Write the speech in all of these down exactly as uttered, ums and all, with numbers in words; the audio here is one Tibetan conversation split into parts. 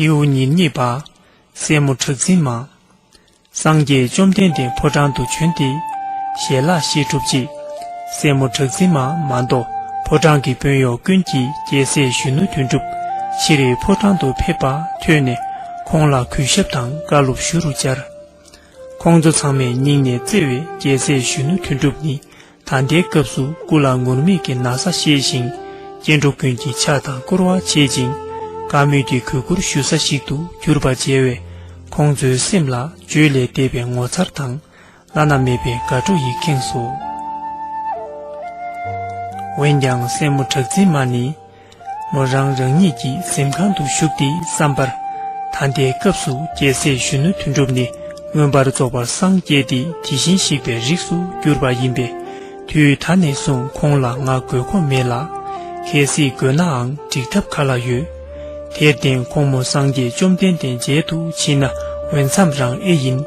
ལེའུ་ཉེར་གཉིས་པ། སྲས་མོ་གྲགས་འཛིན་མ། སངས་རྒྱས་བཅོམ་ལྡན་འདས་ཕོ་བྲང་དུ་བྱོན་ཏེ། ཞལ་ལག་བཞེས་གྲུབ་རྗེས། སྲས་མོ་གྲགས་འཛིན་མ་མ་གཏོགས་ཕོ་བྲང་གི་དཔོན་གཡོག་ཀུན་གྱིས་རྒྱལ་སྲས་གཞོན་ནུ་དོན་གྲུབ་ཕྱིར་ཕོ་བྲང་དུ་ཕེབས་པ་ཐོས་ནས་ཁོང་ལ་གུས་ཞབས་དང་བཀའ་སློབ་ཞུ་རུ་བཅར། ཁོང་ཚོ་ཚང་མས་སྙིང་ནས་བརྩེ་བའི་རྒྱལ་སྲས་གཞོན་ནུ་དོན་གྲུབ་ནི། ད་ལྟའི་སྐབས་སུ་སྐུ་ལ་ངུར་སྨྲིག་གི་ན་བཟའ་བཞེས་ཤིང་། སྐྱེ་འགྲོ་ཀུན་གྱི་ཕྱག་དང་བསྐོར་བ་བྱེད་ཅིང་། བཀའ་མོལ་གྱི་གུས་བཀུར་ཞུ་ས་ཞིག་ཏུ་གྱུར་པ་མཇལ་བས། ཁོང་ཚོའི་སེམས་ལ་བརྗོད་ལས་འདས་པའི་ངོ་མཚར་དང་། བླ་ན་མེད་པའི་དགའ་སྤྲོ་ཡིས་ཁེངས་སོ། འོན་ཀྱང་སྲས་མོ་གྲགས་འཛིན་མ་ནི། མོ་རང་རང་ཉིད་ཀྱི་གཟིམ་ཁང་དུ་བཞུགས་ཏེ་བསམ་པར། ད་ལྟའི་སྐབས་སུ་རྒྱལ་སྲས་གཞོན་ནུ་དོན་གྲུབ་ནི་མངོན་པར་རྫོགས་པར་སངས་རྒྱས་ཏེ་དེ་བཞིན་གཤེགས་པའི་རིགས་སུ་གྱུར་པ་ཡིན་པས། དུས་ད་ནས་བཟུང་ཁོང་ལ་ང་དགོས་མཁོ་མེད་ལ། གལ་སྲིད་དགོས་ནའང་འགྲིག་ཐབས་ག་ལ་ཡོད། དེར་བརྟེན་ཁོང་མོ་སངས་རྒྱས་བཅོམ་ལྡན་འདས་མཇལ་དུ་ཕྱིན་ན་འོས་འཚམ་རང་ཨེ་ཡིན།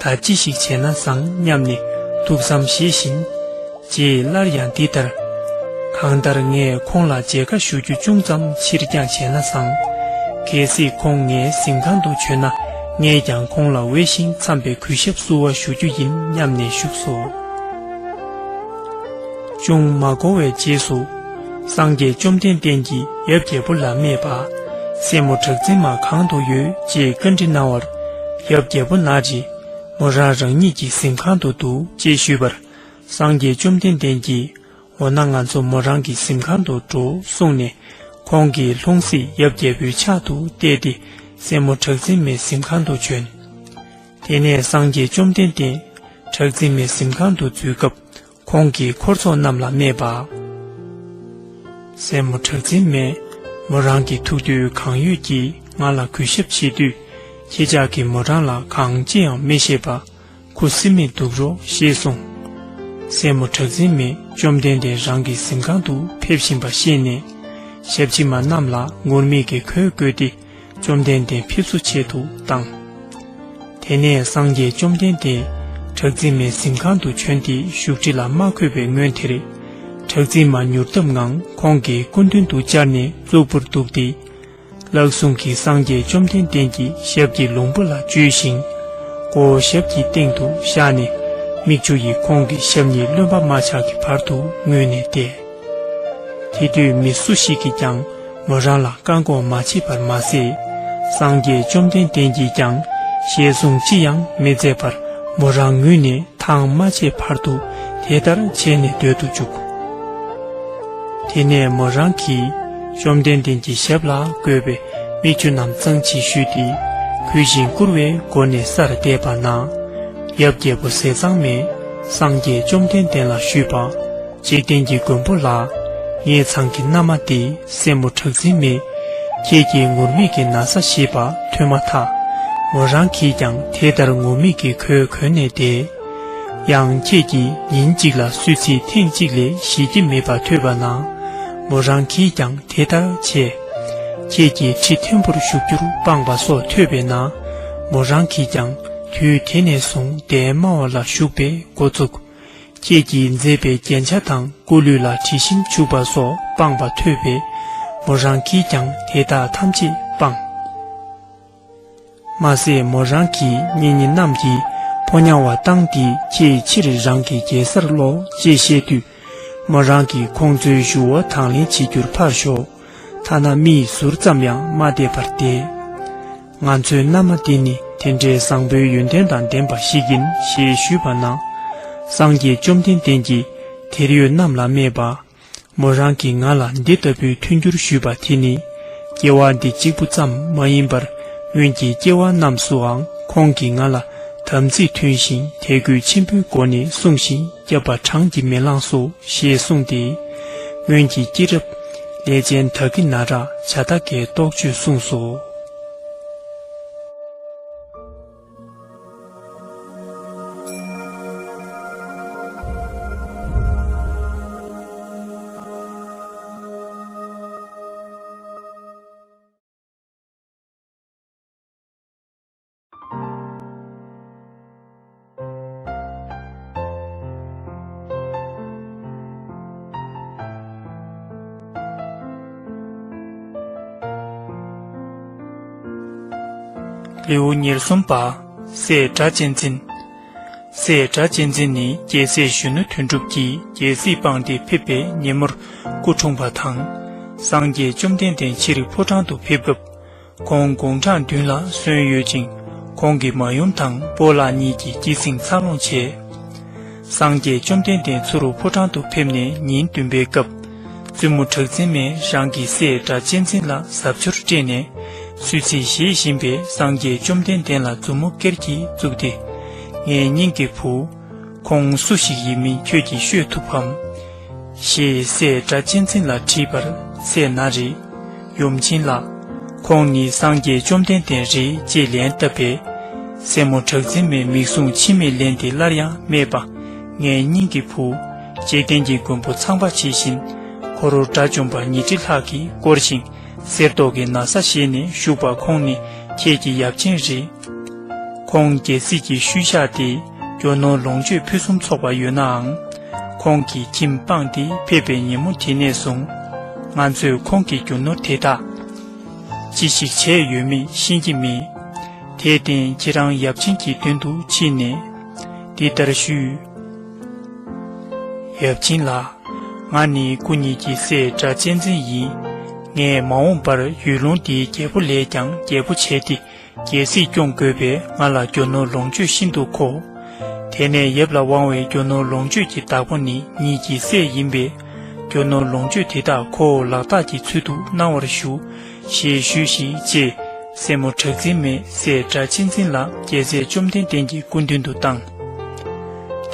ད་ཅི་ཞིག་བྱས་ན་བཟང་སྙམ་ནས་ཐུགས་བསམ་བཞེས་བཞིན། ཅེས་སླར་ཡང་འདི་ལྟར། གང་ལྟར་ངས་ཁོང་ལ་མཇལ་ཁ་ཞུ་རྒྱུ་ཅུང་ཙམ་ཕྱིར་འགྱངས་བྱས་ན་བཟང་། གལ་སྲིད་ཁོང་ངའི་གཟིམ་ཁང་དུ་བྱོན་ན་ངས་ཀྱང་ཁོང་ལ་འོས་ཤིང་འཚམས་པའི་གུས་ཞབས་བསུ་བ་ཞུ་རྒྱུ་ཡིན་སྙམ་ནས་བཞུགས་སོ། ཅུང་མ་འགོར་བའི་རྗེས་སུ། སངས་རྒྱས་བཅོམ་ལྡན་འདས་ཀྱིས་ཡབ་རྒྱལ་པོ་ལ་སྨྲས་པ། སྲས་མོ་གྲགས་འཛིན་མ་གང་དུ་ཡོད་ཅེས་བཀའ་འདྲི་གནང་བར། ཡབ་རྒྱལ་པོ་ན་རེ། མོ་རང་རང་ཉིད་ཀྱི་གཟིམ་ཁང་དུ་འདུག་ཅེས་ཞུས་པར། སངས་རྒྱས་བཅོམ་ལྡན་འདས་ཀྱིས། འོ་ན་ང་ཚོ་མོ་རང་གི་གཟིམ་ཁང་དུ་འགྲོ་གསུངས་ནས། ཁོང་གིས་ལྷུང་བཟེད་ཡབ་རྒྱལ་པོའི་ཕྱག་ཏུ་གཏད་དེ་སྲས་མོ་གྲགས་འཛིན་མའི་གཟིམ་ཁང་དུ་བྱོན། དེ་ནས་སངས་རྒྱས་བཅོམ་ལྡན་འདས་གྲགས་འཛིན་མའི་གཟིམ་ཁང་དུ་འཛུལ་སྐབས། ཁོང་གིས་འཁོར་ཚོགས་རྣམས་ལ་སྨྲས་པ། སྲས་མོ་གྲགས་འཛིན་མས། མོ་རང་གི་ཐུགས་འདོད་གང་ཡོད་ཀྱིས་ང་ལ་གུས་ཞབས་བྱེད་དུས། ཁྱེད་ཅག་གིས་མོ་རང་ལ་གང་ཅི་ཡང་མི་བཤད་པ། ཁུ་སིམ་མེར་འདུག་རོགས་ཞེས་གསུངས། སྲས་མོ་གྲགས་འཛིན་མས་བཅོམ་ལྡན་འདས་རང་གི་གཟིམ་ཁང་དུ་ཕེབས་བཞིན་པ་ཤེས་ནས། ཞབས་ཕྱི་མ་རྣམས་ལ་ངུར་སྨྲིག་གི་གོས་བགོས་ཏེ་བཅོམ་ལྡན་འདས་ཕེབས་བསུ་ཆེད་དུ་བཏང་། དེ་ནས་སངས་རྒྱས་བཅོམ་ལྡན་འདས་གྲགས་འཛིན་མའི་གཟིམ་ཁང་དུ་བྱོན་ཏེ་བཞུགས་ཁྲི་ལ་མ་འཁོད་པའི་སྔོན་དེར། གྲགས་འཛིན་མ་མྱུར་སྟབས་ངང་ཁོང་གི་སྐུ་མདུན་དུ་བཅར་ནས་གཙུག་པུར་འདུག་སྟེ། ལག་ཟུང་གིས་སངས་རྒྱས་བཅོམ་ལྡན་འདས་ཀྱི་ཞབས་ཀྱི་ལྷུང་པོ་ལ་འཇུས་ཤིང་། མགོ་བོ་ཞབས་ཀྱི་སྟེང་དུ་བཞག་ནས། མིག་ཆུ་ཡིས་ཁོང་གི་ཞབས་གཉིས་རློན་པ་མ་ཆགས་ཀྱི་བར་དུ་ངུས་ནས་བསྡད། དེ་དུས་མི་སུ་ཞིག་གིས་ཀྱང་མོ་རང་ལ་བཀག་འགོག་མ་བྱས་པར་མ་ཟད། སངས་རྒྱས་བཅོམ་ལྡན་འདས་ཀྱིས་ཀྱང་ཞལ་གསུང་ཅི་ཡང་མི་མཛད་པར་མོ་རང་ངུས་ནས། ཐང་མ་ཆད་བར་དུ་དེ་ལྟར་བྱས་ནས་སྡོད་དུ་བཅུག། དེ་ནས་མོ་རང་གིས་བཅོམ་ལྡན་འདས་ཀྱི་ཞབས་ལ་བགོས་པའི་མིག་ཆུ་རྣམས་གཙང་ཕྱིས་བཞུས་ཏེ། གུས་ཤིང་བཀུར་བའི་སྒོ་ནས་སར་བསྡད་པ་ན། ཡབ་རྒྱལ་པོ་ཟས་གཙང་མས་སངས་རྒྱས་བཅོམ་ལྡན་འདས་ལ་ཞུས་པ། འཇིག་རྟེན་གྱི་མགོན་པོ་ལགས། ངེད་ཚང་གི་མནའ་མ་དེ་སྲས་མོ་གྲགས་འཛིན་མས། ཁྱེད་ཀྱིས་ངུར་སྨྲིག་གི་ན་བཟའ་བཞེས་པ་ཐོས་མ་ཐག། མོ་རང་གིས་ཀྱང་དེ་ལྟར་ངུར་སྨྲིག་གི་གོས་གོན་ནས་བསྡད། ཡང་ཁྱེད་ཀྱིས་ཉིན་གཅིག་ལ་གསོལ་ཚིགས་ཐེངས་གཅིག་ལས་བཞེས་ཀྱི་མེད་པ་ཐོས་པ་ན། མོ་རང་གིས་ཀྱང་དེ་ལྟར་བྱས། ཁྱེད་ཀྱིས་ཁྲི་མཐོན་པོར་བཞུགས་རྒྱུར་སྤངས་པ་སོགས་ཐོས་པས་ན། མོ་རང་གིས་ཀྱང་དུས་དེ་ནས་བཟུང་གདན་དམའ་བ་ལ་བཞུགས་པའི་འགོ་བཙུགས། ཁྱེད་ཀྱིས་མཛད་པའི་རྒྱན་ཆ་དང་སྐུ་ལུས་ལ་དྲི་ཞིམ་བྱུག་པ་སོགས་སྤངས་པ་ཐོས་པས། མོ་རང་གིས་ཀྱང་དེ་དག་ཐམས་ཅད་སྤངས། མ་ཟད་མོ་རང་གིས་གཉེན་ཉེ་རྣམས་ཀྱིས་ཕོ་ཉ་བ་བཏང་སྟེ་ཁྱེད་ཕྱིར་རང་གི་རྒྱལ་སར་སློག་ཅེས་བཤད་དུས། མོ་རང་གིས་ཁོང་ཚོའི་ཞུ་བ་དང་ལེན་བྱེད་རྒྱུར་ཕར་ཞོག། ཐ་ན་མིའི་ཟུར་ཙམ་ཡང་མ་བལྟས་པར་བསྡད། ང་ཚོའི་མནའ་མ་འདི་ནི་དེ་འདྲའི་བཟང་པོའི་ཡོན་ཏན་དང་ལྡན་པ་ཞིག་ཡིན་ཞེས་ཞུས་པ་ན། སངས་རྒྱས་བཅོམ་ལྡན་འདས་ཀྱིས་དེར་ཡོད་རྣམས་ལ་སྨྲས་པ། མོ་རང་གིས་ང་ལ་འདི་ལྟ་བུའི་མཐུན་འགྱུར་ཞུས་པ་དེ་ནི། སྐྱེ་བ་འདི་གཅིག་པུ་ཙམ་མ་ཡིན་པར་སྔོན་གྱི་སྐྱེ་བ་རྣམས་སུའང་ཁོང་གིས་ང་ལ་དམ་ཚིག་མཐུན་ཞིང་དད་གུས་ཆེན་པོའི་སྒོ་ནས་བསྲུང་ཞིང་བསྐྱབས་པ་གྲངས་ཀྱིས་མི་ལངས་སོ་ཞེས་གསུངས་ཏེ། སྔོན་གྱི་སྐྱེས་རབས་ལས་ཅན་དྷ་ཀི་ན་རཀ་ཇ་ཏ་ཀའི་རྟོགས་བརྗོད་གསུངས་སོ། ལེའུ་ཉེར་གསུམ་པ། སྲས་སྒྲ་གཅན་འཛིན། སྲས་སྒྲ་གཅན་འཛིན་ནི་རྒྱལ་སྲས་གཞོན་ནུ་དོན་གྲུབ་ཀྱིས་རྒྱལ་སྲིད་སྤངས་ཏེ་ཕེབས་པའི་ཉིན་མོར་སྐུ་འཁྲུངས་པ་དང་། སངས་རྒྱས་བཅོམ་ལྡན་འདས་ཕྱིར་ཕོ་བྲང་དུ་ཕེབས་སྐབས། ཁོང་དགུང་གྲངས་བདུན་ལ་སོན་ཡོད་ཅིང་། ཁོང་གི་མ་ཡུམ་དང་སྤོ་ལགས་གཉིས་ཀྱིས་སྐྱེད་སྲིང་འཚར་ལོངས་བྱས། སངས་རྒྱས་བཅོམ་ལྡན་འདས་ཚུར་ཕོ་བྲང་དུ་ཕེབས་ནས་ཉིན་བདུན་པའི་སྐབས། བཙུན་མོ་གྲགས་འཛིན་མས་རང་གི་སྲས་སྒྲ་གཅན་འཛིན་ལ་གཟབ་མཆོར་སྤྲས་ནས། སུད་སི་བཞེས་བཞིན་པའི་སངས་རྒྱས་བཅོམ་ལྡན་འདས་ལ་མཛུབ་མོ་ཀེར་གྱིས་བཙུགས་ཏེ། ངའི་སྙིང་གི་བུ། ཁོང་སུ་ཞིག་ཡིན་མིན་ཁྱོད་ཀྱིས་ཤོད་ཐུབ་བམ། ཞེས་སྲས་སྒྲ་གཅན་འཛིན་ལ་དྲིས་པར། སྲས་ན་རེ། ཡུམ་ཆེན་ལགས། ཁོང་ནི་སངས་རྒྱས་བཅོམ་ལྡན་འདས་རེད་ཅེས་ལན་བཏབ་པས། སྲས་མོ་གྲགས་འཛིན་མའི་མིག་ཟུང་མཆི་མས་བརླན་ཏེ་སླར་ཡང་སྨྲས་པ། ངའི་སྙིང་གི་བུ། འཇིག་རྟེན་གྱི་མགོན་པོ་ཚངས་པ་ཇི་བཞིན། འཁོར་དགྲ་བཅོམ་པ་ཉི་ཁྲི་ལྷག་གིས་བསྐོར་ཞིང་། གསེར་མདོག་གི་ན་བཟའ་བཞེས་ནས་བཞུགས་པ་ཁོང་ནི་ཁྱེད་ཀྱི་ཡབ་ཆེན་རེད། ཁོང་རྒྱལ་སྲིད་ཀྱི་ཤུལ་བཞག་སྟེ་རྒྱུ་ནོར་ལོངས་སྤྱོད་ཕུན་སུམ་ཚོགས་པ་ཡོད་ནའང་། ཁོང་གིས་ཁྱིམ་སྤངས་ཏེ་ཕེབས་པའི་ཉིན་མོ་དེ་ནས་བཟུང་། ང་ཚོས་ཁོང་གི་རྒྱུ་ནོར་དེ་དག་ཅི་ཞིག་བྱས་ཡོད་མེད་ཤེས་ཀྱི་མེད། དེར་བརྟེན་ཁྱེད་རང་ཡབ་ཆེན་གྱི་མདུན་དུ་ཕྱིན་ནས་འདི་ལྟར་ཞུས། ཡབ་ཆེན་ལགས། ང་ནི་སྐུ་ཉིད་ཀྱི་སྲས་སྒྲ་གཅན་འཛིན་ཡིན། ངས་མ་འོངས་པར་ཡུལ་ལུང་འདིའི་རྒྱལ་པོ་ལས་ཀྱང་རྒྱལ་པོ་བྱས་ཏེ། རྒྱལ་སྲིད་སྐྱོང་དགོས་པས་ང་ལ་རྒྱུ་ནོར་ལོངས་སྤྱོད་ཤིན་ཏུ་མཁོ། དེ་ནས་ཡབ་ལ་དབང་བའི་རྒྱུ་ནོར་ལོངས་སྤྱོད་ཀྱི་བདག་པོ་ནི་ཉིད་ཀྱི་སྲས་ཡིན་པས། རྒྱུ་ནོར་ལོངས་སྤྱོད་དེ་དག་ཁོའོ་ལག་རྟགས་ཀྱི་ཚུལ་དུ་གནང་བར་ཞུ། ཞེས་ཞུས་ཤིག་ཅེས་སྲས་མོ་གྲགས་འཛིན་མས་སྲས་སྒྲ་གཅན་འཛིན་ལ་རྒྱལ་སྲས་བཅོམ་ལྡན་འདས་ཀྱི་སྐུ་མདུན་དུ་བཏང་།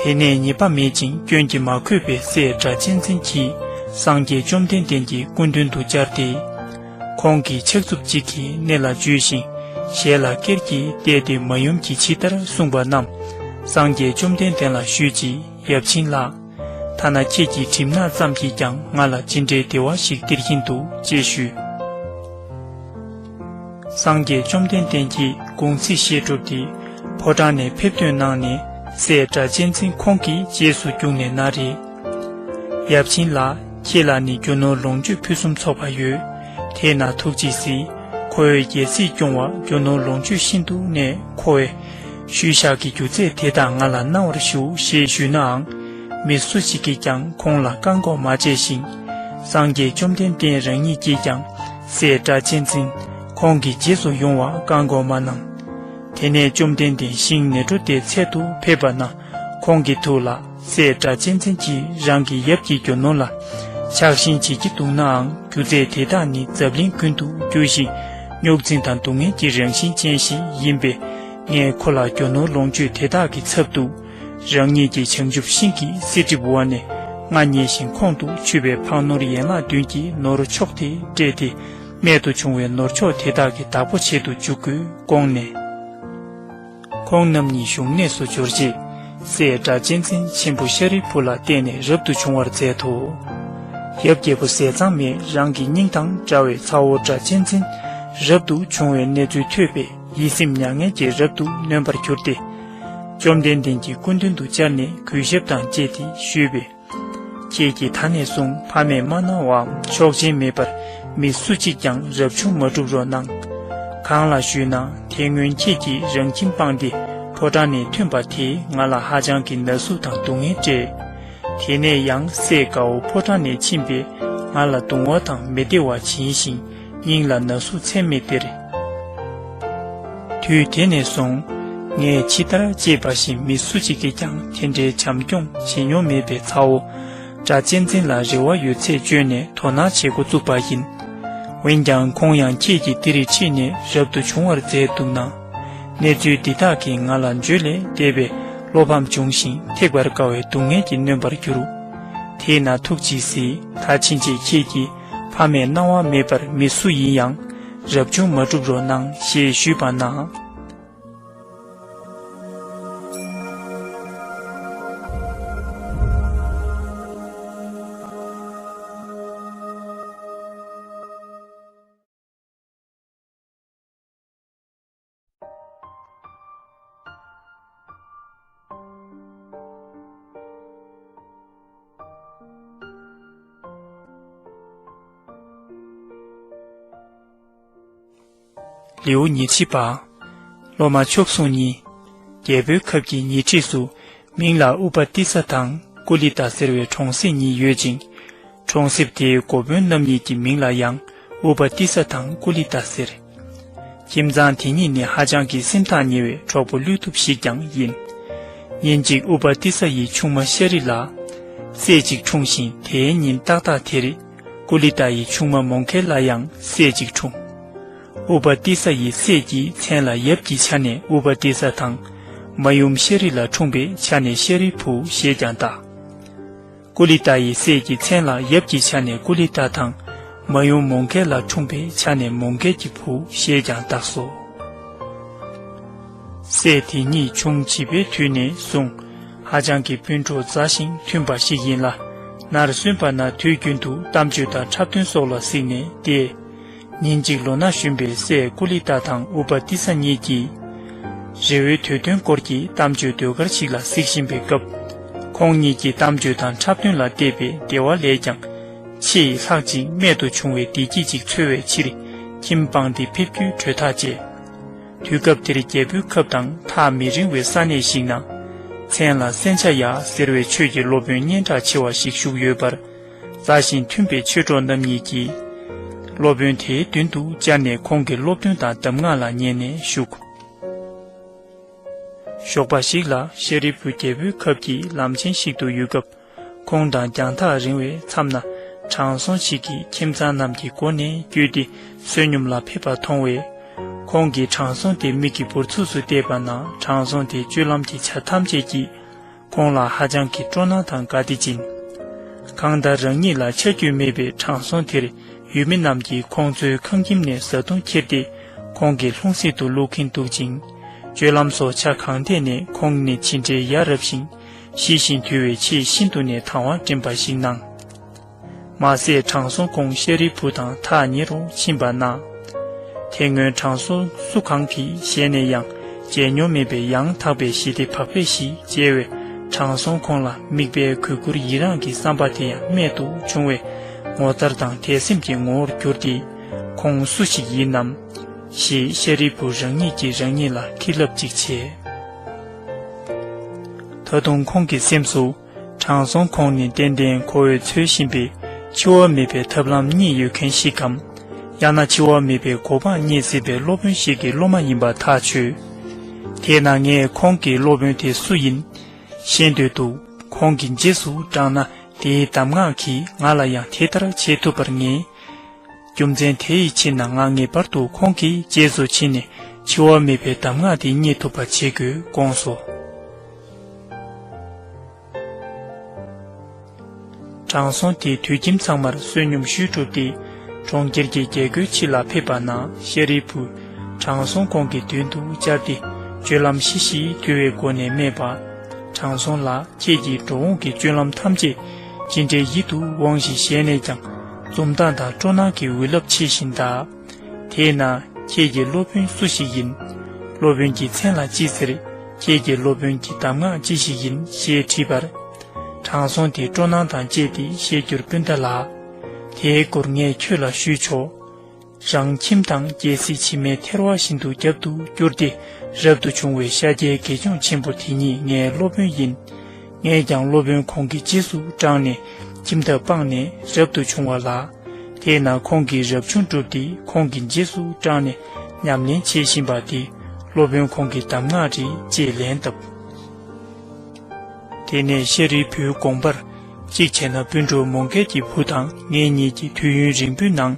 དེ་ནས་ཉེས་པ་མེད་ཅིང་སྐྱོན་གྱིས་མ་གོས་པའི་སྲས་སྒྲ་གཅན་འཛིན་གྱིས་སངས་རྒྱས་བཅོམ་ལྡན་འདས་ཀྱི་སྐུ་མདུན་དུ་བཅར་ཏེ། ཁོང་གིས་ཕྱག་མཛུབ་གཅིག་གིས་སྣེ་ལ་འཇུས་ཤིང་ཞལ་ལ་ཀེར་གྱིས་བལྟས་ཏེ་མ་ཡུམ་གྱིས་ཇི་ལྟར་གསུངས་པ་རྣམས་སངས་རྒྱས་བཅོམ་ལྡན་འདས་ལ་ཞུས་ཀྱིས། ཡབ་ཆེན་ལགས། ཐ་ན་ཁྱེད་ཀྱི་གྲིབ་ནག་ཙམ་གྱིས་ཀྱང་ང་ལ་ཅི་འདྲའི་བདེ་བ་ཞིག་སྟེར་གྱིན་འདུག་ཅེས་ཞུས། སངས་རྒྱས་བཅོམ་ལྡན་འདས་ཀྱིས་དགོངས་ཚིག་བཞེས་གྲུབ་སྟེ། ཕོ་བྲང་ནས་ཕེབས་ཐོན་གནང་ནས་སྲས་སྒྲ་གཅན་འཛིན་ཁོང་གི་རྗེས་སུ་བརྒྱུགས་ནས་ན་རེ། ཡབ་ཆེན་ལགས། ཁྱེད་ལ་ནི་རྒྱུ་ནོར་ལོངས་སྤྱོད་ཕུན་སུམ་ཚོགས་པ་ཡོད། དེས་ན་ཐུགས་རྗེས་གཟིགས། ཁོ་བོས་རྒྱལ་སྲིད་སྐྱོང་བར་རྒྱུ་ནོར་ལོངས་སྤྱོད་ཤིན་ཏུ་གནས་ཁོ་བོས། ཤུལ་བཞག་གི་རྒྱུ་རྫས་དེ་དག་ང་ལ་གནང་བར་ཞུ་ཞེས་ཞུས་ནའང་། མི་སུ་ཞིག་གིས་ཀྱང་ཁོང་ལ་བཀག་འགོག་མ་བྱས་ཤིང་། སངས་རྒྱས་བཅོམ་ལྡན་འདས་རང་ཉིད་ཀྱིས་ཀྱང་སྲས་སྒྲ་གཅན་འཛིན་ཁོང་གི་རྗེས་སུ་ཡོང་བར་བཀག་འགོག་མ་གནང་། དེ་ནས་བཅོམ་ལྡན་འདས་ཤིང་ནེ་ཏྲོ་ཏའི་ཚལ་དུ་ཕེབས་པ་ན། ཁོང་གི་ཐུགས་ལ་སྲས་སྒྲ་གཅན་འཛིན་གྱིས་རང་གི་ཡབ་ཀྱི་རྒྱུ་ནོར་ལ་ཆགས་ཞེན་བྱེད་ཀྱི་འདུག་ནའང་རྒྱུ་རྫས་དེ་དག་ནི་འཛམ་གླིང་ཀུན་ཏུ་རྒྱུ་ཞིང་རྙོག་འཛིང་དང་སྡུག་བསྔལ་གྱི་རང་བཞིན་ཅན་ཞིག་ཡིན་པས། ངས་ཁོ་ལ་རྒྱུ་ནོར་ལོངས་སྤྱོད་དེ་དག་གི་ཚབ་ཏུ། རང་ཉིད་ཀྱི་བྱང་ཆུབ་ཤིང་གི་སྲིད་སྒྲིབ་འོག་ནས་མངའ་བརྙེས་ཤིང་ཁོང་དུ་ཆུད་པའི་འཕགས་ནོར་ཡན་ལག་བདུན་གྱི་ནོར་མཆོག་དེ་སྤྲད་དེ། རྨད་དུ་བྱུང་བའི་ནོར་མཆོག་དེ་དག་གི་བདག་པོ་བྱེད་དུ་འཇུག་དགོས་དགོངས་ནས། ཁོང་རྣམ་གཉིས་བཞུགས་གནས་སུ་འབྱོར་རྗེས། སྲས་སྒྲ་གཅན་འཛིན་ཆེན་པོ་ཤཱ་རིའི་བུ་ལ་བརྟེན་ནས་རབ་ཏུ་བྱུང་བར་མཛད་དོ། ཡབ་རྒྱལ་པོ་ཟས་གཙང་མས་རང་གི་སྙིང་དང་འདྲ་བའི་ཚ་བོ་སྒྲ་གཅན་འཛིན་རབ་ཏུ་བྱུང་བའི་གནས་ཚུལ་ཐོས་པས་ཡིད་སེམས་མྱ་ངན་གྱིས་རབ་ཏུ་ནོན་པར་གྱུར་ཏེ། བཅོམ་ལྡན་འདས་ཀྱི་སྐུ་མདུན་དུ་བཅར་ནས་གུས་ཞབས་དང་བཅས་ཏེ་ཞུས་པས། ཁྱེད་ཀྱིས་ད་ནས་བཟུང་ཕ་མས་མ་གནང་བའམ་ཆོག་མཆན་མེད་པར་མི་སུ་གཅིག་ཀྱང་རབ་བྱུང་མ་སྒྲུབ་རོགས་གནང་། གང་ལགས་ཞུས་ན་དེ་སྔོན་ཁྱེད་ཀྱིས་རང་ཁྱིམ་སྤངས་ཏེ་ཕོ་བྲང་ནས་ཐོན་པ་དེས་ང་ལ་ཧ་ཅང་གི་ན་ཟུག་དང་སྡུག་བསྔལ་སྤྲད། དེ་ནས་ཡང་སྲས་དགའ་བོ་ཕོ་བྲང་ནས་ཕྱིན་པས་ང་ལ་གདུང་བ་དང་མི་བདེ་བ་བྱིན་ཞིང་། སྙིང་ལ་ན་ཟུག་ཚད་མེད་སྟེར། དུས་དེ་ནས་བཟུང་། ངས་ཇི་ལྟར་གཅེས་པ་བཞིན་མི་སུ་གཅིག་གིས་ཀྱང་དེ་འདྲའི་བྱམས་སྐྱོང་བྱེད་མྱོང་མེད་པའི་ཚ་བོ། སྒྲ་གཅན་འཛིན་ལ་རེ་བ་ཡོད་ཚད་བཅོལ་ནས་དོ་སྣང་བྱེད་འགོ་བཙུགས་པ་ཡིན། འོན་ཀྱང་ཁོང་ཡང་ཁྱེད་ཀྱིས་འདིར་ཁྲིད་ནས་རབ་ཏུ་བྱུང་བར་མཛད་འདུག་ན། གནས་ཚུལ་འདི་དག་གིས་ང་ལ་བརྗོད་ལས་འདས་པའི་བློ་ཕམ་བྱུང་ཞིང་ཐེག་པར་དཀའ་བའི་སྡུག་བསྔལ་གྱིས་ནོན་པར་གྱུར། དེས་ན་ཐུགས་རྗེས་གཟིགས། ད་ཕྱིན་ཆད་ཁྱེད་ཀྱིས། ཕ་མས་གནང་བ་མེད་པར་མི་སུ་ཡིན་ཡང་རབ་བྱུང་མ་སྒྲུབ་རོགས་གནང་ཞེས་ཞུས་པ་ན། ལེའུ་ཉེར་གཅིག་པ། སློབ་མ་མཆོག་ཟུང་གཉིས། རྒྱལ་པོའི་ཁབ་ཀྱི་ཉེ་འཁྲིས་སུ་མིང་ལ་ཨུ་པ་ཏི་ས་དང་ཀུ་ལི་ཏ་ཟེར་བའི་གྲོང་གསེབ་གཉིས་ཡོད་ཅིང་། གྲོང་གསེབ་དེའི་འགོ་དཔོན་རྣམ་གཉིས་ཀྱི་མིང་ལ་ཡང་ཨུ་པ་ཏི་ས་དང་ཀུ་ལི་ཏ་ཟེར། ཁྱིམ་ཚང་དེ་གཉིས་ནི་ཧ་ཅང་གི་སེམས་ཐག་ཉེ་བའི་གྲོགས་པོ་བློ་གཏུབ་ཞིག་ཀྱང་ཡིན། ཉིན་གཅིག་ཨུ་པ་ཏི་ས་ཡི་ཆུང་མ་ཤ་རི་ལ་སྲས་གཅིག་འཁྲུངས་ཤིང་། དེའི་ཉིན་ཏག་ཏག་དེར་ཀུ་ལི་ཏ་ཡི་ཆུང་མ་མོང་ཁེ་ལ་ཡང་སྲས་གཅིག་འཁྲུངས། ཨུ་པ་ཏི་ས་ཡི་སྲས་ཀྱི་མཚན་ལ་ཡབ་ཀྱི་ཆ་ནས་ཨུ་པ་ཏི་ས་དང་། མ་ཡུམ་ཤ་རི་ལ་འཁྲུངས་པའི་ཆ་ནས་ཤ་རི་བུ་ཞེས་ཀྱང་བཏགས། ཀུ་ལི་ཏ་ཡི་སྲས་ཀྱི་མཚན་ལ་ཡབ་ཀྱི་ཆ་ནས་ཀུ་ལི་ཏ་དང་། མ་ཡུམ་མོང་ཁེ་ལ་འཁྲུངས་པའི་ཆ་ནས་མོང་ཁེ་གི་བུ་ཞེས་ཀྱང་བཏགས་སོ། སྲས་དེ་གཉིས་ཆུང་བྱིས་པའི་དུས་ནས་བཟུང་ཧ་ཅང་གི་སྤུན་གྲོགས་མཛའ་ཞིང་མཐུན་པ་ཞིག་ཡིན་ལ། ནར་སོན་པ་ན་དུས་རྒྱུན་དུ་གཏམ་བརྗོད་དང་འཁྲབ་སྟོན་སོགས་ལ་གཟིགས་ནས་བསྡད། ཉིན་གཅིག་ལོ་ན་གཞོན་པའི་སྲས་ཀུ་ལི་ཏ་དང་ཨུ་པ་ཏི་ས་གཉིས་ཀྱིས། རི་བོའི་དུས་སྟོན་སྐོར་གྱི་གཏམ་བརྗོད་ཟློས་གར་ཞིག་ལ་གཟིགས་བཞིན་པའི་སྐབས། ཁོང་གཉིས་ཀྱི་གཏམ་བརྗོད་དང་འཁྲབ་སྟོན་ལ་བལྟས་པའི་བདེ་བ་ལས་ཀྱང་། ཆེས་ལྷག་ཅིང་རྨད་དུ་བྱུང་བའི་བདེ་སྐྱིད་ཅིག་འཚོལ་བའི་ཕྱིར། ཁྱིམ་སྤངས་ཏེ་ཕེབས་རྒྱུའི་གྲོས་ཐག་བཅད། དུས་སྐབས་དེར་རྒྱལ་པོའི་ཁབ་དང་ཐག་མི་རིང་བའི་ས་གནས་ཤིག་ན། མཚན་ལ་སན་ཆ་ཡ་ཟེར་བའི་ཆོས་ཀྱི་སློབ་དཔོན་སྙན་གྲགས་ཆེ་བ་ཞིག་བཞུགས་ཡོད་པར། མཛའ་ཞིང་མཐུན་པའི་ཆོས་གྲོགས་རྣམ་གཉིས་ཀྱིས། སློབ་དཔོན་དེའི་མདུན་དུ་བཅར་ནས་ཁོང་གི་སློབ་སྟོན་དང་གདམས་ངག་ལ་ཉན་ནས་བཞུགས། ཞོགས་པ་ཞིག་ལ་ཤ་རི་བུ་རྒྱལ་པོའི་ཁབ་ཀྱི་ལམ་ཆེན་ཞིག་ཏུ་ཡོད་སྐབས། ཁོང་དང་རྒྱང་ཐག་རིང་བའི་མཚམས་ན་དྲང་སྲོང་ཞིག་གིས་ཁྱིམ་ཚང་རྣམས་ཀྱི་སྒོ་ནས་བརྒྱུད་དེ་བསོད་སྙོམས་ལ་ཕེབས་པ་མཐོང་བས། ཁོང་གིས་དྲང་སྲོང་དེ་མིག་གི་འབུར་ཚུགས་སུ་བལྟས་པ་ན། དྲང་སྲོང་དེ་སྤྱོད་ལམ་གྱི་ཆ་ཐམས་ཅད་ཀྱིས་ཁོང་ལ་ཧ་ཅང་གི་སྤྲོ་སྣང་དང་དགའ་བདེ་ཅན། གང་ལྟར་རང་ཉིད་ལ་ཆ་རྒྱུས་མེད་པའི་དྲང་སྲོང་དེར་ཡུལ་མི་རྣམས་ཀྱིས་ཁོང་ཚོའི་ཁང་ཁྱིམ་ནས་བཟའ་བཏུང་ཁྱེར་ཏེ་ཁོང་གི་ལྷུང་བཟེད་དུ་བླུག་གིན་འདུག་ཅིང་། སྤྱོད་ལམ་སོགས་ཆ་གང་ཐད་ནས་ཁོང་ནི་ཇི་འདྲའི་ཡ་རབས་ཤིང་ཤི་ཞིང་དུལ་བའི་ཆེས་ཤིན་ཏུ་ནས་དང་བ་འདྲེན་པ་ཞིག་སྣང་། མ་ཟད་དྲང་སྲོང་ཁོང་ཤ་རིའི་བུ་དང་ཐག་ཉེ་རུ་ཕྱིན་པ་ན། དེ་སྔོན་དྲང་སྲོང་སུ་གང་གི་ཞལ་ནས་ཡང་མཇལ་མྱོང་མེད་པའི་ཡང་དག་པའི་ཞི་བདེ་བག་ཕེབས་ཤིག་མཇལ་བས། དྲང་སྲོང་ཁོང་ལ་དམིགས་པའི་གུས་བཀུར་ཡི་རངས་ཀྱི་བསམ་པ་དེ་ཡང་རྨད་དུ་བྱུང་བའི་ངོ་མཚར་དང་དད་སེམས་ཀྱི་ངོ་བོར་གྱུར་ཏེ། ཁོང་སུ་ཞིག་ཡིན་ནམ། ཞེས་ཤ་རིའི་བུ་རང་ཉིད་ཀྱིས་རང་ཉིད་ལ་ཁྲིད་ལབ་ཅིག་བྱས། ད་དུང་ཁོང་གི་སེམས་སུ། དྲང་སྲོང་ཁོང་ནི་ཏན་ཏན་ཁོ་བོས་འཚོལ་བཞིན་པའི་འཆི་བ་མེད་པའི་ཐབས་ལམ་གཉིས་ཡོད་མཁན་ཞིག་གམ། ཡང་ན་འཆི་བ་མེད་པའི་གོ་འཕང་རྙེད་སྲིད་པའི་སློབ་དཔོན་ཞིག་གི་སློབ་མ་ཡིན་པ་ཐག་ཆོད། དེས་ན་ངས་ཁོང་གི་སློབ་དཔོན་དེ་སུ་ཡིན། ཤེས་འདོད་འདུག། ཁོང་གི་རྗེས་སུ་འབྲངས་ན་དེའི་གདམས་ངག་གིས་ང་ལ་ཡང་དེ་ལྟར་བྱེད་ཐུབ་པར་ངེས། རྒྱུ་མཚན་དེ་ཡི་ཕྱིར་ན་ང་ངེས་པར་དུ་ཁོང་གི་རྗེས་སུ་ཕྱིན་ནས་འཆི་བ་མེད་པའི་གདམས་ངག་དེ་རྙེད་ཐུབ་པ་བྱེད་དགོས་དགོངས་སོ། དྲང་སྲོང་དེས་དུད་ཁྱིམ་ཚང་མར་བསོད་སྙོམས་ཞུས་གྲུབ་སྟེ། གྲོང་ཁྱེར་གྱི་རྒྱལ་སྒོའི་ཕྱི་ལ་ཕེབས་པ་ན་ཤ་རིའི་བུས་དྲང་སྲོང་ཁོང་གི་མདུན་དུ་བཅར་ཏེ་སྤྱོད་ལམ་ཤི་ཞིང་དུལ་བའི་སྒོ་ནས་སྨྲས་པ། དྲང་སྲོང་ལགས། ཁྱེད་ཀྱིས་འགྲོ་འོང་གི་སྤྱོད་ལམ་ཐམས་ཅད་ཇི་འདྲའི་ཡིད་དུ་འོང་ཞིང་ཞལ་ནས་ཀྱང་འཛུམ་མདངས་དང་སྤྲོ་སྣང་གི་འོད་རླབས་མཆེད་བཞིན་གདའ། དེས་ན་ཁྱེད་ཀྱི་སློབ་དཔོན་སུ་ཞིག་ཡིན། སློབ་དཔོན་གྱི་མཚན་ལ་ཅི་ཟེར། ཁྱེད་ཀྱི་སློབ་དཔོན་གྱི་གདམས་ངག་ཅི་ཞིག་ཡིན་ཞེས་དྲིས་པར། དྲང་སྲོང་དེས་སྤྲོ་སྣང་དང་བཅས་ཏེ་བཤད་རྒྱུར། སྤུན་ཟླ་ལགས། དེའི་སྐོར་ངས་ཁྱོད་ལ་ཞུས་ཆོག། རང་ཁྱིམ་དང་རྒྱལ་སྲིད་ཕྱི་མའི་ཐལ་བ་བཞིན་དུ་རྒྱབ་ཏུ་བསྐྱུར་ཏེ་རབ་ཏུ་བྱུང་བའི་ཤཱཀྱའི་དགེ་སྦྱོང་ཆེན་པོ་དེ་ཉིད་ངའི་སློབ་དཔོན་ཡིན། ངས་ཀྱང་སློབ་དཔོན་ཁོང་གི་རྗེས་སུ་འབྲངས་ནས་ཁྱིམ་ཐབ་སྤངས་ནས་རབ་ཏུ་བྱུང་བ་ལགས། དེས་ན་ཁོང་གིས་རབ་བྱུང་བསྒྲུབས་ཏེ་ཁོང་གི་རྗེས་སུ་འབྲངས་ནས་ཉམས་ལེན་བྱེད་བཞིན་པ་དེ་སློབ་དཔོན་ཁོང་གི་གདམས་ངག་རེད་ཅེས་ལན་བཏབ། དེ་ནས་ཤཱ་རིའི་བུའི་དགོངས་པར། གཅིག་བྱས་ན་སྤུན་གྲོགས་མོང་གལ་གྱི་བུ་དང་ངེད་གཉིས་ཀྱིས་དུས་ཡུན་རིང་པོའི་ནང་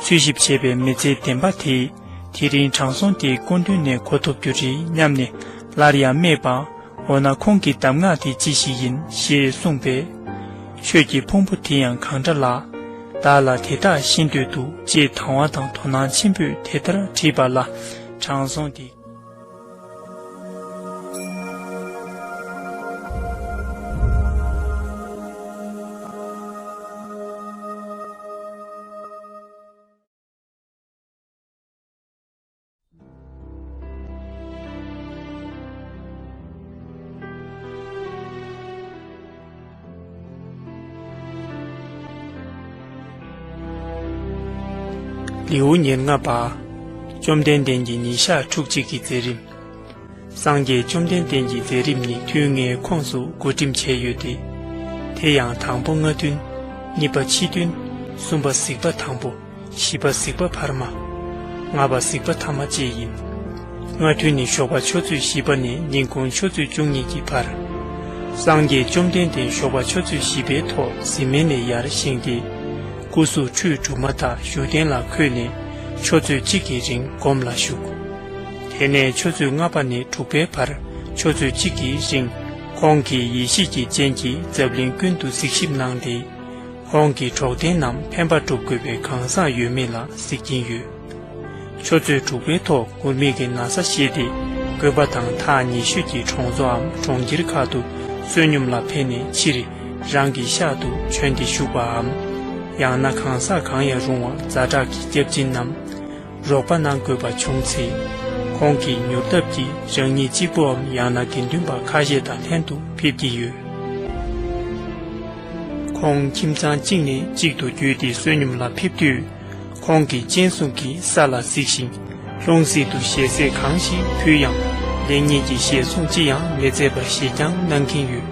འཚོལ་ཞིབ་བྱས་པའི་མི་ཚེ་བདེན་པ་དེ། དེ་རིང་དྲང་སྲོང་དེའི་སྐུ་མདུན་ནས་གོ་ཐུབ་རྒྱུ་རེད་སྙམ་ནས་སླར་ཡང་སྨྲས་པ། འོ་ན་ཁོང་གི་གདམས་ངག་དེ་ཅི་ཞིག་ཡིན་ཞེས་གསུངས་པས། ཆོས་ཀྱི་ཕུང་པོ་དེ་ཡང་གང་འདྲ་ལགས། བདག་ལ་དེ་དག་ཤེས་འདོད་འདུག་ཅེས་དང་བ་དང་དོ་སྣང་ཆེན་པོས་དེ་ལྟར་དྲིས་པ་ལ། དྲང་སྲོང་དེ། ལེའུ་ཉེར་ལྔ་པ། བཅོམ་ལྡན་འདས་ཀྱི་ཉིན་ཞག་ཕྲུགས་གཅིག་གི་མཛད་རིམ། སངས་རྒྱས་བཅོམ་ལྡན་འདས་ཀྱི་མཛད་རིམ་ནི་ཐུན་ལྔའི་ཁོངས་སུ་བགོ་འགྲེམས་བྱས་ཡོད་དེ། དེ་ཡང་དང་པོ་སྔ་ཐུན། གཉིས་པ་ཕྱི་ཐུན། གསུམ་པ་གཟིགས་པ་དང་པོ། བཞི་པ་གཟིགས་པ་བར་མ། ལྔ་པ་གཟིགས་པ་ཐ་མ་བཅས་ཡིན། སྔ་ཐུན་ནི་ཞོགས་པ་ཆུ་ཚོད་བཞི་པ་ནས་ཉིན་གུང་ཆུ་ཚོད་བཅུ་གཉིས་ཀྱི་བར། སངས་རྒྱས་བཅོམ་ལྡན་འདས་ཞོགས་པ་ཆུ་ཚོད་བཞི་པའི་ཐོག་གཟིམ་མལ་ནས་ཡར་བཞེངས་ཏེ། སྐུ་གཟུགས་ཁྲུས་གྲུབ་མ་ཐག་བཞུགས་གདན་ལ་འཁོད་ནས་ཆུ་ཚོད་གཅིག་གི་རིང་སྒོམ་ལ་བཞུགས། དེ་ནས་ཆུ་ཚོད་ལྔ་པ་ནས་དྲུག་པའི་བར་ཆུ་ཚོད་གཅིག་གི་རིང་ཁོང་གིས་ཡེ་ཤེས་ཀྱི་སྤྱན་གྱིས་འཛམ་གླིང་ཀུན་ཏུ་གཟིགས་ཞིབ་གནང་སྟེ། ཁོང་གི་གྲོགས་དན་རྣམས་ཕན་པ་སྒྲུབ་དགོས་པའི་གང་ཟག་ཡོད་མེད་ལ་གཟིགས་ཀྱིན་ཡོད། ཆུ་ཚོད་དྲུག་པའི་ཐོག་མགུར་མིག་གི་ན་བཟའ་བཞེས་ཏེ། དགོན་པ་དང་ཐག་ཉེ་ཤོས་ཀྱི་གྲོང་ཚོའམ་གྲོང་ཁྱེར་ཁག་ཏུ་བསོད་སྙོམས་ལ་ཕེབས་ནས་ཕྱིར་རང་གི་ཤག་ཏུ་བྱོན་ཏེ་བཞུགས་པའམ། ཡང་ན་གང་ཟག་གང་ཡང་རུང་བ་ཛ་དྲག་གི་སྐྱབས་སྦྱིན་ནམ། རོགས་པ་གནང་དགོས་པ་བྱུང་ཚེ། ཁོང་གིས་མྱུར་སྟབས་ཀྱིས་རང་ཉིད་གཅིག་པུའམ་ཡང་ན་དགེ་འདུན་པ་ཁ་ཤས་དང་ལྷན་དུ་ཕེབས་ཀྱི་ཡོད། ཁོང་ཁྱིམ་ཚང་གཅིག་ནས་གཅིག་ཏུ་བརྒྱུད་དེ་བསོད་སྙོམས་ལ་ཕེབས་དུས། ཁོང་གིས་སྤྱན་ཟུང་གིས་ས་ལ་གཟིགས་ཤིང་། ལྷུང་བཟེད་དུ་ཞལ་ཟས་གང་ཞིག་ཕུལ་ཡང་། ལེགས་ཉེས་ཀྱི་ཞལ་གསུང་ཅི་ཡང་མི་མཛད་པར་བཞེས་ཀྱང་གནང་གིན་ཡོད།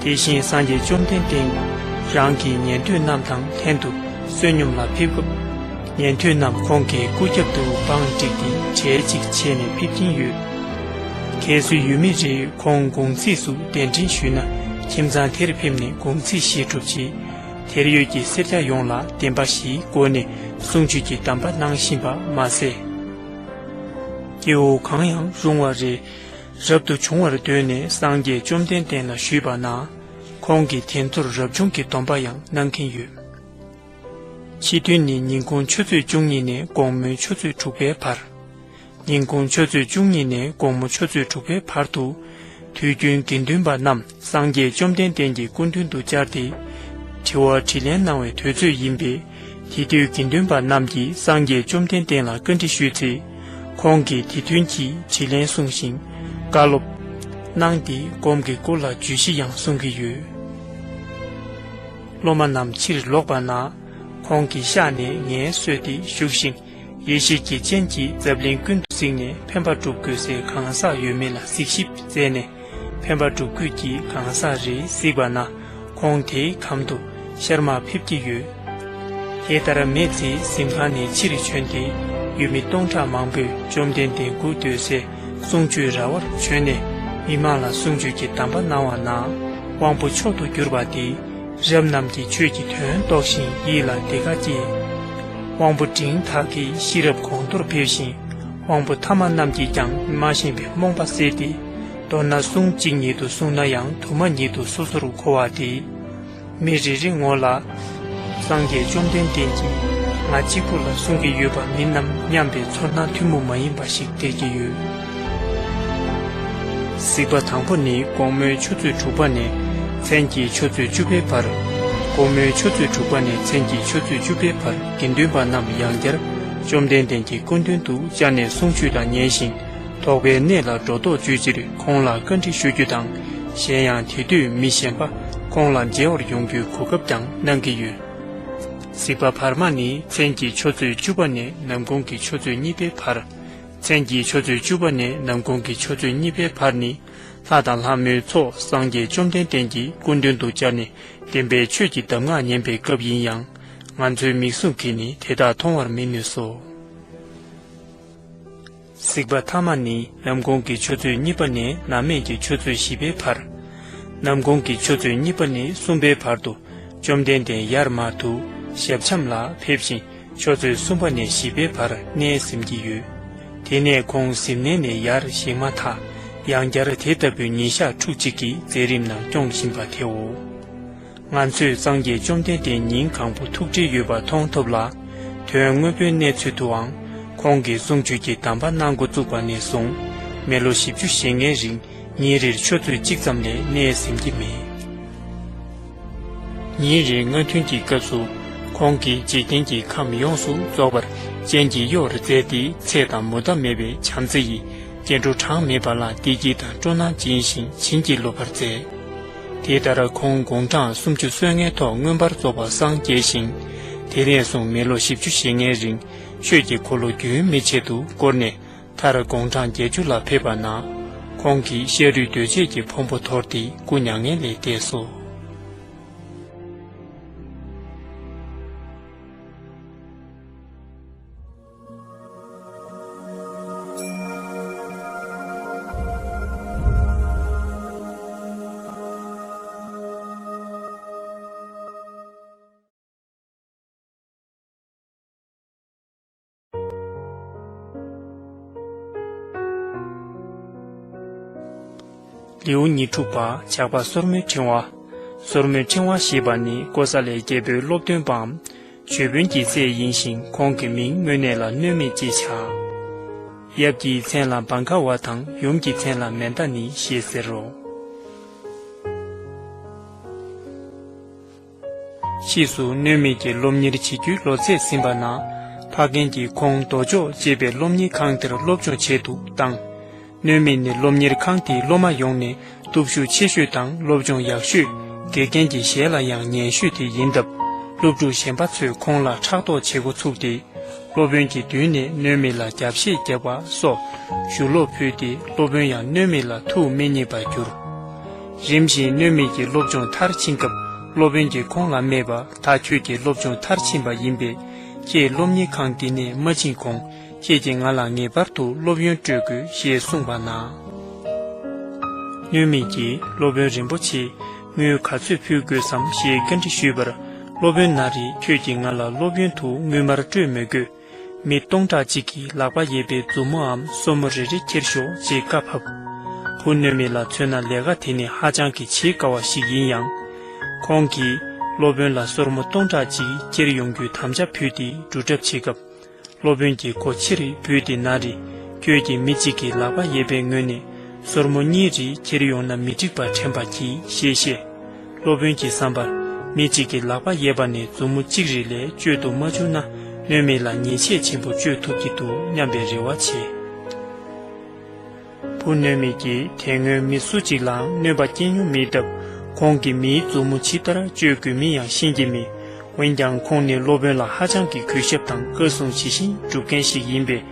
དེ་བཞིན་སངས་རྒྱས་བཅོམ་ལྡན་འདས་རང་གི་ཉན་ཐོས་རྣམས་དང་ལྷན་དུ་བསོད་སྙོམས་ལ་ཕེབས་སྐབས། ཉན་ཐོས་རྣམས་ཁོང་གི་སྐུ་རྒྱབ་ཏུ་བང་བསྒྲིགས་ཏེ་གྲལ་གཅིག་བྱས་ནས་ཕེབས་ཀྱིན་ཡོད། གལ་སྲིད་ཡུལ་མི་རེས་ཁོང་དགུང་ཚིགས་སུ་གདན་འདྲེན་ཞུས་ན། ཁྱིམ་ཚང་དེར་ཕེབས་ནས་དགུང་ཚིགས་བཞེས་གྲུབ་རྗེས། དེར་ཡོད་ཀྱི་སེར་སྐྱ་ཡོངས་ལ་བདེན་པ་བཞིའི་སྒོ་ནས་གསུང་ཆོས་ཀྱི་གདམས་པ་གནང་བཞིན་པ་མ་ཟད། སྐྱེ་བོ་གང་ཡང་རུང་བ་རེ་རབ་ཏུ་བྱུང་བར་འདོད་ནས་སངས་རྒྱས་བཅོམ་ལྡན་འདས་ལ་ཞུས་པ་ན། ཁོང་གིས་དེ་ཚོར་རབ་བྱུང་གི་སྡོམ་པ་ཡང་གནང་གིན་ཡོད། ཕྱི་ཐུན་ནི་ཉིན་གུང་ཆུ་ཚོད་བཅུ་གཉིས་ནས་དགོང་མོའི་ཆུ་ཚོད་དྲུག་པའི་བར། ཉིན་གུང་ཆུ་ཚོད་བཅུ་གཉིས་ནས་དགོང་མོ་ཆུ་ཚོད་དྲུག་པའི་བར་དུ། དུས་རྒྱུན་དགེ་འདུན་པ་རྣམས་སངས་རྒྱས་བཅོམ་ལྡན་འདས་ཀྱི་སྐུ་མདུན་དུ་བཅར་ཏེ། དྲི་བ་དྲིས་ལན་གནང་བའི་དུས་ཚོད་ཡིན་པས། དེ་དུས་དགེ་འདུན་པ་རྣམས་ཀྱིས་སངས་རྒྱས་བཅོམ་ལྡན་འདས་ལ་བཀའ་འདྲི་ཞུས་ཚེ། ཁོང་གིས་དེ་མཐུན་གྱིས་དྲིས་ལན་གསུངས་ཤིང་། བཀའ་སློབ་གནང་སྟེ། སྒོམ་གྱི་སྐོར་ལ་བརྗོད་གཞི་ཡང་གསུང་གི་ཡོད། སློབ་མ་རྣམས་ཕྱིར་ལོག་པ་ན། ཁོང་གི་ཤག་ནས་ངལ་གསོས་ཏེ་བཞུགས་ཤིང་། ཡེ་ཤེས་ཀྱི་སྤྱན་གྱིས་འཛམ་གླིང་ཀུན་ཏུ་གཟིགས་ནས་ཕན་པ་སྒྲུབ་དགོས་སའི་གང་ཟག་ཡོད་མེད་ལ་གཟིགས་ཞིབ་མཛད་ནས། ཕན་པ་སྒྲུབ་དགོས་ཀྱི་གང་ཟག་རེ་གཟིགས་པ་ན། ཁོང་དེའི་གམ་དུ་ཤར་མར་ཕེབས་ཀྱི་ཡོད། དེ་ལྟར་མི་དེ་གཟིམ་ཁང་ནས་ཕྱིར་བྱོན་ཏེ། ཡུལ་མི་སྟོང་ཕྲག་མང་པོས་བཅོམ་ལྡན་འདས་སྐུ་སྡོད་སའི་གསུང་ཆོས་ར་བར་བྱོན་ནས། མི་མང་ལ་གསུང་ཆོས་ཀྱི་གདམས་པ་གནང་བ་ན། དབང་པོ་མཆོག་ཏུ་གྱུར་པ་དེས་རབ་རྣམས་ཀྱིས་ཆོས་ཀྱི་དོན་རྟོགས་ཤིང་ཡིད་ལ་བདེ་ཁ་སྐྱེས། དབང་པོ་འབྲིང་དག་གིས་ཤེས་རབ་གོང་མཐོར་འཕེལ་ཞིང་། དབང་པོ་ཐ་མ་རྣམས་ཀྱིས་ཀྱང་མ་ཤེས་པའི་རྨོངས་པ་སེལ་ཏེ། མདོར་ན་གསུང་གཅིག་ཉིད་དུ་གསུངས་ན་ཡང་དུ་མ་ཉིད་དུ་སོ་སོར་གོ་བ་དེས། མི་རེ་རེ་ངོ་ལ། སངས་རྒྱས་བཅོམ་ལྡན་འདས་ཀྱིས་ང་གཅིག་པུ་ལ་གསུང་གི་ཡོད་པ་མིན་ནམ་སྙམ་པའི་ཚོར་སྣང་ཐུན་མོང་མ་ཡིན་པ་ཞིག་སྟེར་གྱི་ཡོད། གཟིགས་པ་དང་པོ་ནི་དགོང་མོའི་ཆུ་ཚོད་དྲུག་པ་ནས་མཚན་གྱི་ཆུ་ཚོད་བཅུ་པའི་བར། དགོང་མོའི་ཆུ་ཚོད་དྲུག་པ་ནས་མཚན་གྱི་ཆུ་ཚོད་བཅུ་པའི་བར་དགེ་འདུན་པ་རྣམས་ཡང་བསྐྱར་བཅོམ་ལྡན་འདས་ཀྱི་སྐུ་མདུན་དུ་བཅར་ནས་གསུང་ཆོས་དང་ཉན་ཞིང་། དོགས་པའི་གནས་ལ་སྒྲོ་འདོགས་གཅོད་ཕྱིར་ཁོང་ལ་བཀའ་འདྲི་ཞུ་རྒྱུ་དང་། གཞན་ཡང་དེ་དུས་མི་གཞན་པ་ཁོང་ལ་མཇལ་བར་ཡོང་རྒྱུའི་གོ་སྐབས་ཀྱང་གནང་གི་ཡོད། གཟིགས་པ་བར་མ་ནི་མཚན་གྱི་ཆུ་ཚོད་བཅུ་པ་ནས་ནམ་གུང་གི་ཆུ་ཚོད་གཉིས་པའི་བར། མཚན་གྱི་ཆུ་ཚོད་བཅུ་པ་ནས་ནམ་གུང་གི་ཆུ་ཚོད་གཉིས་པའི་བར་ནི། ལྷ་དང་ལྷ་མོའི་ཚོགས་སངས་རྒྱས་བཅོམ་ལྡན་འདས་ཀྱི་སྐུ་མདུན་དུ་བཅར་ནས་བདེན་པའི་ཆོས་ཀྱི་གདམས་ངག་ཉན་པའི་སྐབས་ཡིན་ཡང་། ང་ཚོའི་མིག་ཟུང་གིས་ནི་དེ་དག་མཐོང་བར་མི་ནུས་སོ། གཟིགས་པ་ཐ་མ་ནི་ནམ་གུང་གི་ཆུ་ཚོད་གཉིས་པ་ནས་ནམ་སྨད་ཀྱི་ཆུ་ཚོད་བཞི་པའི་བར། ནམ་གུང་གི་ཆུ་ཚོད་གཉིས་པ་ནས་གསུམ་པའི་བར་དུ་བཅོམ་ལྡན་འདས་ཡར་མར་དུ་ཞབས་འཆམ་ལ་ཕེབས་ཤིང་ཆུ་ཚོད་གསུམ་པ་ནས་བཞི་པའི་བར་གནས་གཟིམ་གྱི་ཡོད། དེ་ནས་ཁོང་གཟིམ་གནས་ནས་ཡར་བཞེངས་མ་ཐག་ཡང་བསྐྱར་དེ་ལྟ་བུའི་ཉིན་ཞག་ཕྲུགས་གཅིག་གི་མཛད་རིམ་ནང་སྐྱོང་བཞིན་པ་དེའོ། ང་ཚོས་སངས་རྒྱས་བཅོམ་ལྡན་འདས་ཉིན་གང་པོ་ཐུགས་བྲེལ་ཡོད་པ་མཐོང་ཐུབ་ལ། དོན་དངོས་པོའི་གནས་ཚུལ་དུའང་ཁོང་གིས་གསུང་ཆོས་ཀྱི་གདམས་པ་གནང་འགོ་བཙུགས་པ་ནས་བཟུང་མི་ལོ་བཞི་བཅུ་ཞེ་ལྔའི་རིང་ཉིན་རེར་ཆུ་ཚོད་གཅིག་ཙམ་ལས་གནས་ཟིན་གྱི་མེད། ཉིན་རེའི་སྔ་ཐུན་གྱི་སྐབས་སུ་ཁོང་གིས་འཇིག་རྟེན་གྱི་ཁམས་ཡོངས་སུ་རྫོགས་པར་སྤྱན་གྱིས་གཡོ་བར་མཛད་དེ་ཚེ་དང་མུ་མཐའ་མེད་པའི་བྱམས་བརྩེ་ཡིས་སྐྱེ་འགྲོ་གྲངས་མེད་པ་ལ་བདེ་སྐྱིད་དང་སྤྲོ་སྣང་སྦྱིན་ཞིང་བྱིན་གྱིས་རློབ་པར་མཛད། དེ་ལྟར་ཁོང་དགུང་གྲངས་སུམ་ཅུ་སོ་ལྔའི་ཐོག་མངོན་པར་རྫོགས་པར་སངས་རྒྱས་ཤིང་། དེ་ནས་བཟུང་མི་ལོ་བཞི་བཅུ་ཞེ་ལྔའི་རིང་ཆོས་ཀྱི་འཁོར་ལོ་རྒྱུན་མི་ཆད་དུ་བསྐོར་ནས་མཐར་དགུང་གྲངས་བརྒྱད་ཅུ་ལ་ཕེབས་པ་ན། ཁོང་གིས་ཤ་རུས་གདོས་བཅས་ཀྱི་ཕུང་པོ་དོར་ཏེ་སྐུ་མྱ་ངན་ལས་འདས་སོ། ལེའུ་ཉེར་དྲུག་པ། ཇག་པ་སོར་མོའི་ཕྲེང་བ། སོར་མོའི་ཕྲེང་བ་ཞེས་པ་ནི་ཀོ་ས་ལའི་རྒྱལ་པོའི་སློབ་སྟོན་པའམ་བྱོས་དཔོན་གྱི་སྲས་ཡིན་ཞིང་། ཁོང་གི་མིང་དངོས་གནས་ལ་གནོད་མེད་ཅེས་བྱ། ཡབ་ཀྱི་མཚན་ལ་བང་ཀ་བ་དང་ཡུམ་གྱི་མཚན་ལ་མན་ད་ནི་ཞེས་ཟེར་རོ། ཕྱིས་སུ་གནོད་མེད་ཀྱི་སློབ་གཉེར་བྱེད་རྒྱུའི་ལོ་ཚད་ཟིན་པ་ན། ཕ་རྒན་གྱིས་ཁོང་མདོ་ཕྱོགས་ཅེས་པའི་སློབ་གཉེར་ཁང་དེར་སློབ་སྦྱོང་བྱེད་དུ་བཏང་། གནོད་མེད་ནི་སློབ་གཉེར་ཁང་དེའི་སློབ་མ་ཡོངས་ནས་སྟོབས་ཤུགས་ཆེ་ཤོས་དང་སློབ་སྦྱོང་ཡག་ཤོས། དགེ་རྒན་གྱི་ཞལ་ལ་ཡང་ཉན་ཤོས་དེ་ཡིན་སྟབས། སློབ་ཕྲུག་གཞན་པ་ཚོས་ཁོང་ལ་ཕྲག་དོག་བྱེད་འགོ་ཚུགས་ཏེ། སློབ་དཔོན་གྱི་མདུན་ནས་གནོད་མེད་ལ་རྒྱབ་བཤད་བརྒྱབ་པ་སོགས་ཞུ་ལོག་ཕུལ་ཏེ། སློབ་དཔོན་ཡང་གནོད་མེད་ལ་ཐུགས་མི་མཉེས་པར་གྱུར། རིམ་བཞིན་གནོད་མེད་ཀྱི་སློབ་སྦྱོང་མཐར་ཕྱིན་སྐབས། སློབ་དཔོན་གྱིས་ཁོང་ལ་སྨྲས་པ། ད་ཁྱོད་ཀྱི་སློབ་སྦྱོང་མཐར་ཕྱིན་པ་ཡིན་པས། ཁྱེད་སློབ་གཉེར་ཁང་འདི་ནས་མ་ཕྱིན་གོང་། ཁྱེད་ཀྱིས་ང་ལ་ངེས་པར་དུ་སློབ་ཡོན་སྤྲོད་དགོས་ཞེས་གསུངས་པ་ན། གནོད་མེད་ཀྱིས། སློབ་དཔོན་རིན་པོ་ཆེ། དངུལ་ག་ཚོད་ཕུལ་དགོས་སམ་ཞེས་བཀའ་འདྲི་ཞུས་པར། སློབ་དཔོན་ན་རེ། ཁྱོད་ཀྱིས་ང་ལ་སློབ་ཡོན་དུ་དངུལ་སྨར་སྤྲོད་མི་དགོས། མི་སྟོང་ཕྲག་གཅིག་གི་ལག་པ་གཡས་པའི་མཛུབ་མོའམ་སོར་མོ་རེ་རེ་ཁྱེར་ཤོག་ཅེས་བཀའ་ཕབ། བུ་གནོད་མེད་ལ་མཚོན་ན་ལས་ཀ་དེ་ནི་ཧ་ཅང་གི་བྱེད་དཀའ་བ་ཞིག་ཡིན་ཡང་། ཁོང་གིས་སློབ་དཔོན་ལ་སོར་མོ་སྟོང་ཕྲག་གཅིག་ཁྱེར་ཡོང་རྒྱུའི་དམ་བཅའ་ཕུལ་ཏེ་སྒྲུབ་གྲབས་བྱེད་སྐབས། སློབ་དཔོན་གྱིས་ཁོ་ཕྱིར་བུད་དེ་ན་རེ། ཁྱོད་ཀྱིས་མི་གཅིག་གི་ལག་པ་གཡས་པའི་ངོས་ནས་སོར་མོ་གཉིས་རེ་ཁྱེར་ཡོང་ན་མི་འགྲིག་པ་དྲན་པ་གྱིས་ཞེས་བཤད། སློབ་དཔོན་གྱི་བསམ་པར། མི་གཅིག་གི་ལག་པ་གཡས་པ་ནས་མཛུབ་མོ་གཅིག་རེ་ལས་གཅོད་དུ་མ་བཅུག་ན། གནོད་མེད་ལ་ཉེས་ཆད་ཆེན་པོ་གཅོད་ཐུབ་ཀྱི་འདུག་སྙམ་པའི་རེ་བ་བྱས། བུ་གནོད་མེད་ཀྱིས་དེ་སྔོན་མི་སུ་གཅིག་ལའང་གནོད་པ་སྐྱེལ་མྱོང་མེད་སྟབས། ཁོང་གིས་མིའི་མཛུབ་མོ་ཇི་ལྟར་གཅོད་དགོས་མིན་ཡང་ཤེས་ཀྱི་མེད། འོན་ཀྱང་ཁོང་ནི་སློབ་དཔོན་ལ་ཧ་ཅང་གི་གུས་ཞབས་དང་བཀའ་གསུང་ཇི་བཞིན་སྒྲུབ་མཁན་ཞིག་ཡིན་པས།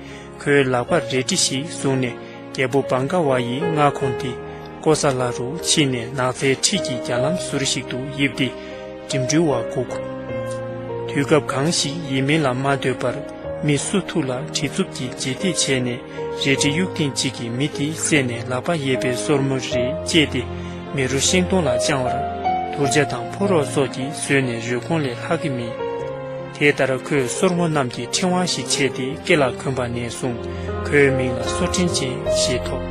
ཁོའི་ལག་པར་རལ་གྲི་ཞིག་བཟུང་ནས། རྒྱལ་པོ་བང་ཀ་བ་ཡི་མངའ་ཁོངས་ཏེ། ཀོ་ས་ལ་རུ་ཕྱིན་ནས་ནགས་ཚལ་འཁྲིས་ཀྱི་རྒྱ་ལམ་ཟུར་ཞིག་ཏུ་ཡིབ་སྟེ། འགྲིམ་འགྲུལ་བ་སྒུག། དུས་སྐབས་གང་ཞིག་ཡིན་མིན་ལ་མ་ལྟོས་པར། མི་སུ་ཐུག་ལ་གྲི་རྩུབ་ཀྱིས་རྗེས་འདེད་བྱས་ནས། རལ་གྲི་གཡུག་ཐེངས་གཅིག་གིས་མི་དེའི་སྲས་ནས་ལག་པ་གཡས་པའི་སོར་མོ་རེ་བཅད་དེ། མེ་རོ་ཤིང་སྡོང་ལ་བཅང་བར། དུར་བྱ་དང་ཕོ་རོག་སོགས་ཀྱིས་ཟོས་ནས་རུས་གོང་ལས་ལྷག་གི་མེད། དེ་ལྟར་ཁོས་སོར་མོ་རྣམས་ཀྱི་ཕྲེང་བ་ཞིག་ཕྱེ་སྟེ་སྐེ་ལ་གོན་པ་ནས་བཟུང་། ཁོའི་མིང་ལ་སོར་ཕྲེང་ཅན་ཞེས་ཐོགས།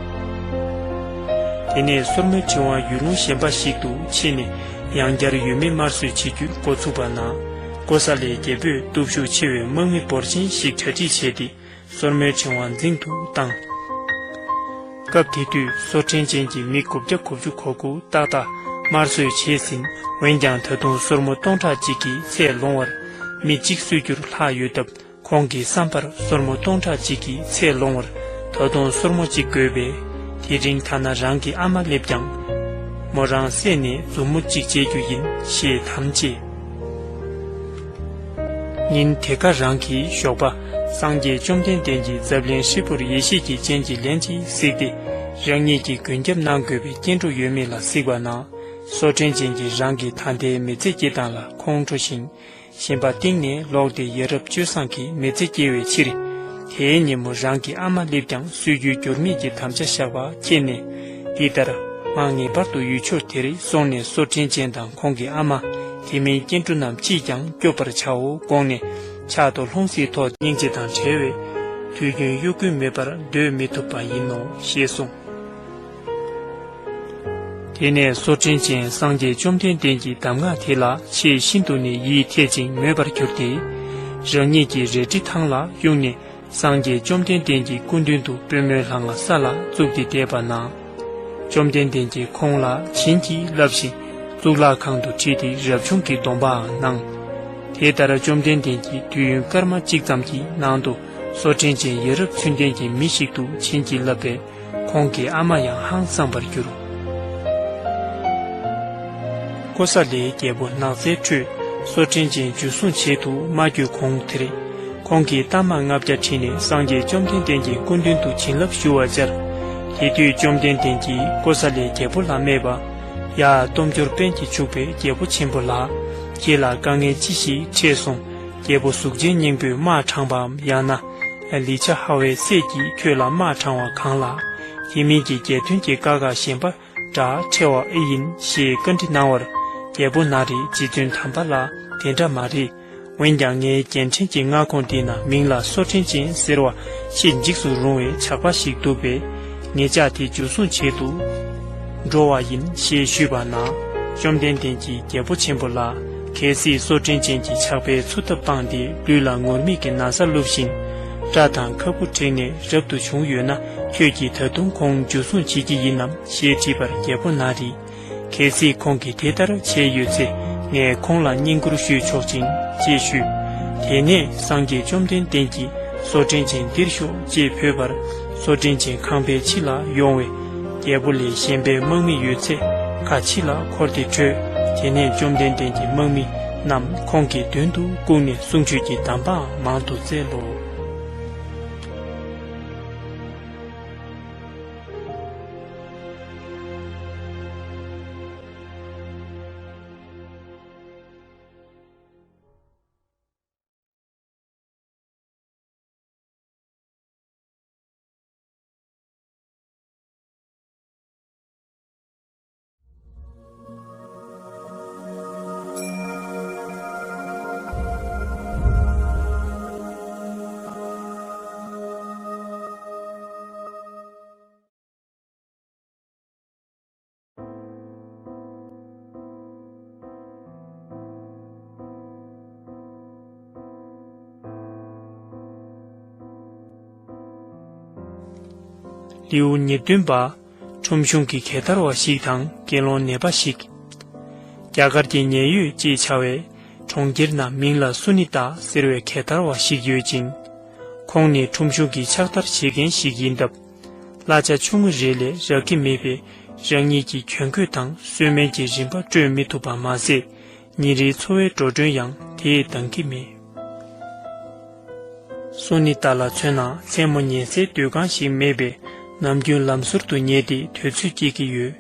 དེ་ནས་སོར་མོའི་ཕྲེང་བ་ཡུལ་ལུང་གཞན་པ་ཞིག་ཏུ་ཕྱིན་ནས། ཡང་བསྐྱར་ཡུལ་མི་དམར་གསོད་བྱེད་རྒྱུ་འགོ་ཚུགས་པ་ན། ཀོ་ས་ལའི་རྒྱལ་པོས་སྟོབས་ཤུགས་ཆེ་བའི་དམག་མི་འབོར་ཆེན་ཞིག་གྲ་སྒྲིག་བྱས་ཏེ། སོར་མོའི་ཕྲེང་བ་འཛིང་དུ་བཏང་། སྐབས་དེ་དུས་སོར་ཕྲེང་ཅན་གྱི་མི་དགུ་བརྒྱ་དགུ་བཅུ་གོ་དགུ་ཏག་ཏག་དམར་གསོད་བྱས་ཟིན། འོན་ཀྱང་ད་དུང་སོར་མོ་སྟོང་ཕྲག་གཅིག་གིས་ཚད་ལོངས་བར། མི་གཅིག་གསོད་རྒྱུར་ལྷག་ཡོད་སྟབས། ཁོང་གི་བསམ་པར་སོར་མོ་སྟོང་ཕྲག་གཅིག་གིས་ཚད་ལོངས་བར། ད་དུང་སོར་མོ་གཅིག་དགོས་པས། དེ་རིང་ཐ་ན་རང་གི་ཨ་མ་སླེབས་ཀྱང་། མོ་རང་བསད་ནས་མཛུབ་མོ་གཅིག་བཅད་རྒྱུ་ཡིན་ཞེས་དམ་བཅས། ཉིན་དེ་ཀ་རང་གི་ཞོགས་པ། སངས་རྒྱས་བཅོམ་ལྡན་འདས་ཀྱི་ཛབ་ལེན་ཧྲིལ་པོར་ཡེ་ཤེས་ཀྱི་སྤྱན་གྱིས་ལན་གཅིག་གཟིགས་ཏེ། རང་ཉིད་ཀྱི་མགོན་སྐྱབས་གནང་དགོས་པའི་སྐྱེ་འགྲོ་ཡོད་མེད་ལ་གཟིགས་པ་ན། སོར་ཕྲེང་ཅན་གྱིས་རང་གི་ད་ལྟའི་མི་ཚེ་སྐྱེལ་སྟངས་ལ་ཁོང་ཁྲོ་ཞིང་། ཞེན་པ་གཏིང་ནས་ལོག་སྟེ། ཡ་རབས་སྤྱོད་བཟང་གི་མི་ཚེ་སྐྱེལ་བའི་ཕྱིར། དེའི་ཉིན་མོ་རང་གི་ཨ་མ་སླེབས་ཀྱང་གསོད་རྒྱུའི་འགྱུར་མེད་ཀྱི་དམ་བཅའ་བཞག་པ་མཁྱེན་ནས། འདི་ལྟར། མ་ངེས་པར་དུ་ཡུལ་ཕྱོགས་དེར་སོང་ནས་སོར་ཕྲེང་ཅན་དང་ཁོང་གི་ཨ་མ། དེ་མིན་སྐྱེ་འགྲོ་རྣམས་ཅིས་ཀྱང་སྐྱོབ་པར་བྱའོ་དགོངས་ནས། ཕྱག་ཏུ་ལྷུང་བཟེད་ཐོགས་སྙིང་རྗེ་དང་བྲལ་བས། དུས་རྒྱུན་གཡོ་འགུལ་མེད་པར་སྡོད་མི་ཐུབ་པ་ཡིན་ནོ་ཞེས་གསུངས། དེ་ནས་སོར་ཕྲེང་ཅན་སངས་རྒྱས་བཅོམ་ལྡན་འདས་ཀྱི་གདམས་ངག་དེ་ལ་ཆེས་ཤིན་ཏུ་ནས་ཡིད་འཐད་ཅིང་མོས་པར་གྱུར་ཏེ། རང་ཉིད་ཀྱི་རལ་གྲི་ཐང་ལ་གཡུགས་ནས། སངས་རྒྱས་བཅོམ་ལྡན་འདས་ཀྱི་སྐུ་མདུན་དུ་པུས་མོའི་ལྷ་ང་ས་ལ་བཙུགས་ཏེ་བསྡད་པ་ན། བཅོམ་ལྡན་འདས་ཀྱིས་ཁོང་ལ་བྱིན་གྱིས་བརླབས་ཤིང་། གཙུག་ལག་ཁང་དུ་ཁྲིད་དེ་རབ་བྱུང་གི་སྡོམ་པའང་གནང་། དེ་ལྟར་བཅོམ་ལྡན་འདས་ཀྱིས་དུས་ཡུན་སྐར་མ་གཅིག་ཙམ་གྱི་ནང་དུ། སོར་ཕྲེང་ཅན་ཡ་རབས་ཚུལ་ལྡན་གྱི་མི་ཞིག་ཏུ་བྱིན་གྱིས་བརླབས་པས། ཁོང་གི་ཨ་མ་ཡང་ཧང་སངས་པར་གྱུར། ཀོ་ས་ལའི་རྒྱལ་པོ་ནགས་ཚལ་ཁྲོད། སོར་ཕྲེང་ཅན་འཇུ་བཟུང་བྱེད་དུ་མ་བསྐྱོད་གོང་དེར། ཁོང་གིས་རྟགས་མ་ལྔ་བརྒྱ་ཁྲིད་ནས་སངས་རྒྱས་བཅོམ་ལྡན་འདས་ཀྱི་སྐུ་མདུན་དུ་བྱིན་རླབས་ཞུ་བར་བཅར། དེ་དུས་བཅོམ་ལྡན་འདས་ཀྱིས་ཀོ་ས་ལའི་རྒྱལ་པོ་ལ་སྨྲས་པ། ཡ། སྟོབས་འབྱོར་དཔལ་གྱིས་ཕྱུག་པའི་རྒྱལ་པོ་ཆེན་པོ་ལགས། ཁྱེད་ལ་དཀའ་ངལ་ཅི་ཞིག་འཕྲད་སོང་། རྒྱལ་པོ་གཟུགས་ཅན་སྙིང་པོས་དམག་དྲངས་པའམ། ཡང་ན། ལི་ཆ་ཧ་ཝའི་སྲས་ཀྱིས་ཁྱོད་ལ་དམག་དྲངས་པ་གང་ལགས། དེ་མིན་གྱི་རྒྱལ་དོན་གྱི་བཀའ་ཁག་གཞན་པ་འདྲ་འཕྲད་པ་ཨེ་ཡིན་ཞེས་བཀའ་འདྲི་གནང་བར། རྒྱལ་པོ་ན་རེ་རྗེ་བཙུན་དམ་པ་ལགས། དེ་འདྲ་མ་རེད། འོན་ཀྱང་ངའི་རྒྱལ་ཕྲན་གྱི་མངའ་ཁོངས་འདི་ན་མིང་ལ་སོ་ཕྲན་ཅན་ཟེར་བ་ཆེས་འཇིགས་སུ་རུང་བའི་ཇག་པ་ཞིག་འདུག་པས། ངེད་ཅག་དེ་འཇུ་བཟུང་བྱེད་དུ་འགྲོ་བ་ཡིན་ཞེས་ཞུས་པ་ན། བཅོམ་ལྡན་འདས་ཀྱིས། རྒྱལ་པོ་ཆེན་པོ་ལགས། གལ་སྲིད་སོ་ཕྲན་ཅན་གྱི་ཇག་པས་འཚོ་ཐབས་སྤངས་ཏེ་ལུས་ལ་ངུར་སྨྲིག་གི་ན་བཟའ་བླུགས་ཤིང་། སྐྲ་དང་ཁ་སྤུ་བྲེགས་ནས་རབ་ཏུ་བྱུང་ཡོད་ན། ཁྱོད་ཀྱིས་ད་དུང་ཁོང་འཇུ་བཟུང་བྱེད་ཀྱི་ཡིན་ནམ་ཞེས་དྲིས་པར། རྒྱལ་པོ་ན་རེ། གལ་སྲིད་ཁོང་གིས་དེ་ལྟར་བྱས་ཡོད་ཚེ། ངས་ཁོང་ལ་བསྙེན་བཀུར་ཞུས་ཆོག་ཅིང་ཅེས་ཞུས། དེ་ནས་སངས་རྒྱས་བཅོམ་ལྡན་འདས་ཀྱིས། སོ་ཕྲན་ཅན་འདིར་ཤོག་ཅེས་བོས་པར། སོ་ཕྲན་ཅན་ཁང་པའི་ཕྱི་ལ་ཡོང་བས། རྒྱལ་པོ་ལས་གཞན་པའི་དམག་མི་ཡོད་ཚད་ཁ་ཕྱི་ལ་འཁོར་ཏེ་བྲོས། དེ་ནས་བཅོམ་ལྡན་འདས་ཀྱི་དམག་མི་རྣམས་ཁོང་གི་མདུན་དུ་བཀུག་ནས་གསུང་ཆོས་ཀྱི་གདམས་པའང་མང་དུ་སྩལ་ལོ། ལེའུ་ཉེར་བདུན་པ། ཁྲོམ་གཞུང་གི་གད་བདར་བ་ཞིག་དང་དགེ་སློང་ནད་པ་ཞིག་རྒྱ་གར་གྱི་ཉེ་ཡོད་ཅེས་བྱ་བའི་གྲོང་ཁྱེར་ན་མིང་ལ་སུ་ནི་ཏ་ཟེར་བའི་གད་བདར་བ་ཞིག་ཡོད་ཅིང་། ཁོང་ནི་ཁྲོམ་གཞུང་གི་ཕྱག་བདར་བྱེད་མཁན་ཞིག་ཡིན་སྟབས། གླ་ཆ་ཆུང་ངུ་རེ་ལས་རག་གི་མེད་པས། རང་ཉིད་ཀྱི་གྱོན་གོས་དང་གསོལ་སྨན་གྱི་རིན་པ་སྤྲོད་མི་ཐུབ་པ་མ་ཟད། ཉིན་རེའི་འཚོ་བའི་འགྲོ་གྲོན་ཡང་དེས་འདང་གི་མེད། སུ་ནི་ཏ་ལ་མཚོན་ན་མཚན་མོ་ཉལ་སའི་སྡོད་ཁང་ཞིག་མེད་པས། ནམ་རྒྱུན་ལམ་ཟུར་དུ་ཉལ་ཏེ་དུས་ཚོད་སྐྱེལ་གྱི་ཡོད།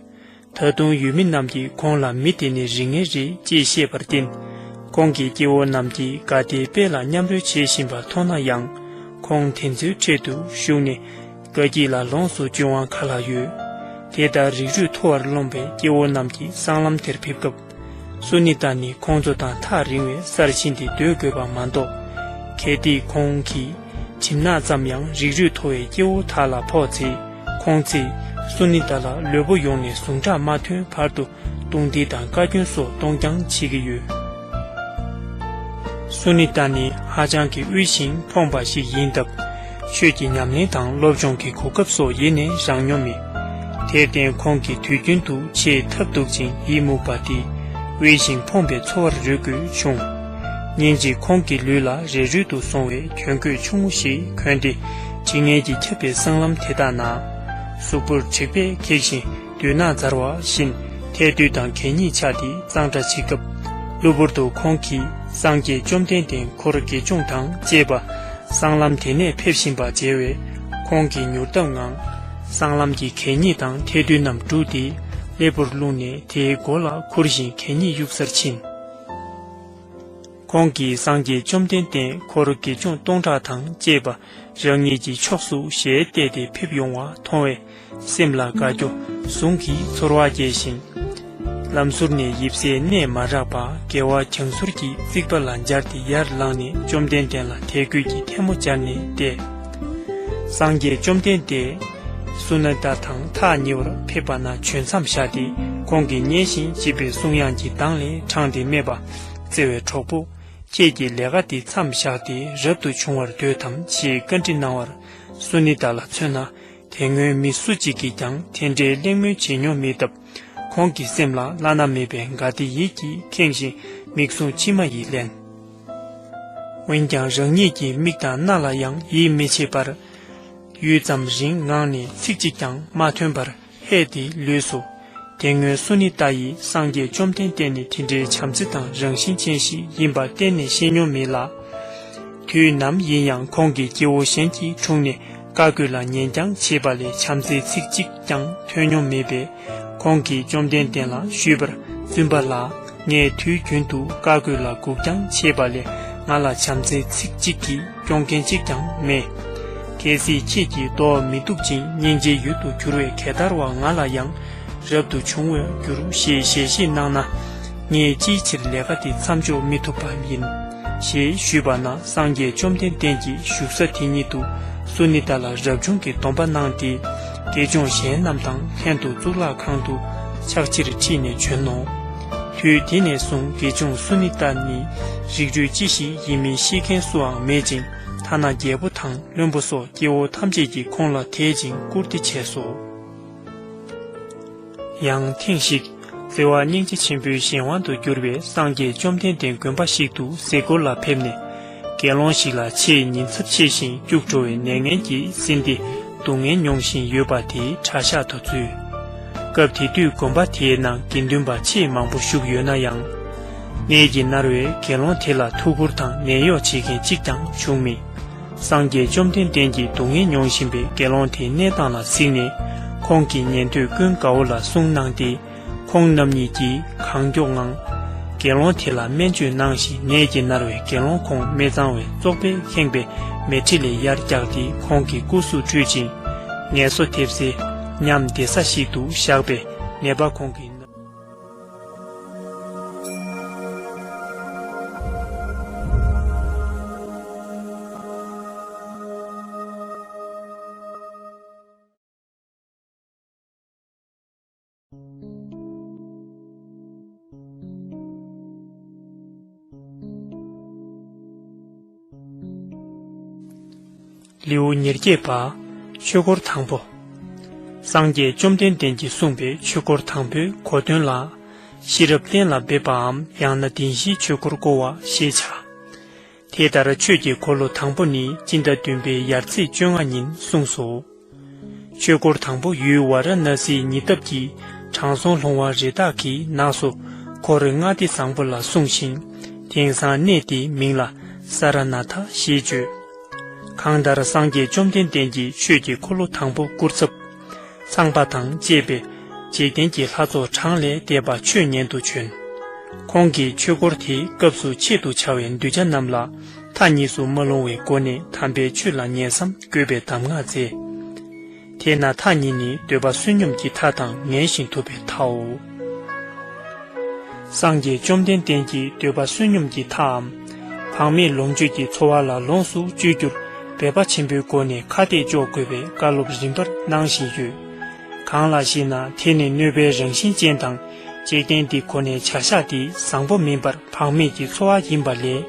ད་དུང་ཡུལ་མི་རྣམས་ཀྱིས་ཁོང་ལ་མི་དེ་ནི་རིགས་ངན་རེད་ཅེས་བཤད་པར་བརྟེན། ཁོང་གི་སྐྱེ་བོ་རྣམས་ཀྱིས་དགའ་བདེའི་དཔལ་ལ་མཉམ་རོལ་བྱེད་བཞིན་པ་མཐོང་ན་ཡང་། ཁོང་དེ་ཚོའི་ཁྲོད་དུ་ཞུགས་ནས། དགའ་སྐྱིད་ལ་ལོངས་སུ་སྤྱོད་དབང་ག་ལ་ཡོད། དེ་ལྟར་རིགས་རུས་མཐོ་བར་རློམ་པའི་སྐྱེ་བོ་རྣམས་ཀྱིས་སྲང་ལམ་དེར་ཕེབས་སྐབས། སུ་ནི་ཏ་ནི་ཁོང་ཚོ་དང་ཐག་རིང་བའི་སར་ཕྱིན་ཏེ་སྡོད་དགོས་པ་མ་གཏོགས། གལ་ཏེ་ཁོང་གིས་གྲིབ་ནག་ཙམ་ཡང་རིགས་རུས་མཐོ་བའི་སྐྱེ་བོ་དག་ལ་ཕོག་ཚེ། ཁོང་ཚོས་སུ་ནི་ཏ་ལ་ལུས་པོ་ཡོངས་ནས་ཟུངས་ཁྲག་མ་ཐོན་བར་དུ་རྡུང་རྡེག་དང་བཀའ་བཀྱོན་སོགས་གཏོང་རྐྱང་བྱེད་ཀྱི་ཡོད། སུ་ནི་ཏ་ནི་ཧ་ཅང་གི་དབུལ་ཞིང་ཕོངས་པ་ཞིག་ཡིན་སྟབས། ཆོས་ཀྱི་ཉམས་ལེན་དང་སློབ་སྦྱོང་གི་གོ་སྐབས་སོགས་ཡེ་ནས་རག་མྱོང་མེད། དེར་བརྟེན་ཁོང་གིས་དུས་རྒྱུན་དུ་ཆེས་ཐབས་སྡུག་ཅིང་ཡིད་མུག་པ་དེ། དབུལ་ཞིང་ཕོངས་པའི་འཚོ་བར་རོལ་དགོས་བྱུང་། ཉིན་གཅིག་ཁོང་གི་ལུས་ལ་རས་རུལ་དུ་སོང་བའི་གྱོན་གོས་ཆུང་ངུ་ཞིག་གོན་ཏེ། དྲི་ངད་ཀྱིས་ཁྱབ་པའི་སྲང་ལམ་དེ་དག་ན། གཟུགས་པོར་དྲེག་པས་འཁེགས་ཤིང་། དུག་ནག་འཛར་བ་བཞིན་ཐལ་རྡུལ་དང་གད་སྙིགས་ཆགས་ཏེ་གཙང་སྦྲ་བྱེད་སྐབས། གློ་བུར་དུ་ཁོང་གིས་སངས་རྒྱས་བཅོམ་ལྡན་འདས་འཁོར་དགེ་སྦྱོང་དང་བཅས་པ་སྲང་ལམ་དེ་ནས་ཕེབས་བཞིན་པ་མཇལ་བས། ཁོང་གིས་མྱུར་སྟབས་ངང་སྲང་ལམ་གྱི་གད་སྙིགས་དང་ཐལ་རྡུལ་རྣམས་བསྒྲུགས་ཏེ་སླེ་པོར་བླུགས་ནས་དེའི་མགོ་ལ་ཁུར་ཞིང་གད་སྙིགས་གཡུག་སར་ཕྱིན། ཁོང་གིས་སངས་རྒྱས་བཅོམ་ལྡན་འདས་འཁོར་དགེ་སྦྱོང་སྟོང་ཕྲག་དང་བཅས་པ་རང་ཉིད་ཀྱི་ཕྱོགས་སུ་ཞལ་གཏད་དེ་ཕེབས་ཡོང་བ་མཐོང་བས། སེམས་ལ་དགའ་སྐྱོ་ཟུང་གིས་ཚོར་བ་སྐྱེས་ཤིང་། ལམ་ཟུར་ནས་ཡིབ་སའི་གནས་མ་རག་པར་དགེ་བ་རྒྱང་ཟུར་གྱི་རྩིག་པ་ལ་འབྱར་ཏེ་ཡར་ལངས་ནས་བཅོམ་ལྡན་འདས་ལ་དད་གུས་ཀྱི་ཐལ་མོ་སྦྱར་ནས་བསྡད། སངས་རྒྱས་བཅོམ་ལྡན་འདས་སུ་ནི་ཏ་དང་ཐག་ཉེ་བར་ཕེབས་པ་ན་བྱོན་མཚམས་བཞག་སྟེ་ཁོང་གིས་སྙན་ཞིང་འཇེབས་པའི་གསུང་དབྱངས་ཀྱི་གདངས་ལས་དྲངས་ཏེ་སྨྲས་པ། བརྩེ་བའི་གྲོགས་པོ། ཁྱེད་ཀྱི་ལས་ཀ་འདི་མཚམས་བཞག་སྟེ་རབ་ཏུ་བྱུང་བར་འདོད་དམ་ཞེས་བཀའ་འདྲི་གནང་བར། སུ་ནི་ཏ་ལ་མཚོན་ན། དེ་སྔོན་མི་སུ་གཅིག་གིས་ཀྱང་དེ་འདྲའི་གླེང་མོལ་བྱེད་མྱོང་མེད་སྟབས། ཁོང་གི་སེམས་ལ་བླ་ན་མེད་པའི་དགའ་བདེ་ཡིད་ཀྱིས་ཁེངས་ཤིང་མིག་ཟུང་མཆི་མ་ཡིས་བརླན། འོན་ཀྱང་རང་ཉིད་ཀྱི་མིག་དང་རྣ་ལ་ཡང་ཡིད་མི་ཆེས་པར། ཡུད་ཙམ་རིང་ངང་ནས་ཚིག་གཅིག་ཀྱང་མ་ཐོན་པར། ཧད་དེ་ལུས་སོ། དེ་སྔོན་སུ་ནི་ཏ་ཡིས་སངས་རྒྱས་བཅོམ་ལྡན་འདས་ནི་དེ་འདྲའི་བྱམས་བརྩེ་དང་རང་བཞིན་ཅན་ཞིག་ཡིན་པ་གཏན་ནས་ཤེས་མྱོང་མེད་ལ། དུས་ནམ་ཡིན་ཡང་ཁོང་གིས་སྐྱེ་བོ་གཞན་གྱི་དྲུང་ནས་ བཀའ་བསྒོ་ལ་ཉན་རྐྱང་བྱས་པ་ལས་བྱམས་བརྩེའི་ཚིག་གཅིག་ཀྱང་ཐོས་མྱོང་མེད་པས། ཁོང་གིས་བཅོམ་ལྡན་འདས་ལ་ཞུས་པར། བཙུན་པ་ལགས། ངས་དུས་རྒྱུན་དུ་བཀའ་བསྒོ་ལ་སྒུག་རྐྱང་བྱས་པ་ལས་ང་ལ་བྱམས་བརྩེའི་ཚིག་གཅིག་གིས་སྐྱོང་མཁན་གཅིག་ཀྱང་མེད། གལ་སྲིད་ཁྱེད་ཀྱིས་གདོང་མི་སྡུག་ཅིང་སྙིང་རྗེའི་ཡུལ་དུ་གྱུར་བའི་གད་བདར་བ་ང་ལ་ཡང་རབ་ཏུ་བྱུང་བར་འགྱུར་ཞེས་ཞལ་བཞེས་གནང་ན། ངས་ཅིའི་ཕྱིར་ལས་ཀ་དེ་མཚམས་འཇོག་མི་ཐུབ་པ་ཡིན། ཞེས་ཞུས་པ་ན། སངས་རྒྱས་བཅོམ་ལྡན་འདས་ཀྱིས་བཞུགས་ས་དེ་ཉིད་དུ་སུ་ནི་ཏ་ལ་རབ་བྱུང་གི་སྡོམ་པ་གནང་སྟེ། དགེ་སྦྱོང་གཞན་རྣམས་དང་ལྷན་དུ་གཙུག་ལག་ཁང་དུ་ཕྱག་ཕྱིར་ཁྲིད་ནས་བྱོན་ནོ། དུས་དེ་ནས་བཟུང་དགེ་སྦྱོང་སུ་ནི་ཏ་ནི་རིགས་རུས་ཅི་ཞིག་ཡིན་མིན་ཤེས་མཁན་སུའང་མེད་ཅིང་། ཐ་ན་རྒྱལ་པོ་དང་བློན་པོ་སོགས་སྐྱེ་བོ་ཐམས་ཅད་ཀྱིས་ཁོང་ལ་དད་ཅིང་བཀུར་སྟི་བྱས་སོ། ཡང་ཐེངས་ཤིག་བརྩེ་བ་སྙིང་རྗེ་ཆེན་པོའི་གཞན་དབང་དུ་གྱུར་པའི་སངས་རྒྱས་བཅོམ་ལྡན་འདས་དགོན་པ་ཞིག་ཏུ་ཟས་གོ་ལ་ཕེབས་ནས། དགེ་སློང་ཞིག་ལ་ཆེས་ཉེན་ཚབས་ཆེ་ཞིང་སྐྱུག་བྲོ་བའི་ནད་ངན་གྱིས་ཟིན་ཏེ་སྡུག་བསྔལ་མྱོང་བཞིན་ཡོད་པ་དེའི་གྲྭ་ཤག་ཏུ་འཛུལ། སྐབས་དེ་དུས་དགོན་པ་དེའི་ནང་དགེ་འདུན་པ་ཆེས་མང་པོ་བཞུགས་ཡོད་ན་ཡང་། ནད་ཀྱིས་མནར་བའི་དགེ་སློང་དེ་ལ་ཐུགས་ཁུར་དང་ནད་གཡོག་བྱེད་མཁན་གཅིག་ཀྱང་བྱུང་མེད། སངས་རྒྱས་བཅོམ་ལྡན་འདས་ཀྱིས་སྡུག་བསྔལ་མྱོང་བཞིན་པའི་དགེ་སློང་དེའི་གནས་སྟངས་ལ་གཟིགས་ནས། ཁོང་གི་ཉན་ཐོས་ཀུན་དགའ་བོ་ལ་གསུང་གནང་སྟེ། ཁོང་རྣམ་གཉིས་ཀྱིས་གང་མགྱོགས་ངང་དགེ་སློང་དེ་ལ་སྨན་བཅོས་གནང་ཞིང་། ནད་ཀྱིས་མནར་བའི་དགེ་སློང་ཁོང་སྨན་གཙང་བའི་བཙོག་པས་ཁེངས་པའི་མལ་ཁྲི་ལས་ཡར་བཀྱགས་ཏེ། ཁོང་གི་སྐུ་གཟུགས་བཀྲུས་ཤིང་། ངལ་གསོ་ཐེབས་སའི་ཉམས་བདེ་ས་ཞིག་ཏུ་བཞག་པས། ནད་པ་ཁོང་གི། ལེའུ་ཉེར་བརྒྱད་པ། ཆོས་འཁོར་དང་པོ། སངས་རྒྱས་བཅོམ་ལྡན་འདས་ཀྱིས་གསུངས་པའི་ཆོས་འཁོར་དང་པོའི་གོ་དོན་ལ། ཤེས་རབ་གཏན་ལ་འབེབས་པའམ་ཡང་ན་བདེན་བཞིའི་ཆོས་འཁོར་བསྐོར་བ་ཞེས་བྱ། དེ་ལྟར་ཆོས་ཀྱི་འཁོར་ལོ་དང་པོ་ནི་སྤྱི་ཟླ་བདུན་པའི་ཡར་ཚེས་བཅོ་ལྔ་ཉིན་གསུངས་སོ། ཆོས་འཁོར་དང་པོ་ཡུལ་ཝཱ་ར་ཎཱ་སིའི་ཉེ་འདབས་ཀྱི་དྲང་སྲོང་ལྷུང་བ་རི་དྭགས་ཀྱི་ནགས་སུ་འཁོར་ལྔ་སྡེ་བཟང་པོ་ལ་གསུངས་ཤིང་། དེང་སང་གནས་དེའི་མིང་ལ་ས་ར་ནཱ་ཐ་ཞེས་བརྗོད། གང་ལྟར་སངས་རྒྱས་བཅོམ་ལྡན་འདས་ཀྱིས་ཆོས་ཀྱི་འཁོར་ལོ་དང་པོ་བསྐོར་ཚབ། ཚངས་པ་དང་བཅས་པའི་འཇིག་རྟེན་གྱི་ལྷ་ཚོགས་གྲངས་ལས་འདས་པ་ཆོས་ཉན་དུ་བྱོན། ཁོང་གིས་ཆོས་འཁོར་དེའི་སྐབས་སུ་ཆེད་དུ་བྱ་བའི་གདུལ་བྱ་རྣམས་ལ་མཐའ་གཉིས་སུ་མ་ལྷུང་བའི་སྒོ་ནས་དམ་པའི་ཆོས་ལ་ཉན་བསམ་དགོས་པའི་གདམས་ངག་མཛད། དེས་ན་མཐའ་གཉིས་ནི་འདོད་པ་བསོད་སྙོམས་ཀྱི་མཐའ་དང་ངལ་ཞིང་དུབ་པའི་མཐའོ། སངས་རྒྱས་བཅོམ་ལྡན་འདས་ཀྱིས་འདོད་པ་བསོད་སྙོམས་ཀྱི་མཐའམ། བག་མེད་ལོངས་སྤྱོད་ཀྱི་འཚོ་བ་ལ་ལོངས་སུ་སྤྱོད་རྒྱུར་འབད་པ་ཆེན་པོའི་སྒོ་ནས་ཁ་གཏད་གཅོག་དགོས་པའི་བཀའ་སློབ་རིམ་པར་གནང་བཞིན་ཡོད། གང་ལགས་ཤེ་ན། དེ་ནི་གནོད་པའི་རང་བཞིན་ཅན་དང་། འཇིག་རྟེན་འདི་ཁོ་ནའི་བྱ་བཞག་འདི་བཟང་པོ་མིན་པར་བག་མེད་ཀྱི་འཚོ་བ་ཡིན་པ་ལས།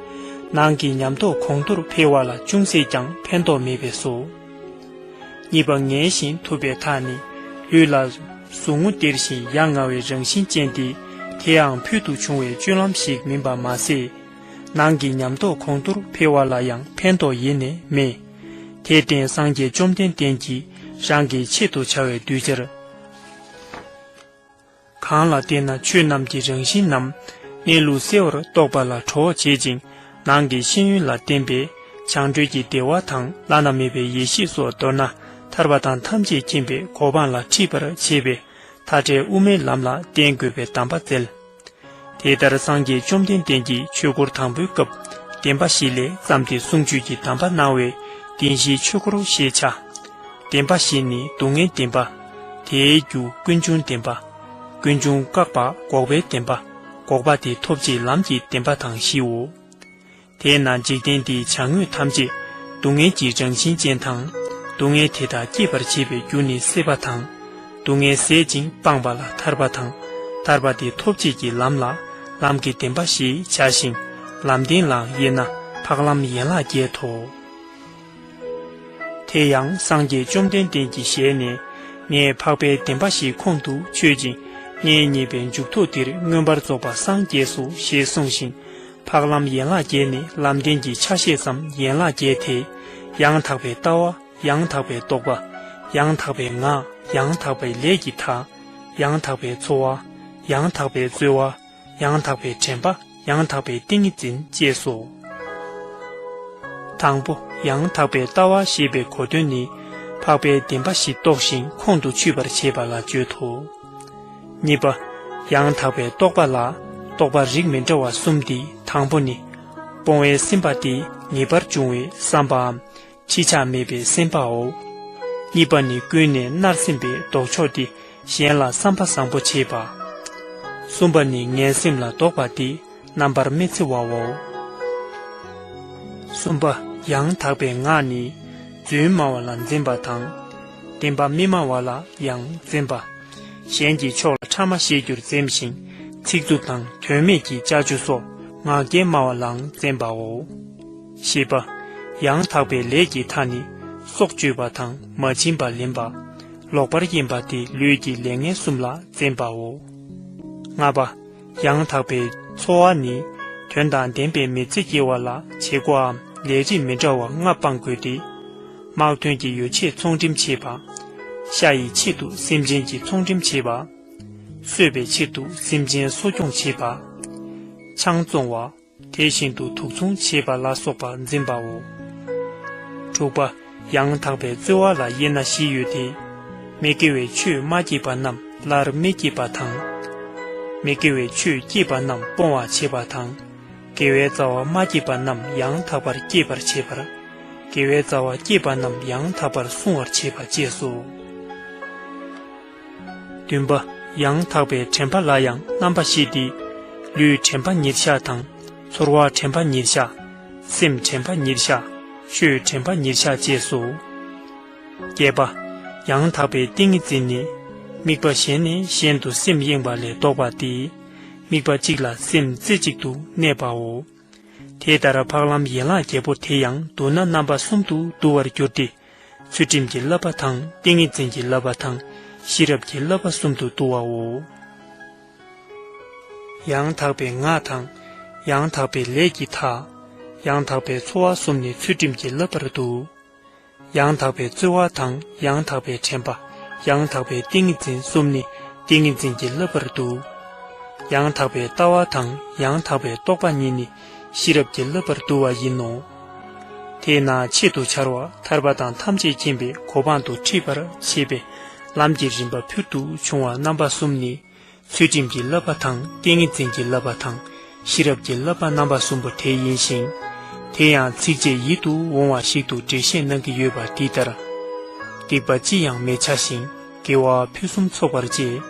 ནང་གི་ཉམས་རྟོགས་གོང་མཐོར་འཕེལ་བ་ལ་ཅུང་ཟད་ཀྱང་ཕན་ཐོགས་མེད་པས་སོ། གཉིས་པ་ངལ་ཞིང་དུབ་པའི་མཐའ་ནི། ལུས་ལ་ཟུག་རྔུ་སྟེར་ཞིང་ཡ་ང་བའི་རང་བཞིན་ཅན་ཏེ། དེའང་ཕུལ་དུ་བྱུང་བའི་སྤྱོད་ལམ་ཞིག་མིན་པ་མ་ཟད། ནང་གི་ཉམས་རྟོགས་གོང་མཐོར་འཕེལ་བ་ལ་ཡང་ཕན་ཐོགས་ཡེ་ནས་མེད། དེར་བརྟེན་སངས་རྒྱས་བཅོམ་ལྡན་འདས་ཀྱིས་རང་གི་ཆེད་དུ་བྱ་བའི་གདུལ་བྱར། གང་ལ་བརྟེན་ན་ཆོས་རྣམས་ཀྱི་རང་བཞིན་ནམ། གནས་ལུགས་གསལ་བར་རྟོགས་པ་ལ་གྲོགས་བྱེད་ཅིང་། ནང་གི་ཤེས་ཡོན་ལ་བརྟེན་པའི་བྱང་གྲོལ་གྱི་བདེ་བ་དང་བླ་ན་མེད་པའི་ཡེ་ཤེས་སོགས་མདོར་ན་ཐར་པ་དང་ཐམས་ཅད་མཁྱེན་པའི་གོ་འཕང་ལ་འཁྲིད་པར་བྱེད་པའི་མཐའ་བྲལ་དབུ་མའི་ལམ་ལ་བརྟེན་དགོས་པའི་གདམས་པ་བསྩལ། དེ་ལྟར་སངས་རྒྱས་བཅོམ་ལྡན་འདས་ཀྱིས་ཆོས་འཁོར་དང་པོའི་སྐབས་བདེན་པ་བཞི་ལས་བརྩམས་ཏེ་གསུང་ཆོས་ཀྱི་གདམས་པ་གནང་བས་བདེན་བཞིའི་ཆོས་འཁོར་ཞེས་བྱ། བདེན་པ་བཞི་ནི་སྡུག་བསྔལ་བདེན་པ། དེའི་རྒྱུ་ཀུན་འབྱུང་བདེན་པ། ཀུན་འབྱུང་བཀག་པ་འགོག་པའི་བདེན་པ། འགོག་པ་དེ་ཐོབ་བྱེད་ལམ་གྱི་བདེན་པ་དང་བཞིའོ། དེས་ན་འཇིག་རྟེན་འདིའི་བྱ་དངོས་ཐམས་ཅད་སྡུག་བསྔལ་གྱི་རང་བཞིན་ཅན་དང་། སྡུག་བསྔལ་དེ་དག་སྐྱེད་པར་བྱེད་པའི་རྒྱུ་ནི་སྲེད་པ་དང་། སྡུག་བསྔལ་ཟད་ཅིང་སྤངས་པ་ལ་ཐར་པ་དང་། ཐར་པ་དེ་ཐོབ་བྱེད་ཀྱི་ལམ་ལ་ལམ་གྱི་བདེན་པ་ཞེས་བྱ་ཞིང་། ལམ་བདེན་ལའང་དབྱེ་ན་འཕགས་ལམ་ཡན་ལག་བརྒྱད་དོ། དེ་ཡང་སངས་རྒྱས་བཅོམ་ལྡན་འདས་ཀྱི་ཞལ་ནས། ངས་འཕགས་པའི་བདེན་པ་བཞི་ཁོང་དུ་ཆུད་ཅིང་། ངས་རྙེད་པའི་མཇུག་ཐོགས་འདིར་མངོན་པར་རྫོགས་པ་སངས་རྒྱས་སོ་ཞེས་གསུངས་ཤིང་། འཕགས་ལམ་ཡན་ལག་བརྒྱད་ནི་ལམ་བདེན་གྱི་ཆ་ཤས་སམ་ཡན་ལག་བརྒྱད་དེ། ཡང་དག་པའི་ལྟ་བ། ཡང་དག་པའི་རྟོག་པ། ཡང་དག་པའི་ངག། ཡང་དག་པའི་ལས་ཀྱི་མཐའ། ཡང་དག་པའི་འཚོ་བ། ཡང་དག་པའི་རྩོལ་བ། ཡང་དག་པའི་དྲན་པ། ཡང་དག་པའི་ཏིང་ངེ་འཛིན་བཅས་སོ། དང་པོ། ཡང་དག་པའི་ལྟ་བ་ཞེས་པའི་གོ་དོན་ནི། འཕགས་པའི་བདེན་པ་བཞི་རྟོགས་ཤིང་ཁོང་དུ་ཆུད་པར་བྱེད་པ་ལ་བརྗོད་དོ། གཉིས་པ། ཡང་དག་པའི་རྟོག་པ་ལ་རྟོག་པ་རིགས་མི་འདྲ་བ་གསུམ་སྟེ། དང་པོ་ནི། སྤོང་བའི་སེམས་པ་སྟེ་ངེས་པར་འབྱུང་བའི་བསམ་པའམ། ཁྲིད་ཆགས་མེད་པའི་སེམས་པའོ། གཉིས་པ་ནི་ཀུན་ནས་མནར་སེམས་པའི་ལྡོག་ཕྱོགས་ཏེ། གཞན་ལ་བསམ་པ་བཟང་པོ་བྱེད་པ། གསུམ་པ་ནི་ངན་སེམས་ལ་ལྡོག་པ་སྟེ། རྣམ་པར་མི་འཚེ་བའོ། གསུམ་པ། ཡང་དག་པའི་ངག་ནི། རྫུན་སྨྲ་བ་ལ་འཛེམ་པ་དང་། བདེན་པ་མི་སྨྲ་བ་ལ་ཡང་འཛེམ་པ། གཞན་གྱི་ཕྱོགས་ལ་ཕྲ་མ་བཤད་རྒྱུར་འཛེམ་ཞིང་། ཚིག་རྩུབ་དང་དོན་མེད་ཀྱི་ཅ་ཅོ་སོགས་ངག་འཁྱལ་སྨྲ་བ་ལའང་འཛེམ་པའོ། བཞི་པ། ཡང་དག་པའི་ལས་ཀྱི་མཐའ་ནི། སྲོག་གཅོད་པ་དང་མ་བྱིན་པ་ལེན་པ། ལོག་པར་གཡེམ་པ་སྟེ་ལུས་ཀྱི་ལས་ངན་གསུམ་ལ་འཛེམ་པའོ། ལྔ་པ། ཡང་དག་པའི་འཚོ་བ་ནི། དོན་དང་ལྡན་པའི་མི་ཚེ་སྐྱེལ་བ་ལ་བྱེད་སྒོའམ་ལས་རིགས་མི་འདྲ་བ་ལྔ་སྤང་དགོས་ཏེ། དམག་དོན་གྱི་ཡོ་བྱད་ཚོང་འགྲེམས་བྱེད་པ། ཤ་ཡི་ཆེད་དུ་སེམས་ཅན་གྱི་ཚོང་འགྲེམས་བྱེད་པ། གསོད་པའི་ཆེད་དུ་སེམས་ཅན་གསོ་སྐྱོང་བྱེད་པ། ཆང་བཙོང་བ། དེ་བཞིན་དུ་དུག་འཚོང་བྱེད་པ་ལ་སོགས་པ་འཛེམ་པའོ། དྲུག་པ། ཡང་དག་པའི་རྩོལ་བ་ལ་དབྱེ་ན་བཞི་ཡོད་དེ། མི་དགེ་བའི་ཆོས་མ་སྐྱེས་པ་རྣམས་སླར་མི་སྐྱེད་པ་དང་། མི་དགེ་བའི་ཆོས་སྐྱེས་པ་རྣམས་སྤོང་བར་བྱེད་པ་དང་། དགེ་བའི་རྩ་བ་མ་སྐྱེས་པ་རྣམས་ཡང་དག་པར་སྐྱེད་པར་བྱེད་པར། དགེ་བའི་རྩ་བ་སྐྱེས་པ་རྣམས་ཡང་དག་པར་སྲུང་བར་བྱེད་པ་བཅས་སོ། བདུན་པ། ཡང་དག་པའི་དྲན་པ་ལ་ཡང་རྣམ་པ་བཞི་སྟེ། ལུས་དྲན་པ་ཉེར་བཞག་དང་། ཚོར་བ་དྲན་པ་ཉེར་བཞག། སེམས་དྲན་པ་ཉེར་བཞག། ཆོས་དྲན་པ་ཉེར་བཞག་བཅས་སོ། བརྒྱད་པ། ཡང་དག་པའི་ཏིང་ངེ་འཛིན་ནི། དམིགས་པ་གཞན་ནས་གཞན་དུ་སེམས་གཡེང་བ་ལས་ལྡོག་པ་སྟེ། དམིགས་པ་གཅིག་ལ་སེམས་རྩེ་གཅིག་ཏུ་གནས་པའོ། དེ་ལྟར་འཕགས་ལམ་ཡན་ལག་བརྒྱད་པོ་དེ་ཡང་བསྡུ་ན་རྣམ་པ་གསུམ་དུ་འདུ་བར་འགྱུར་ཏེ། ཚུལ་ཁྲིམས་ཀྱི་བསླབ་པ་དང་ཏིང་ངེ་འཛིན་གྱི་བསླབ་པ་དང་ཤེས་རབ་ཀྱི་བསླབ་པ་གསུམ་དུ་འདུ་བའོ། ཡང་དག་པའི་ངག་དང་། ཡང་དག་པའི་ལས་ཀྱི་མཐའ། ཡང་དག་པའི་འཚོ་བ་གསུམ་ནི་ཚུལ་ཁྲིམས་ཀྱི་བསླབ་པར་འདུ། ཡང་དག་པའི་རྩོལ་བ་དང་ཡང་དག་པའི་དྲན་པ། ཡང་དག་པའི་ཏིང་ངེ་འཛིན་གསུམ་ནི་ཏིང་ངེ་འཛིན་གྱི་བསླབ་པར་འདུ། ཡང་དག་པའི་ལྟ་བ་དང་ཡང་དག་པའི་རྟོག་པ་གཉིས་ནི་ཤེས་རབ་ཀྱི་བསླབ་པར་འདུ་བ་ཡིན་ནོ། དེས་ན་ཆེད་དུ་བྱ་བ་ཐར་པ་དང་ཐམས་ཅད་མཁྱེན་པའི་གོ་འཕང་དུ་ཁྲིད་པར་བྱེད་པའི་ལམ་གྱི་རིམ་པ་ཕུལ་དུ་བྱུང་བ་རྣམ་པ་གསུམ་ནི། ཚུལ་ཁྲིམས་ཀྱི་བསླབ་པ་དང་ཏིང་ངེ་འཛིན་གྱི་བསླབ་པ་དང་ཤེས་རབ་ཀྱི་བསླབ་པ་རྣམ་པ་གསུམ་པོ་དེ་ཡིན་ཞིང་། དེ་ཡང་ཚིགས་བཅད་ཡིད་དུ་འོང་བ་ཞིག་ཏུ་འགྲེལ་བཤད་གནང་གི་ཡོད་པ་འདི་ལྟར། སྡིག་པ་ཅི་ཡང་མི་བྱ་ཞིང་དགེ་བ་ཕུན་སུམ་ཚོགས་པར་སྤྱད།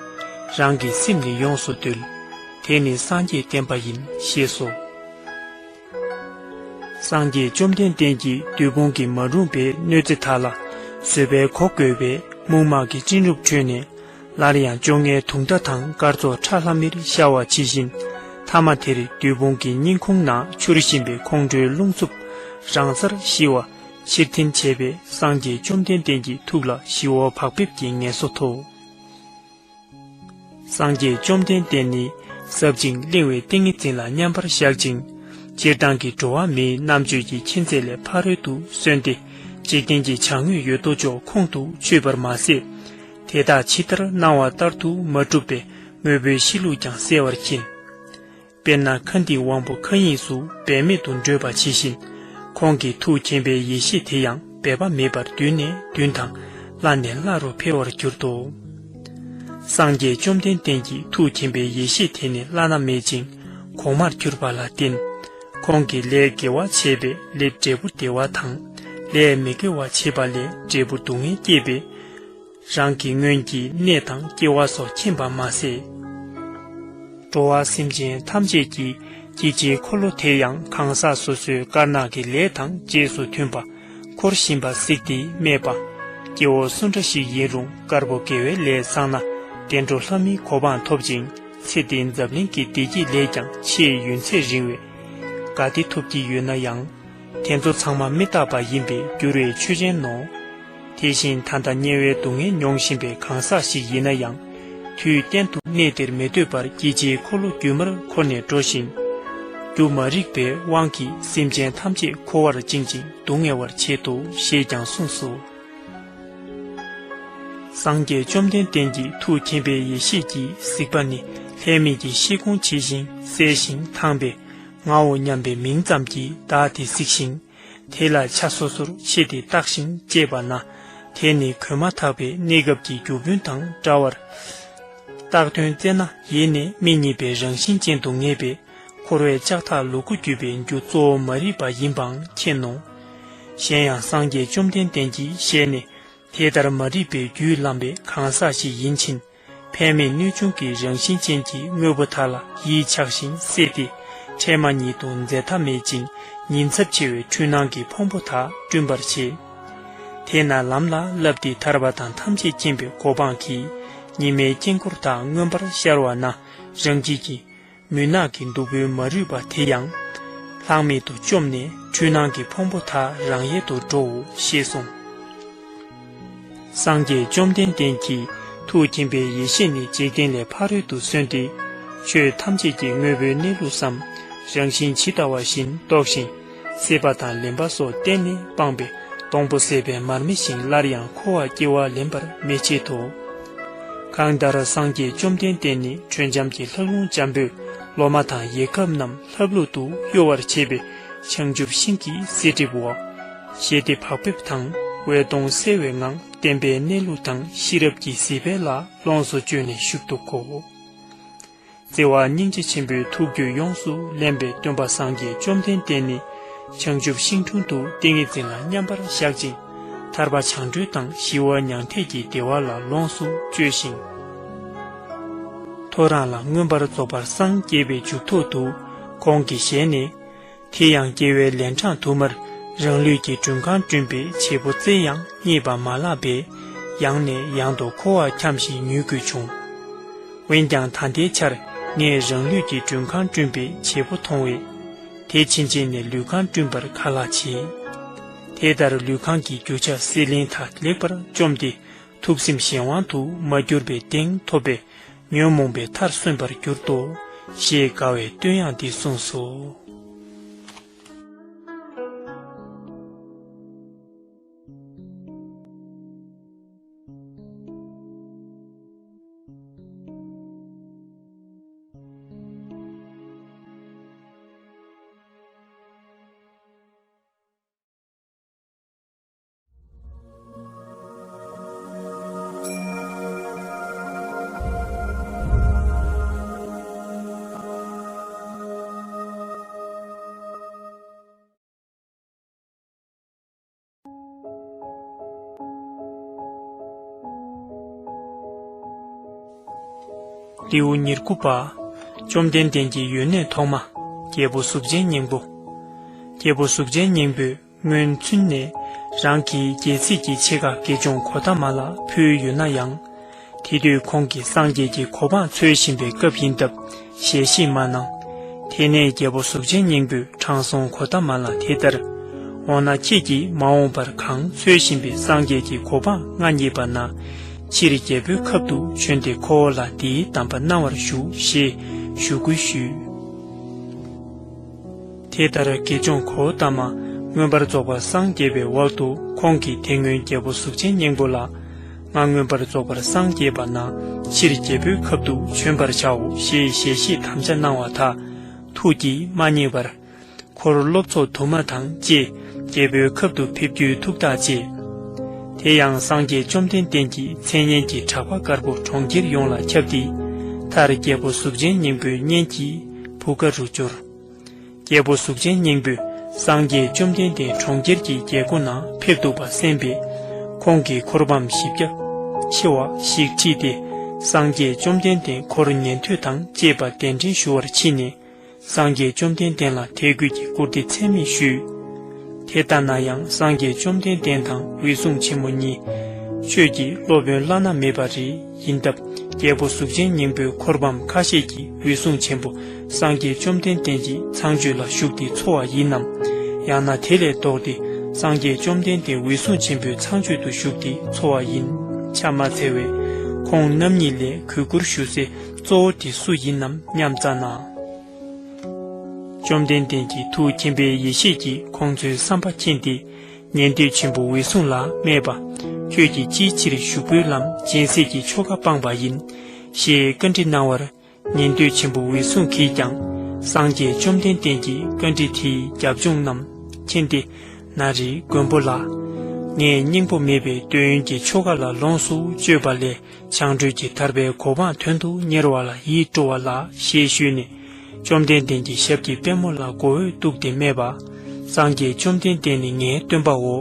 རང་གི་སེམས་ནི་ཡོངས་སུ་འདུལ། དེ་ནི་སངས་རྒྱས་བསྟན་པ་ཡིན་ཞེས་སོ། སངས་རྒྱས་བཅོམ་ལྡན་འདས་ཀྱིས་བདུད་དཔུང་གིས་མ་རུངས་པའི་གནོད་འཚེ་དག་ལ་བཟོད་པའི་གོ་བགོས་པས་མུག་མ་གི་སྤྲིན་རུབ་ཁྲོད་ནས། སླར་ཡང་བཅོ་ལྔའི་དུང་ཟླ་དང་སྐར་ཚོགས་ཁྲ་ལྷམ་མེར་ཤར་བ་ཇི་བཞིན། མཐའ་མ་དེར་བདུད་དཔུང་གི་སྙིང་ཁུང་ན་འཕྱུར་བཞིན་པའི་ཁོང་ཁྲོའི་རླུང་འཚུབ་རང་སར་ཞི་བ་ཕྱིར་འཐེན་བྱས་པས་སངས་རྒྱས་བཅོམ་ལྡན་འདས་ཀྱི་ཐུགས་ལ་ཞི་བ་བག་ཕེབས་ཀྱི་ངལ་གསོ་ཐོབ། སངས་རྒྱས་བཅོམ་ལྡན་འདས་ནི་ཟབ་ཅིང་བརླིང་བའི་ཏིང་ངེ་འཛིན་ལ་མཉམ་པར་བཞག་ཅིང་། སྤྱིར་བཏང་གི་འགྲོ་བ་མིའི་རྣམ་དཔྱོད་ཀྱི་མཁྱེན་རྫས་ལས་ཕ་རོལ་ཏུ་སོན་ཏེ། འཇིག་རྟེན་གྱི་བྱ་དངོས་ཡོད་དོ་ཅོག་ཁོང་དུ་ཆུད་པར་མ་ཟད། དེ་དག་ཇི་ལྟར་སྣང་བ་ལྟར་དུ་མ་གྲུབ་པའི་དངོས་པོའི་གཤིས་ལུགས་ཀྱང་གསལ་བར་མཁྱེན། དཔེར་ན་མཁའ་ལྡིང་དབང་པོ་མཁའ་དབྱིངས་སུ་འབད་མེད་དུ་འགྲོས་པ་ཇི་བཞིན། ཁོང་གི་ཐུགས་མཁྱེན་པའི་ཡེ་ཤེས་དེ་ཡང་འབད་པ་མེད་པར་མདུན་ནས་མདུན་དང་། བླ་ནས་བླ་རུ་འཕེལ་བར་གྱུར་ཏོ། སངས་རྒྱས་བཅོམ་ལྡན་འདས་ཀྱི་ཐུགས་མཁྱེན་པའི་ཡེ་ཤེས་དེ་ནི་བླ་ན་མེད་ཅིང་གོང་མར་གྱུར་པ་ལ་བརྟེན། ཁོང་གིས་ལས་དགེ་བ་བྱས་པས་ལས་འབྲས་བུ་བདེ་བ་དང་། ལས་མི་དགེ་བ་བྱས་པ་ལས་འབྲས་བུ་སྡུག་བསྔལ་སྐྱེས་པས། རང་གི་སྔོན་གྱི་གནས་དང་སྐྱེ་བ་སོགས་མཁྱེན་པ་མ་ཟད། འགྲོ་བ་སེམས་ཅན་ཐམས་ཅད་ཀྱི་སྐྱེ་འཆིའི་འཁོར་ལོ་དེ་ཡང་གང་ཟག་སོ་སོའི་དཀར་ནག་གི་ལས་དང་རྗེས་སུ་མཐུན་པ་འཁོར་བཞིན་པ་གཟིགས་ཏེ་སྨྲས་པ། སྐྱེ་བོ་སུ་འདྲ་ཞིག་ཡིན་རུང་དཀར་པོ་དགེ་བའི་ལས་བསགས་ན་བདེ་འགྲོ་ལྷ་མིའི་གོ་འཕང་ཐོབ་ཅིང་ཚེ་འདིའི་འཛམ་གླིང་གི་བདེ་སྐྱིད་ལས་ཀྱང་ཆེས་ཡུན་ཚད་རིང་བའི་ག་དེ་ཐོབ་ཀྱི་ཡོད་ན་ཡང་། དེ་ཚོ་ཚང་མ་མི་རྟག་པ་ཡིན་པས་འགྱུར་བའི་ཆོས་ཅན་ནོ། དེ་བཞིན་ད་ལྟ་དམྱལ་བའི་སྡུག་བསྔལ་མྱོང་བཞིན་པའི་གང་ཟག་ཞིག་ཡིན་ན་ཡང་། དུས་གཏན་དུ་གནས་དེར་མི་སྡོད་པར་སྐྱེ་འཆིའི་འཁོར་ལོ་རྒྱུན་མར་འཁོར་ནས་འགྲོ་ཞིང་། རྒྱུ་མ་རིག་པའི་དབང་གིས་སེམས་ཅན་ཐམས་ཅད་འཁོར་བར་བཅིངས་ཤིང་སྡུག་བསྔལ་བར་བྱེད་དོ་ཞེས་ཀྱང་གསུངས་སོ། སངས་རྒྱས་བཅོམ་ལྡན་འདས་ཀྱི་ཐུགས་མཁྱེན་པའི་ཡེ་ཤེས་ཀྱིས་གཟིགས་པ་ནི་ལྷའི་མིག་གིས་ཤེལ་སྒོང་ཇི་བཞིན་གསལ་ཞིང་ཐང་པས་ངའོ་སྙམ་པའི་མིང་ཙམ་གྱིས་བདག་དེ་གཟིགས་ཤིང་། དེ་ལ་ཆ་སོ་སོར་ཕྱེ་སྟེ་བརྟགས་ཤིང་དཔྱད་པ་ན། དེ་ནི་གོས་མ་ཐག་པའི་གནས་སྐབས་ཀྱི་རྒྱུ་སྤུན་དང་འདྲ་བར། བཏགས་དོན་བཙལ་ན་ཡེ་ནས་མི་རྙེད་པའི་རང་བཞིན་ཅན་དུ་ངེས་པས། འཁོར་བའི་ལྕགས་ཐག་ལུ་གུ་བརྒྱུད་པའི་རྒྱུ་གཙོ་བོ་མ་རིག་པ་ཡིན་པའང་མཁྱེན་ནོ། གཞན་ཡང་སངས་རྒྱས་བཅོམ་ལྡན་འདས་ཀྱི་ཞལ་ནས། དེ་ལྟར་མ་རིག་པའི་རྒྱུས་བསླངས་པའི་གང་ཟག་ཞིག་ཡིན་ཕྱིན། ཕན་མེད་གནོད་འབྱུང་གི་རང་བཞིན་ཅན་གྱི་དངོས་པོ་དག་ལ་ཡིད་ཆགས་ཤིང་སྲེད་དེ། འཕྲལ་མ་ཉིད་དུ་འཛད་མཐའ་མེད་ཅིང་ཉེན་ཚབས་ཆེ་བའི་འཁྲུལ་སྣང་གི་ཕུང་པོ་དག་བསྐྲུན་པར་བྱེད། དེས་ན་ལམ་ལ་བསླབས་ཏེ་ཐར་པ་དང་ཐམས་ཅད་མཁྱེན་པའི་གོ་འཕང་གི་ཉི་མའི་དཀྱིལ་འཁོར་དག་མངོན་པར་ཤར་བ་ན། རང་རྒྱུད་ཀྱི་མུན་ནག་གི་སྟུག་པོའི་མ་རིག་པ་དེ་ཡང་ལྷག་མེད་དུ་བཅོམ་ནས་འཁྲུལ་སྣང་གི་ཕུང་པོ་དག་རང་ཡལ་དུ་འགྲོའོ་ཞེས་གསུངས། སངས་རྒྱས་བཅོམ་ལྡན་འདས་ཀྱི་ཐུགས་མཁྱེན་པའི་ཡེ་ཤེས་ནི་འཇིག་རྟེན་ལས་ཕ་རོལ་ཏུ་སོན་ཏེ། ཆོས་ཐམས་ཅད་ཀྱི་དངོས་པོའི་གནས་ལུགས་སམ། རང་བཞིན་ཇི་ལྟ་བ་བཞིན་རྟོགས་ཤིང་། སྲེད་པ་དང་ལེན་པ་སོགས་གཏན་ནས་སྤངས་པའི་སྡོང་པོ་ཟད་པའི་མར་མེ་བཞིན་སླར་ཡང་འཁོར་བར་སྐྱེ་བ་ལེན་པར་མི་བྱེད་དོ། གང་ལྟར་སངས་རྒྱས་བཅོམ་ལྡན་འདས་ནི་དྲོད་འཇམ་གྱི་ལྷ་ལུང་འཇམ་པོས་ལོ་མ་དང་ཡི་དམ་རྣམས་ལྷབ་ལྷུབ་ཏུ་གཡོ་བར་བྱེད་པའི་བྱང་ཆུབ་ཤིང་གི་གསེར་ཁྲིའི་འོག་ཞལ་ཏེ་བག་ཕེབས་དང་འོད་སྟོང་གསལ་བའི་ངང་བརྟན་པའི་གནས་ལུགས་དང་ཤེས་རབ་ཀྱི་གཟི་དཔལ་ལ་ལོངས་སུ་སྤྱོད་ནས་བཞུགས་འདུག་གོ། བརྩེ་བ་སྙིང་རྗེ་ཆེན་པོའི་ཐུགས་རྒྱུད་ཡོངས་སུ་བརླན་པའི་སྟོན་པ་སངས་རྒྱས་བཅོམ་ལྡན་འདས་ནི། བྱང་ཆུབ་ཤིང་དྲུང་དུ་ཏིང་ངེ་འཛིན་ལ་མཉམ་པར་བཞག་ཅིང་། ཐར་པ་བྱང་གྲོལ་དང་ཞི་བ་མྱང་འདས་ཀྱི་བདེ་བ་ལ་ལོངས་སུ་སྤྱོད་ཅིང་། ཐོ་རངས་ལ་མངོན་པར་རྫོགས་པར་སངས་རྒྱས་པའི་མཇུག་ཐོག་ཏུ་ཁོང་གི་ཞལ་ནས། དེ་ཡང་དགེ་བའི་ལན་གྲངས་དུ་མར་རང་ལུས་ཀྱི་མགྲོན་ཁང་བསྐྲུན་པའི་བྱེད་པོ་བཙལ་ཡང་རྙེད་པ་མ་ལགས་པས། ཡང་ནས་ཡང་དུ་འཁོར་བར་འཁྱམས་ཤིང་མྱུལ་དགོས་བྱུང་། འོན་ཀྱང་ད་ལྟའི་ཆར་ངས་རང་ལུས་ཀྱི་མགྲོན་ཁང་བསྐྲུན་པའི་བྱེད་པོ་མཐོང་བས། དེ་ཕྱིན་ཆད་ནས་ལུས་ཁང་བསྐྲུན་པར་ག་ལ་བྱེད། དེ་ལྟར་ལུས་ཁང་གི་རྒྱུ་ཆ་སྲེད་ལེན་དག་ལེགས་པར་བཅོམ་སྟེ། ཐུགས་སེམས་གཞན་དབང་དུ་མ་གྱུར་པའི་གདེང་ཐོབ་པས། ཉོན་མོངས་པའི་མཐར་སོན་པར་གྱུར་ཏོ། ཞེས་དགའ་བའི་བསྟོད་དབྱངས་འདི་གསུངས་སོ། ལེའུ་ཉེར་དགུ་པ། བཅོམ་ལྡན་འདས་ཀྱི་ཡོན་གནས་ཐོག་མ། རྒྱལ་པོ་གཟུགས་ཅན་སྙིང་པོ། རྒྱལ་པོ་གཟུགས་ཅན་སྙིང་པོས་སྔོན་ཚུན་ནས་རང་གི་རྒྱལ་སྲིད་ཀྱི་ཕྱེད་ཀ་དགེ་སྦྱོང་གོ་ཏ་མ་ལ་ཕུལ་ཡོད་ན་ཡང་། དེ་དུས་ཁོང་གིས་སངས་རྒྱས་ཀྱི་གོ་འཕང་འཚོལ་བཞིན་པའི་སྐབས་ཡིན་སྟབས་ཞལ་བཞེས་མ་གནང་། དེ་ནས་རྒྱལ་པོ་གཟུགས་ཅན་སྙིང་པོས་དྲང་སྲོང་གོ་ཏ་མ་ལ་དེ་ལྟར། འོ་ན་ཁྱེད་ཀྱིས་མ་འོངས་པར་གང་འཚོལ་བཞིན་པའི་སངས་རྒྱས་ཀྱི་གོ་འཕང་མངའ་བརྙེས་པ་ན། ཕྱིར་རྒྱལ་པོའི་ཁབ་ཏུ་བྱོན་ཏེ་ཁོ་བོ་ལ་འདིའི་གདམས་པ་གནང་བར་ཞུ་ཞེས་ཞུ་སྐུལ་ཞུས། དེ་ལྟར་དགེ་སྦྱོང་གོ་ཏ་མ་མངོན་པར་རྫོགས་པར་སངས་རྒྱས་པའི་འོག་ཏུ་ཁོང་གིས་དེ་སྔོན་རྒྱལ་པོ་གཟུགས་ཅན་སྙིང་པོ་ལ། ང་མངོན་པར་རྫོགས་པར་སངས་རྒྱས་པ་ན་ཕྱིར་རྒྱལ་པོའི་ཁབ་ཏུ་བྱོན་པར་བྱའོ་ཞེས་ཞལ་བཞེས་དམ་བཅའ་གནང་བ་དག་ཐུགས་ཀྱིས་མ་མཉེས་པར། འཁོར་སློབ་ཚོགས་དུ་མ་དང་བཅས་རྒྱལ་པོའི་ཁབ་ཏུ་ཕེབས་རྒྱུའི་ཐུགས་ཐག་བཅད། དེ་ཡང་སངས་རྒྱས་བཅོམ་ལྡན་འདས་ཀྱི་མཚན་སྙན་གྱི་གྲགས་པ་དཀར་པོ་གྲོང་ཁྱེར་ཡོངས་ལ་ཁྱབ་སྟེ། མཐར་རྒྱལ་པོ་གཟུགས་ཅན་སྙིང་པོའི་གཉེན་གྱི་བུ་ག་རུ་གྱུར། རྒྱལ་པོ་གཟུགས་ཅན་སྙིང་པོས་སངས་རྒྱས་བཅོམ་ལྡན་འདས་གྲོང་ཁྱེར་གྱི་རྒྱལ་སྒོ་ན་ཕེབས་འདུག་པ་གསན་པས། ཁོང་གིས་འཁོར་བམ་བཞི་བརྒྱ་ཆེ་བ་ཞིག་ཁྲིད་དེ། སངས་རྒྱས་བཅོམ་ལྡན་འདས་འཁོར་ཉན་ཐོས་དང་བཅས་པ་གདན་འདྲེན་ཞུ་བར་ཕྱིན་ནས། སངས་རྒྱས་བཅོམ་ལྡན་འདས་ལ་དད་གུས་ཀྱི་བཀུར་སྟི་ཚད་མེད་ཞུས། དེ་ལྟ་ན་ཡང་སངས་རྒྱས་བཅོམ་ལྡན་འདས་དང་འོད་སྲུང་ཆེན་མོ་གཉིས། ཆོས་ཀྱི་སློབ་དཔོན་བླ་ན་མེད་པ་རེ་ཡིན་སྟབས། རྒྱལ་པོ་གཟུགས་ཅན་སྙིང་པོའི་འཁོར་བམ་ཁ་ཤས་ཀྱིས་འོད་སྲུང་ཆེན་པོ་སངས་རྒྱས་བཅོམ་ལྡན་འདས་ཀྱི་ཚངས་སྤྱོད་ལ་བཞུགས་ཏེ་འཚོ་བ་ཡིན་ནམ། ཡང་ན་དེ་ལས་ལྡོག་སྟེ་སངས་རྒྱས་བཅོམ་ལྡན་འདས་འོད་སྲུང་ཆེན་པོའི་ཚངས་སྤྱོད་དུ་བཞུགས་ཏེ་འཚོ་བ་ཡིན་ཆ་མ་འཚལ་བས། ཁོང་རྣམ་གཉིས་ལས་གུས་བཀུར་ཞུ་སའི་གཙོ་བོ་དེ་སུ་ཡིན་ནམ་སྙམ་བཙལ་ན། བཅོམ་ལྡན་འདས་ཀྱི་ཐུགས་མཁྱེན་པའི་ཡེ་ཤེས་ཀྱིས་ཁོང་ཚོའི་བསམ་པ་མཁྱེན་ཏེ། ཉན་ཐོས་ཆེན་པོ་འོད་སྲུང་ལ་སྨྲས་པ། ཁྱོད་ཀྱིས་ཅིའི་ཕྱིར་ཞུགས་པའི་ལམ་སྦྱིན་སྲེག་གི་ཆོ་ག་སྤངས་པ་ཡིན། ཞེས་བཀའ་འདྲི་གནང་བར། ཉན་ཐོས་ཆེན་པོ་འོད་སྲུང་གིས་ཀྱང་། སངས་རྒྱས་བཅོམ་ལྡན་འདས་ཀྱི་བཀའ་འདྲི་དེའི་རྒྱབ་ལྗོངས་རྣམས་མཁྱེན་ཏེ། ན་རེ་མགོན་པོ་ལགས། ངས་སྙིང་པོ་མེད་པའི་འདོད་ཡོན་གྱི་ཆོ་ག་ལ་ལོངས་སུ་སྤྱོད་པ་ལས། བྱང་གྲོལ་གྱི་ཐར་པའི་གོ་འཕང་དོན་དུ་གཉེར་བ་ལ་ཡིད་སྤྲོ་བ་ལགས་ཞེས་ཞུས་ནས། བཅོམ་ལྡན་འདས་ཀྱི་ཞབས་ཀྱི་པད་མོ་ལ་མགོ་བོས་གཏུགས་ཏེ་སྨྲས་པ། སངས་རྒྱས་བཅོམ་ལྡན་འདས་ནི་ངའི་སྟོན་པའོ།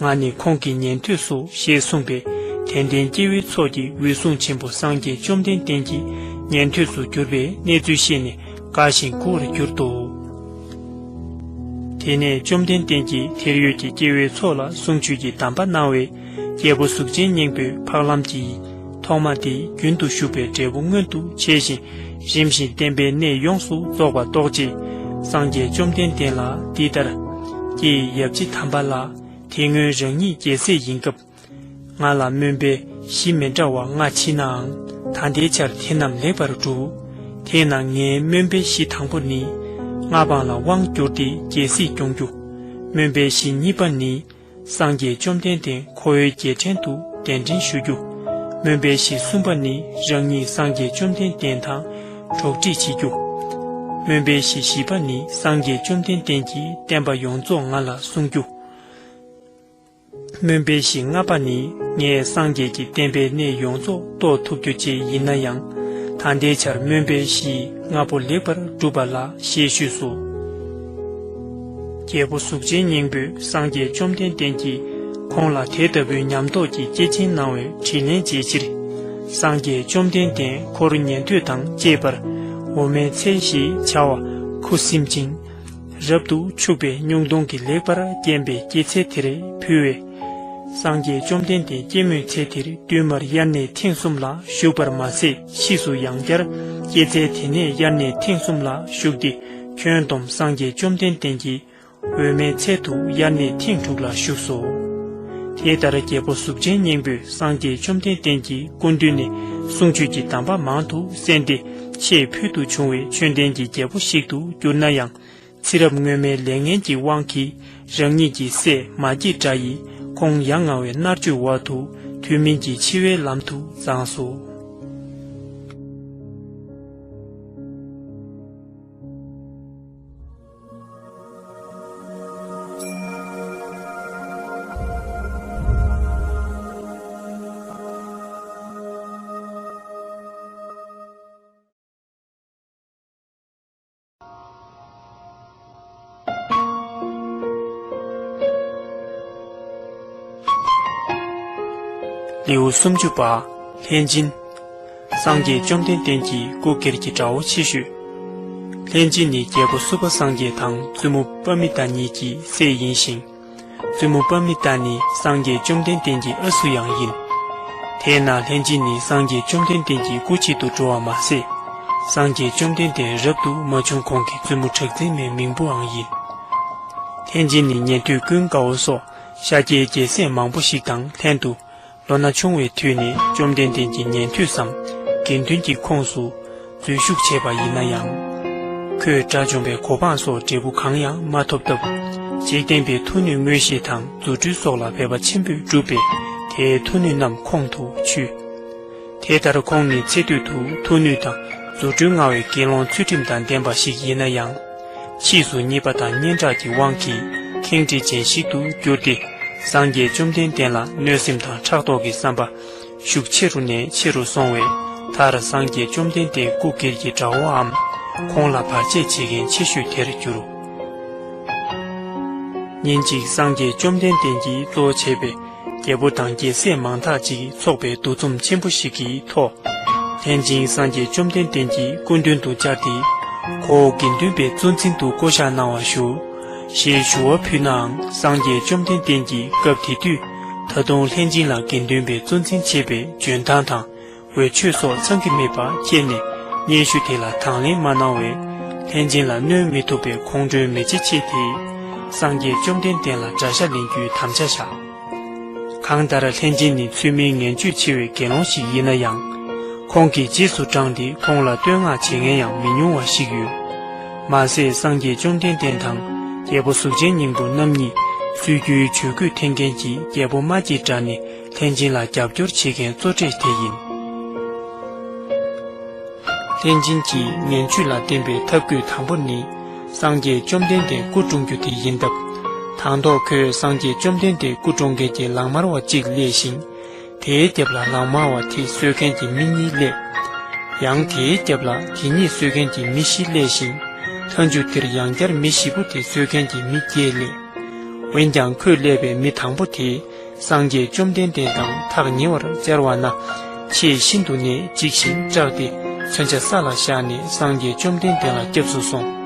ང་ནི་ཁོང་གི་ཉན་ཐོས་སོ་ཞེས་གསུངས་པས། དད་ལྡན་སྐྱེ་བོའི་ཚོགས་ཀྱིས་འོད་སྲུང་ཆེན་པོ་སངས་རྒྱས་བཅོམ་ལྡན་འདས་ཀྱི་ཉན་ཐོས་སུ་གྱུར་པའི་གནས་ཚུལ་ཤེས་ནས་དགའ་ཞིང་མགུ་བར་གྱུར་ཏོ། དེ་ནས་བཅོམ་ལྡན་འདས་ཀྱིས་དེར་ཡོད་ཀྱི་སྐྱེ་བོའི་ཚོགས་ལ་གསུང་ཆོས་ཀྱི་གདམས་པ་གནང་བས། རྒྱལ་པོ་གཟུགས་ཅན་སྙིང་པོས་འཕགས་ལམ་གྱི་ཐོག་མ་དེ་རྒྱུན་དུ་ཞུགས་པའི་འབྲས་བུ་མངོན་དུ་བྱས་ཤིང་། རིམ་བཞིན་བསྟན་པའི་གནས་ཡོངས་སུ་རྫོགས་པ་རྟོགས་རྗེས། སངས་རྒྱས་བཅོམ་ལྡན་འདས་ལ་འདི་ལྟར། ཀྱེ་ཡབ་རྗེ་དམ་པ་ལགས། དེ་སྔོན་རང་ཉིད་རྒྱལ་སྲས་ཡིན་སྐབས། ང་ལ་སྨོན་པའི་གཞི་མི་འདྲ་བ་ལྔ་མཆིས་ནའང་། ད་ལྟའི་ཆར་དེ་རྣམས་ལེགས་པར་གྲུབ། དེས་ན་ངའི་སྨོན་པའི་གཞི་དང་པོ་ནི། མངའ་འབངས་ལ་དབང་བསྒྱུར་ཏེ་རྒྱལ་སྲིད་སྐྱོང་རྒྱུ། སྨོན་པའི་གཞི་གཉིས་པ་ནི། སངས་རྒྱས་བཅོམ་ལྡན་འདས་ཁོ་བོའི་རྗེས་དྲན་དུ་གདན་འདྲེན་ཞུ་རྒྱུ། སྨོན་པའི་གཞི་གསུམ་པ་ནི་རང་ཉིད་སངས་རྒྱས་བཅོམ་ལྡན་འདས་དང་གྲོགས་འདྲིས་བྱེད་རྒྱུ། སྨོན་པའི་གཞི་བཞི་པ་ནི་སངས་རྒྱས་བཅོམ་ལྡན་འདས་ཀྱི་བསྟན་པ་ཡོངས་རྫོགས་ང་ལ་གསུང་རྒྱུ། སྨོན་པའི་གཞི་ལྔ་པ་ནི་ངས་སངས་རྒྱས་ཀྱི་བསྟན་པའི་གནས་ཡོངས་རྫོགས་རྟོགས་ཐུབ་རྒྱུ་བཅས་ཡིན་ན་ཡང་། ད་ལྟའི་ཆར་སྨོན་པའི་གཞི་ལྔ་པོ་ལེགས་པར་གྲུབ་པ་ལགས་ཞེས་ཞུས་སོ། རྒྱལ་པོ་གཟུགས་ཅན་སྙིང་པོས་སངས་རྒྱས་བཅོམ་ལྡན་འདས་ཀྱིས་ཁོང་ལ་དེ་ལྟ་བུའི་ཉམས་རྟོགས་ཀྱི་སྐྱེས་ཆེན་གནང་བའི་དྲིན་ལན་འཇལ་ཕྱིར། སངས་རྒྱས་བཅོམ་ལྡན་འདས་འཁོར་ཉན་ཐོས་དང་བཅས་པར་འོ་མའི་ཚལ་ཞེས་བྱ་བ་ཁུ་སིམ་ཅིང་། རབ་ཏུ་ཕྱུག་པའི་སྨྱུག་མདོངས་ཀྱིས་ལེགས་པར་བརྒྱན་པའི་སྐྱེད་ཚལ་དེར་ཕུལ་བས། སངས་རྒྱས་བཅོམ་ལྡན་འདས་སྐྱེད་མོས་ཚལ་དེར་བདུན་མར་དབྱར་གནས་ཐེངས་གསུམ་ལ་བཞུགས་པར་མ་ཟད། ཕྱིས་སུ་ཡང་བསྐྱར་སྐྱེད་ཚལ་དེ་ནས་དབྱར་གནས་ཐེངས་གསུམ་ལ་བཞུགས་ཏེ། ཁྱོན་བསྡོམས་སངས་རྒྱས་བཅོམ་ལྡན་འདས་ཀྱིས་འོད་མའི་ཚལ་དུ་དབྱར་གནས་ཐེངས་དྲུག་ལ་བཞུགས་སོ། དེ་ལྟར་རྒྱལ་པོ་གཟུགས་ཅན་སྙིང་པོས་སངས་རྒྱས་བཅོམ་ལྡན་འདས་ཀྱི་སྐུ་མདུན་ནས་གསུང་ཆོས་ཀྱི་གདམས་པ་མང་དུ་གསན་ཏེ། ཆེས་ཕུལ་དུ་བྱུང་བའི་ཆོས་ལྡན་གྱི་རྒྱལ་པོ་ཞིག་ཏུ་གྱུར་ན་ཡང་། ཚེ་རབས་སྔོན་མའི་ལས་ངན་གྱི་དབང་གིས་རང་ཉིད་ཀྱི་སྲས་མ་སྐྱེས་དགྲ་ཡིས་ཁོང་ཡ་ང་བའི་མནར་གཅོད་འོག་ཏུ་དུས་མིན་གྱི་འཆི་བའི་ལམ་དུ་བརྫངས་སོ། ལེའུ་སུམ་ཅུ་པ། ལྷས་སྦྱིན། སངས་རྒྱས་བཅོམ་ལྡན་འདས་ཀྱི་སྐུ་སྒེར་གྱི་དགྲ་བོ་ཆེ་ཤོས། ལྷས་སྦྱིན་ནི་རྒྱལ་པོ་སུ་པ་སངས་རྒྱས་དང་བཙུན་མོ་པཱ་མི་ཏ་གཉིས་ཀྱི་སྲས་ཡིན་ཞིང་། བཙུན་མོ་པཱ་མི་ཏ་ནི་སངས་རྒྱས་བཅོམ་ལྡན་འདས་ཀྱི་ཨ་སུ་ཡང་ཡིན། དེས་ན་ལྷས་སྦྱིན་ནི་སངས་རྒྱས་བཅོམ་ལྡན་འདས་ཀྱི་སྐུ་མཆེད་དུ་འགྲོ་བ་མ་ཟད། སངས་རྒྱས་བཅོམ་ལྡན་འདས་རབ་ཏུ་མ་བྱུང་གོང་གི་བཙུན་མོ་གྲགས་འཛིན་མའི་མིང་པོའང་ཡིན། ལྷས་སྦྱིན་ནི་ཉན་ཐོས་ཀུན་དགའ་བོ་སོགས་ཤཱཀྱའི་རྒྱལ་སྲས་མང་པོ་ཞིག་དང་ལྷན་དུ། ལོ་ན་ཆུང་བའི་དུས་ནས་བཅོམ་ལྡན་འདས་ཀྱི་ཉན་ཐོས་སམ། དགེ་འདུན་གྱི་ཁོངས་སུ་འཛུལ་ཞུགས་བྱས་པ་ཡིན་ན་ཡང་། ཁོས་དགྲ་བཅོམ་པའི་གོ་འཕང་སོགས་འབྲས་བུ་གང་ཡང་མ་ཐོབ་སྟབས། འཇིག་རྟེན་པའི་མཐུ་ནུས་མངོན་ཤེས་དང་རྫུ་འཕྲུལ་སོགས་ལ་འབད་པ་ཆེན་པོས་བསྒྲུབས་པས། དེའི་མཐུ་ནུས་རྣམས་ཁོང་དུ་ཆུད། དེ་ལྟར་ཁོང་ནི་ཚེ་སྟོད་དུ་མཐུ་ནུས་དང་རྫུ་འཕྲུལ་མངའ་བའི་དགེ་སློང་ཚུལ་ཁྲིམས་དང་ལྡན་པ་ཞིག་ཡིན་ན་ཡང་། ཕྱིས་སུ་རྙེད་པ་དང་སྙན་གྲགས་ཀྱི་དབང་གིས་ཁེངས་དྲེགས་ཅན་ཞིག་ཏུ་གྱུར་ཏེ། སངས་རྒྱས་བཅོམ་ལྡན་འདས་ལ་གནོད་སེམས་དང་ཕྲག་དོག་གི་བསམ་པ་ཤུགས་ཆེ་རུ་ནས་ཆེ་རུ་སོང་བས། མཐར་སངས་རྒྱས་བཅོམ་ལྡན་འདས་སྐུ་སྒེར་གྱི་དགྲ་བོའམ་ཁོང་ལ་བར་ཆད་བྱེད་མཁན་ཆེ་ཤོས་དེར་གྱུར། ཉིན་གཅིག་སངས་རྒྱས་བཅོམ་ལྡན་འདས་ཀྱིས་གཙོ་བྱས་པའི་རྒྱལ་པོ་དང་རྒྱལ་སྲས་མང་དག་ཅིག་ཚོགས་པའི་འདུ་འཛོམས་ཆེན་པོ་ཞིག་གི་ཐོག། ལྷས་སྦྱིན་སངས་རྒྱས་བཅོམ་ལྡན་འདས་ཀྱི་སྐུ་མདུན་དུ་བཅར་ཏེ། ཁོ་བོ་དགེ་འདུན་པའི་གཙོ་འཛིན་དུ་བསྐོ་བཞག་གནང་བར་ཞུ། ཞེས་ཞུ་བ་ཕུལ་ནའང་། སངས་རྒྱས་བཅོམ་ལྡན་འདས་ཀྱིས་སྐབས་དེ་དུས་ད་དུང་ལྷས་སྦྱིན་ལ་དགེ་འདུན་པའི་གཙོ་འཛིན་བྱེད་པའི་འཇོན་ཐང་དང་། འོས་ཆོས་སོགས་ཚང་གི་མེད་པ་མཁྱེན་ནས། སྙན་ཞུ་དེ་ལ་དང་ལེན་མ་གནང་བས། ལྷས་སྦྱིན་ལ་གནོད་མི་ཐུབ་པའི་ཁོང་ཁྲོའི་མེ་ལྕེ་མཆེད་དེ། སངས་རྒྱས་བཅོམ་ལྡན་འདས་ལ་དགྲ་ཤ་ལེན་རྒྱུའི་དམ་བཅའ་བཞག། གང་ལྟར་ལྷས་སྦྱིན་ནི་ཚུལ་མིན་ངན་སྤྱོད་ཆེ་བའི་དགེ་སློང་ཞིག་ཡིན་ན་ཡང་། ཁོང་གིས་རྗེས་སུ་འབྲངས་ཏེ་ཁོང་ལ་བསྟོད་བསྔགས་བྱེད་མཁན་ཡང་མི་ཉུང་བ་ཞིག་ཡོད། མ་ཟད་སངས་རྒྱས་བཅོམ་ལྡན་འདས་དང་རྒྱལ་པོ་གཟུགས་ཅན་སྙིང་པོ་རྣམ་གཉིས་སྲོལ་རྒྱུན་ཇུས་འགོད་འཐེན་མཁན་གྱི་རྒྱལ་པོ་མ་སྐྱེས་དགྲ་ནི་ལྷས་སྦྱིན་ལ་རྒྱབ་སྐྱོར་བྱེད་མཁན་གཙོ་གྲས་དེ་ཡིན། ལྷས་སྦྱིན་གྱིས་ངན་སྤྱོད་ལ་བརྟེན་པའི་ཐབས་བཀོད་དང་པོ་ནི། སངས་རྒྱས་བཅོམ་ལྡན་འདས་སྐུ་དཀྲུང་རྒྱུ་དེ་ཡིན་སྟབས། དང་ཐོག་ཁོས་སངས་རྒྱས་བཅོམ་ལྡན་འདས་སྐུ་དཀྲོངས་མཁན་གྱི་ལག་དམར་བ་གཅིག་སླེབས་ཤིང་། དེའི་རྒྱབ་ལ་ལག་དམར་བ་དེ་གསོད་མཁན་གྱི་མི་གཉིས་སླེབས། ཡང་དེའི་རྒྱབ་ལ་དེ་གཉིས་གསོད་མཁན་གྱི་མི་བཞི་སླེབས་ཤིང་། མཐའ་མཇུག་དེར་ཡང་བསྐྱར་མི་བཞི་པོ་དེ་གསོད་མཁན་གྱི་མི་བརྒྱད་སླེབས། འོན་ཀྱང་ཁོས་སླེབས་པའི་མི་དང་པོ་དེས་སངས་རྒྱས་བཅོམ་ལྡན་འདས་དང་ཐག་ཉེ་བར་བཅར་བ་ན། ཆེས་ཤིན་ཏུ་ནས་འཇིགས་ཤིང་སྐྲག་སྟེ་མཚོན་ཆ་ས་ལ་བཞག་ནས་སངས་རྒྱས་བཅོམ་ལྡན་འདས་ལ་སྐྱབས་སུ་སོང་།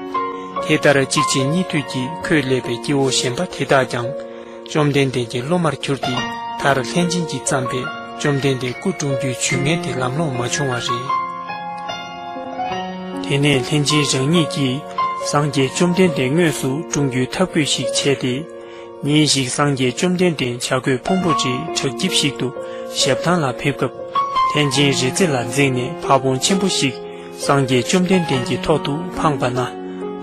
དེ་ལྟར་གཅིག་རྗེས་གཉིས་མཐུད་ཀྱིས་ཁོས་སླེབས་པའི་སྐྱེ་བོ་གཞན་པ་དེ་དག་ཀྱང་། བཅོམ་ལྡན་འདས་ཀྱི་སློབ་མར་གྱུར་ཏེ་མཐར་ལྷས་སྦྱིན་གྱིས་བརྩམས་པའི་བཅོམ་ལྡན་འདས་སྐུ་དཀྲོངས་རྒྱུའི་ཇུས་ངན་དེ་ལམ་ལྷོང་མ་བྱུང་བ་རེད། དེ་ནས་ལྷས་སྦྱིན་རང་ཉིད་ཀྱིས་སངས་རྒྱས་བཅོམ་ལྡན་འདས་དངོས་སུ་དཀྲོངས་རྒྱུའི་ཐབས་བཀོད་ཞིག་བྱས་ཏེ། ཉིན་ཞིག་སངས་རྒྱས་བཅོམ་ལྡན་འདས་བྱ་རྒོད་ཕུང་པོ་གྲུའི་བྲག་སྐྱིབས་ཤིག་ཏུ་ཞབས་ཐང་ལ་ཕེབས་སྐབས། ལྷས་སྦྱིན་རི་རྩེ་ལ་འཛེགས་ནས་ཕ་བོང་ཆེན་པོ་ཞིག་སངས་རྒྱས་བཅོམ་ལྡན་འདས་ཀྱི་ཐོག་ཏུ་འཕངས་པ་ན།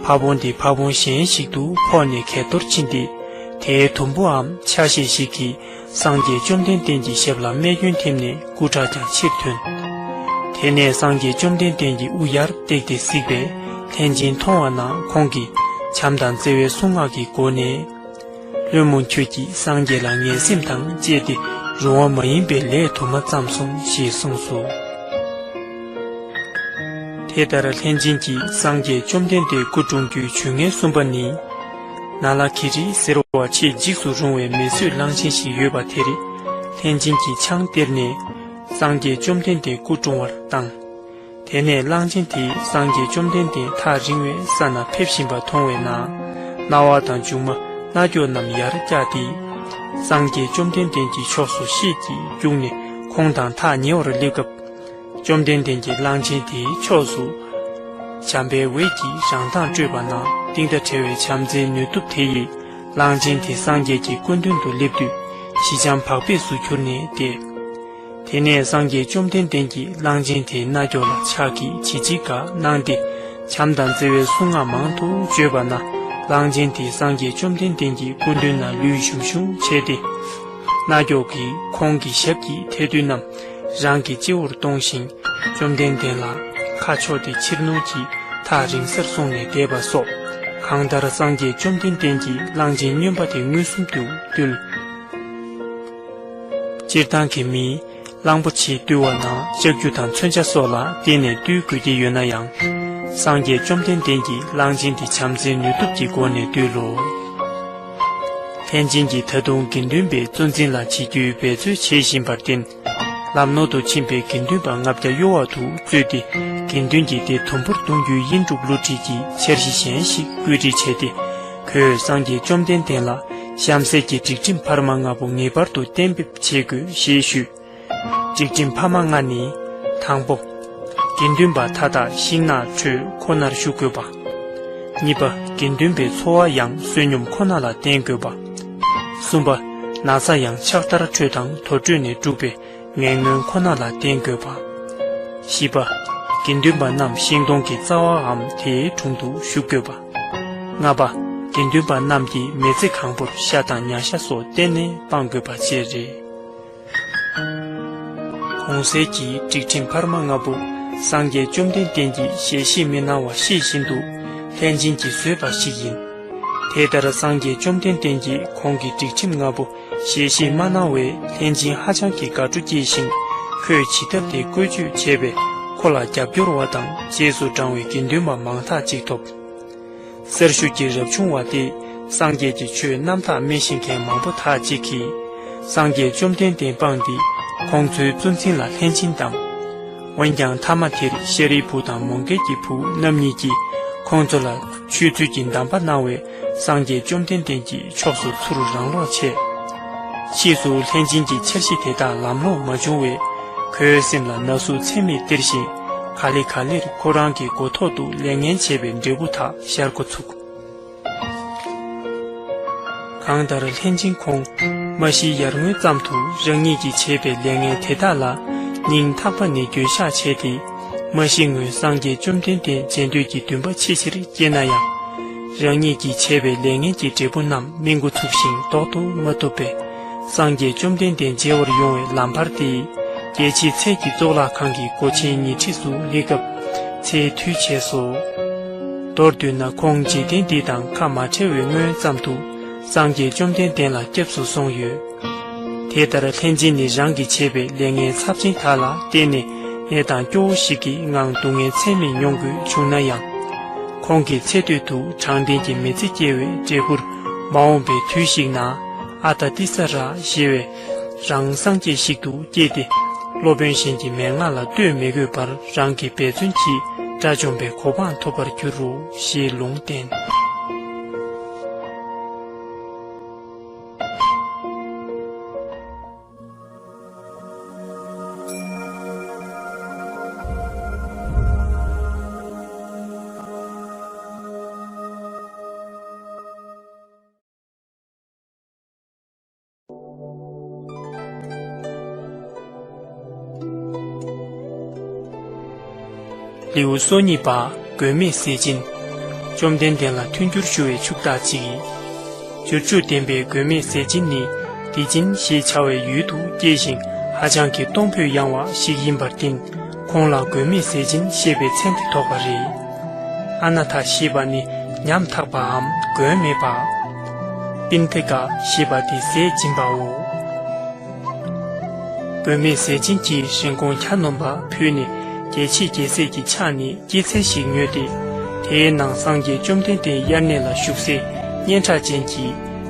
ཕ་བོང་དེ་ཕ་བོང་གཞན་ཞིག་ཏུ་ཕོག་ནས་གས་གཏོར་ཕྱིན་ཏེ། དེའི་དུམ་བུའམ་ཆ་ཤས་ཤིག་གིས་སངས་རྒྱས་བཅོམ་ལྡན་འདས་ཀྱི་ཞབས་ལ་རྨས་སྐྱོན་ཐེབས་ནས་སྐུ་ཁྲག་ཀྱང་ཕྱིར་ཐོན། དེ་ནས་སངས་རྒྱས་བཅོམ་ལྡན་འདས་ཀྱི་དབུ་ཡར་བཏེགས་ཏེ་གཟིགས་པས་ལྷས་སྦྱིན་མཐོང་བ་ན་ཁོང་གིས་བྱམས་དང་བརྩེ་བའི་གསུང་ངག་གི་སྒོ་ནས། བློན་པོ་ཁྱོད་ཀྱིས་སངས་རྒྱས་ལ་ངན་སེམས་དང་བཅས་ཏེ་རུང་བ་མ་ཡིན་པའི་ལས་དུ་མ་བརྩམས་སོང་ཞེས་གསུངས་སོ། དེ་ལྟར་ལྷས་སྦྱིན་གྱིས་སངས་རྒྱས་བཅོམ་ལྡན་འདས་སྐུ་དཀྲོངས་རྒྱུའི་ཇུས་ངན་གསུམ་པ་ནི། ན་ལ་ཁི་རི་ཟེར་བ་ཆེས་འཇིགས་སུ་རུང་བའི་མི་གསོད་གླང་ཆེན་ཞིག་ཡོད་པ་དེར། ལྷས་སྦྱིན་གྱིས་ཆང་སྟེར་ནས། སངས་རྒྱས་བཅོམ་ལྡན་འདས་སྐུ་དཀྲོངས་པར་བཏང་། དེ་ནས་གླང་ཆེན་དེས་སངས་རྒྱས་བཅོམ་ལྡན་འདས་ཐག་རིང་བའི་ས་ན་ཕེབས་བཞིན་པ་མཐོང་བས་ན། རྣ་བ་དང་མཇུག་མ་རྣ་སྐྱོགས་རྣམས་ཡར་བཀྱགས་ཏེ། སངས་རྒྱས་བཅོམ་ལྡན་འདས་ཀྱི་ཕྱོགས་སུ་ཤེད་ཀྱིས་བརྒྱུགས་ནས་ཁོང་དང་ཐག་ཉེ་བར་སླེབས་སྐབས། བཅོམ་ལྡན་འདས་ཀྱིས་གླང་ཆེན་དེའི་ཕྱོགས་སུ། བྱམས་པའི་འོད་ཀྱིས་རང་མདངས་སྤྲོས་པ་ན་གཏིང་མཐའ་བྲལ་བའི་བྱམས་བརྩེའི་ནུས་སྟོབས་དེ་ཡིས་གླང་ཆེན་དེ་སངས་རྒྱས་ཀྱི་སྐུ་མདུན་དུ་སླེབས་དུས་ཞི་འཇམ་བག་ཕེབས་སུ་གྱུར་ནས་བསྡད། དེ་ནས་སངས་རྒྱས་བཅོམ་ལྡན་འདས་ཀྱིས་གླང་ཆེན་དེའི་རྣ་སྐྱོགས་ལ་ཕྱག་གིས་བྱིལ་བྱིལ་འགའ་གནང་སྟེ། བྱམས་དང་བརྩེ་བའི་གསུང་ངག་མང་དུ་བརྗོད་པ་ན། གླང་ཆེན་དེས་སངས་རྒྱས་བཅོམ་ལྡན་འདས་ཀྱི་སྐུ་མདུན་ན་ལུས་ཞུམ་ཞུམ་བྱས་ཏེ། རྣ་སྐྱོགས་ཀྱིས་ཁོང་གི་ཞབས་ཀྱི་ཐལ་རྡུལ་རྣམས་རང་གི་སྤྱི་བོར་གཏོང་ཞིང་། བཅོམ་ལྡན་འདས་ལ་ཁ་ཕྱོགས་ཏེ་ཕྱིར་ནུར་གྱིས་ཐག་རིང་སར་སོང་ནས་བསྡད་པ་སོགས། གང་ལྟར་སངས་རྒྱས་བཅོམ་ལྡན་འདས་ཀྱིས་གླང་ཆེན་སྨྱོན་པ་དེ་མངོན་སུམ་དུ་བཏུལ། སྤྱིར་བཏང་གི་མིས་གླང་པོ་ཆེ་བཏུལ་བ་ན་ལྕགས་ཀྱུ་དང་མཚོན་ཆ་སོགས་ལ་བརྟེན་ནས་བཏུལ་དགོས་ཀྱི་ཡོད་ན་ཡང་། སངས་རྒྱས་བཅོམ་ལྡན་འདས་ཀྱིས་གླང་ཆེན་དེ་བྱམས་བརྩེའི་ནུས་སྟོབས་ཀྱི་སྒོ་ནས་བཏུལ་ལོ། ལྷས་སྦྱིན་གྱིས་ད་དུང་དགེ་འདུན་པའི་གཙོ་འཛིན་ལ་བྱེད་རྒྱུའི་འབད་རྩོལ་བྱེད་བཞིན་པར་བརྟེན། ལམ་ནོར་དུ་ཕྱིན་པའི་དགེ་འདུན་པ་ལྔ་བརྒྱ་གཡོ་བ་དུ་གཙོས་ཏེ། དགེ་འདུན་གྱིས་དེ་དུམ་བུར་གཏོང་རྒྱུའི་དབྱེན་དཀྲུག་བསླུ་བྲིད་ཀྱི་འཆར་གཞི་གཞན་ཞིག་བཀོད་སྒྲིག་བྱས་ཏེ། ཁོས་སངས་རྒྱས་བཅོམ་ལྡན་འདས་ལ་གཤམ་གསལ་གྱི་སྒྲིག་ཁྲིམས་འཕར་མ་ལྔ་པོ་ངེས་པར་དུ་གཏན་འབེབས་བྱེད་དགོས་ཞེས་ཞུས། སྒྲིག་ཁྲིམས་འཕར་མ་ལྔ་ནི། དང་པོ། དགེ་འདུན་པ་མཐའ་དག་ཤིང་ནགས་ཁྲོད་ཁོ་ནར་བཞུགས་དགོས་པ། གཉིས་པ། དགེ་འདུན་པའི་འཚོ་བ་ཡང་བསོད་སྙོམས་ཁོ་ན་ལ་བརྟེན་དགོས་པ། གསུམ་པ། ན་བཟའ་ཡང་ཕྱག་དར་ཁྲོད་དང་དུར་ཁྲོད་ནས་སྒྲུབ་པའི་ངན་ངོན་ཁོ་ན་ལ་བརྟེན་དགོས་པ། བཞི་པ། དགེ་འདུན་པ་རྣམས་ཤིང་སྡོང་གི་རྩ་བའམ་དེའི་དྲུང་དུ་བཞུགས་དགོས་པ། ལྔ་པ། དགེ་འདུན་པ་རྣམས་ཀྱིས་མི་ཚེ་གང་པོར་ཤ་དང་ཉ་ཤ་སོགས་གཏན་ནས་སྤང་དགོས་པ་བཅས་རེད། གོང་གསལ་གྱི་སྒྲིག་ཁྲིམས་འཕར་མ་ལྔ་པོ་སངས་རྒྱས་བཅོམ་ལྡན་འདས་ཀྱིས་ཞལ་བཞེས་མི་གནང་བ་ཤེས་བཞིན་དུ་ལྷས་སྦྱིན་གྱིས་བཟོས་པ་ཞིག་ཡིན། དེ་ལྟར་སངས་རྒྱས་བཅོམ་ལྡན་འདས་ཀྱིས་ཁོང་གི་སྒྲིག་ཁྲིམས་ལྔ་པོ་ཞལ་བཞེས་མ་གནང་བས་ལྷས་སྦྱིན་ཧ་ཅང་གི་དགའ་སྤྲོ་སྐྱེས་ཤིང་། ཁོས་བྱེད་ཐབས་དེ་བཀོལ་སྤྱོད་བྱས་པས་ཁོ་ལ་རྒྱབ་སྐྱོར་བ་དང་རྗེས་སུ་འབྲང་བའི་དགེ་འདུན་པ་མང་དག་ཅིག་ཐོབ། གསར་ཞུགས་ཀྱི་རབ་བྱུང་བ་དེས་སངས་རྒྱས་ཀྱི་ཆོས་རྣམ་དག་སྨྲས་ཤེས་མཁན་མང་པོ་དག་ཅིག་གིས་སངས་རྒྱས་བཅོམ་ལྡན་འདས་སྤངས་ཏེ་ཁོང་ཚོའི་གཙོ་འཛིན་ལ་ལྷས་སྦྱིན་བདམས། འོན་ཀྱང་མཐའ་མ་དེར་ཤཱ་རིའི་བུ་དང་མོའུ་འགལ་གྱི་བུ་རྣམ་གཉིས་ཀྱིས་ཁོང་ཚོ་ལ་ཆོས་ཚུལ་གྱི་གདམས་པ་གནང་བས་སངས་རྒྱས་བཅོམ་ལྡན་འདས་ཀྱི་ཕྱོགས་སུ་ཚུར་རང་ལོག་བྱས། ཕྱིས་སུ་ལྷས་སྦྱིན་གྱི་འཆར་གཞི་དེ་དག་ལམ་ལྷོང་མ་བྱུང་བས། ཁོའི་སེམས་ལ་ན་ཟུག་ཚད་མེད་སྟེར་ཞིང་། ག་ལེ་ག་ལེར་ཁོ་རང་གི་མགོ་ཐོག་ཏུ་ལས་ངན་བྱས་པའི་འབྲས་བུ་དག་ཤར་འགོ་ཚུགས། གང་ལྟར་ལྷས་སྦྱིན་ཁོང་མ་ཤི་ཡར་སྔོན་ཙམ་དུ་རང་ཉིད་ཀྱིས་བྱས་པའི་ལས་ངན་དེ་དག་ལ་སྙིང་ཐག་པ་ནས་འགྱོད་བཤགས་བྱས་ཏེ། མ་ཤི་སྔོན་སངས་རྒྱས་བཅོམ་ལྡན་འདས་མཇལ་འདོད་ཀྱི་འདུན་པ་ཆེས་ཆེར་སྐྱེས་ན་ཡང་། རང་ཉིད་ཀྱིས་བྱས་པའི་ལས་ངན་གྱི་འབྲས་བུ་རྣམས་སྨིན་འགོ་ཚུགས་ཤིང་ཟློག་ཏུ་མ་བཏུབ་པས། སངས་རྒྱས་བཅོམ་ལྡན་འདས་མཇལ་བར་ཡོང་བའི་ལམ་བར་དེའི་རྒྱལ་ཆེའི་ཚལ་གྱི་གཙུག་ལག་ཁང་གི་སྒོ་ཆེན་ཉེ་འཁྲིས་སུ་སླེབས་སྐབས་ཚེའི་དུས་བྱས་སོ། མདོར་བསྡུས་ན་ཁོང་འཇིག་རྟེན་འདི་དང་ཁ་མ་བྲལ་བའི་སྔོན་ཙམ་དུ་ སངས་རྒྱས་བཅོམ་ལྡན་འདས་ལ་སྐྱབས་སུ་སོང་ཡོད། དེ་ལྟར་ལྷས་སྦྱིན་ནི་རང་གིས་བྱས་པའི་ལས་ངན་ཚབས་ཆེན་དག་ལ་བརྟེན་ནས་ནད་དང་སྐྱོ་བོ་ཞིག་གི་ངང་སྡུག་བསྔལ་ཚད་མེད་མྱོང་དགོས་བྱུང་ན་ཡང་། ཁོང་གི་ཚེ་སྟོད་དུ་དྲང་བདེན་གྱི་མི་ཚེ་སྐྱེལ་བའི་འབྲས་བུར། མ་འོངས་པའི་དུས་ཤིག་ན་ཨ་ཏ་ཏི་ས་ར་ཞེས་པའི་རང་སངས་རྒྱས་ཤིག་ཏུ་སྐྱེས་ཏེ། སློབ་དཔོན་གཞན་གྱི་མན་ངག་ལ་ལྟོས་མི་དགོས་པར་རང་གི་འབད་བརྩོན་གྱིས་དགྲ་བཅོམ་པའི་གོ་འཕང་ཐོབ་པར་འགྱུར་རོ་ཞེས་ལུང་བསྟན། ལེའུ་སོ་གཉིས་པ། མགོན་མེད་ཟས་སྦྱིན། བཅོམ་ལྡན་འདས་ལ་མཐུན་འགྱུར་ཞུ་བའི་ཕྱུག་བདག་ཅིག། བྱུར་ཆུ་ལྡན་པའི་མགོན་མེད་ཟས་སྦྱིན་ནི་བདེ་སྦྱིན་ཞེས་བྱ་བའི་ཡུལ་དུ་སྐྱེས་ཤིང་ཧ་ཅང་གི་གཏོང་ཕོད་ཡངས་བ་ཞིག་ཡིན་པར་བརྟེན། ཁོང་ལ་མགོན་མེད་ཟས་སྦྱིན་ཞེས་པའི་མཚན་འདི་ཐོགས་པ་རེད། ཨ་ན་ཐ་ཞེས་པ་ནི་ཉམ་ཐག་པའམ་མགོན་མེད་པ། པིན་ཐི་ཀ་ཞེས་པ་དེ་ཟས་སྦྱིན་པའོ། མགོན་མེད་ཟས་སྦྱིན་གྱིས་རིན་གོང་གྱ་ནོམ་པ་ཕུལ་ནས་རྒྱལ་བྱེད་རྒྱལ་སྲས་ཀྱི་ཕྱག་ནས་སྐྱེད་ཚལ་ཞིག་ཉོས་ཏེ། དེའི་ནང་སངས་རྒྱས་བཅོམ་ལྡན་འདས་དབྱར་གནས་ལ་བཞུགས་སའི་སྙན་གྲགས་ཅན་གྱི་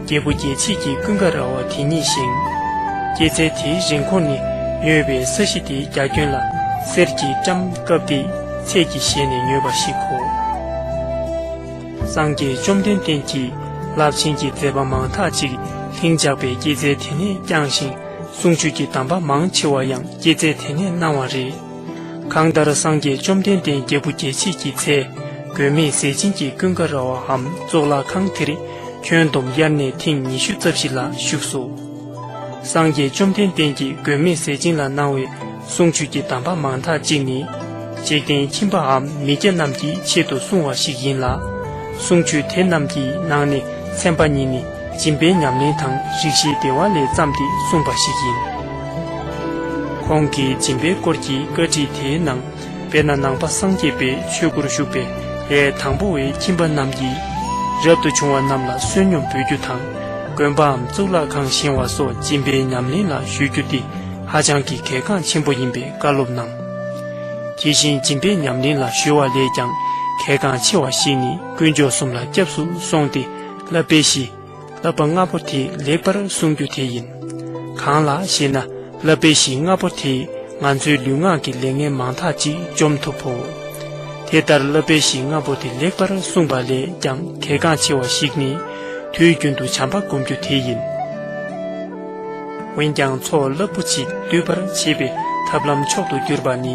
རྒྱལ་བུ་རྒྱལ་བྱེད་ཀྱི་ཀུན་དགའ་ར་བ་དེ་ཉིད་བཞེངས། སྐྱེད་ཚལ་དེའི་རིན་གོང་ནི་ཉོས་པའི་ས་གཞི་དེའི་རྒྱ་ཁྱོན་ལ་གསེར་གྱི་ཊམ་བཀབ་སྟེ་ཚད་ཀྱི་ཞལ་ནས་ཉོས་པ་ཞིག་གོ། སངས་རྒྱས་བཅོམ་ལྡན་འདས་ཀྱིས་རླབས་ཆེན་གྱི་མཛད་པ་མང་དག་ཅིག་ལྷིང་འཇགས་པའི་སྐྱེད་ཚལ་དེ་ནས་བསྐྱངས་ཤིང་། གསུང་ཆོས་ཀྱི་གདམས་པ་མང་ཆེ་བ་ཡང་སྐྱེད་ཚལ་དེ་ནས་གནང་བ་རེད། གང་ལྟར་སངས་རྒྱས་བཅོམ་ལྡན་འདས་རྒྱལ་བུ་རྒྱལ་བྱེད་ཀྱི་ཚལ། མགོན་མེད་ཟས་སྦྱིན་གྱི་ཀུན་དགའ་ར་བའམ་གཙུག་ལག་ཁང་དེར། ཁྱོན་བསྡོམས་དབྱར་གནས་ཐེངས་ཉི་ཤུ་རྩ་བཞི་ལ་བཞུགས་སོ། སངས་རྒྱས་བཅོམ་ལྡན་འདས་ཀྱིས་མགོན་མེད་ཟས་སྦྱིན་ལ་གནང་བའི་གསུང་ཆོས་ཀྱི་གདམས་པ་མང་དག་ཅིག་ནི། འཇིག་རྟེན་ཁྱིམ་པའམ་མི་སྐྱ་རྣམས་ཀྱི་ཆེད་དུ་གསུངས་པ་ཞིག་ཡིན་ལ། གསུང་ཆོས་དེ་རྣམས་ཀྱི་ནང་ནས་ཚན་པ་གཉིས་ནི། སྦྱིན་པའི་ཉམས་ལེན་དང་རིགས་ཤེས་བདེ་བ་ལས་བརྩམས་ཏེ་གསུངས་པ་ཞིག་ཡིན། ཁོང་གིས་སྦྱིན་པའི་སྐོར་གྱི་བཀའ་ཁྲིད་དེའི་ནང་། དཔེར་ན་ནང་པ་སངས་རྒྱས་པའི་ཆོས་སྒོར་ཞུགས་པའི་ལས་དང་པོ་བའི་ཁྱིམ་པ་རྣམས་ཀྱིས། རབ་ཏུ་བྱུང་བ་རྣམས་ལ་བསོད་སྙོམས་འབུལ་རྒྱུ་དང་། དགོན་པའམ་གཙུག་ལག་ཁང་བཞེངས་པ་སོགས་སྦྱིན་པའི་ཉམས་ལེན་ལ་གཞོལ་རྒྱུ་དེ་ཧ་ཅང་གི་གལ་འགངས་ཆེན་པོ་ཡིན་པའི་བཀའ་སློབ་གནང་། དེ་བཞིན་སྦྱིན་པའི་ཉམས་ལེན་ལ་གཞོལ་བ་ལས་ཀྱང་གལ་འགངས་ཆེ་བ་ཞིག་ནི་དཀོན་མཆོག་གསུམ་ལ་སྐྱབས་སུ་སོང་སྟེ་བསླབ་པའི་གཞི། བསླབ་པ་ལྔ་པོ་དེ་ལེགས་པར་སྲུང་རྒྱུ་དེ་ཡིན། གང་ལགས་ཞེ་ན། བསླབ་པའི་གཞི་ལྔ་པོ་དེས་ང་ཚོའི་ལུས་ངག་གི་ལས་ངན་མང་དག་ཅིག་འཇོམས་ཐུབ་བོ། དེ་ལྟར་བསླབ་པའི་གཞི་ལྔ་པོ་དེ་ལེགས་པར་སྲུང་བ་ལས་ཀྱང་གལ་འགངས་ཆེ་བ་ཞིག་ནི། དུས་རྒྱུན་དུ་བྱམས་པ་སྒོམ་རྒྱུ་དེ་ཡིན། འོན་ཀྱང་ཚོགས་རླབས་པོ་ཆེ་བསྡུ་བར་བྱེད་པའི་ཐབས་ལམ་མཆོག་ཏུ་གྱུར་པ་ནི།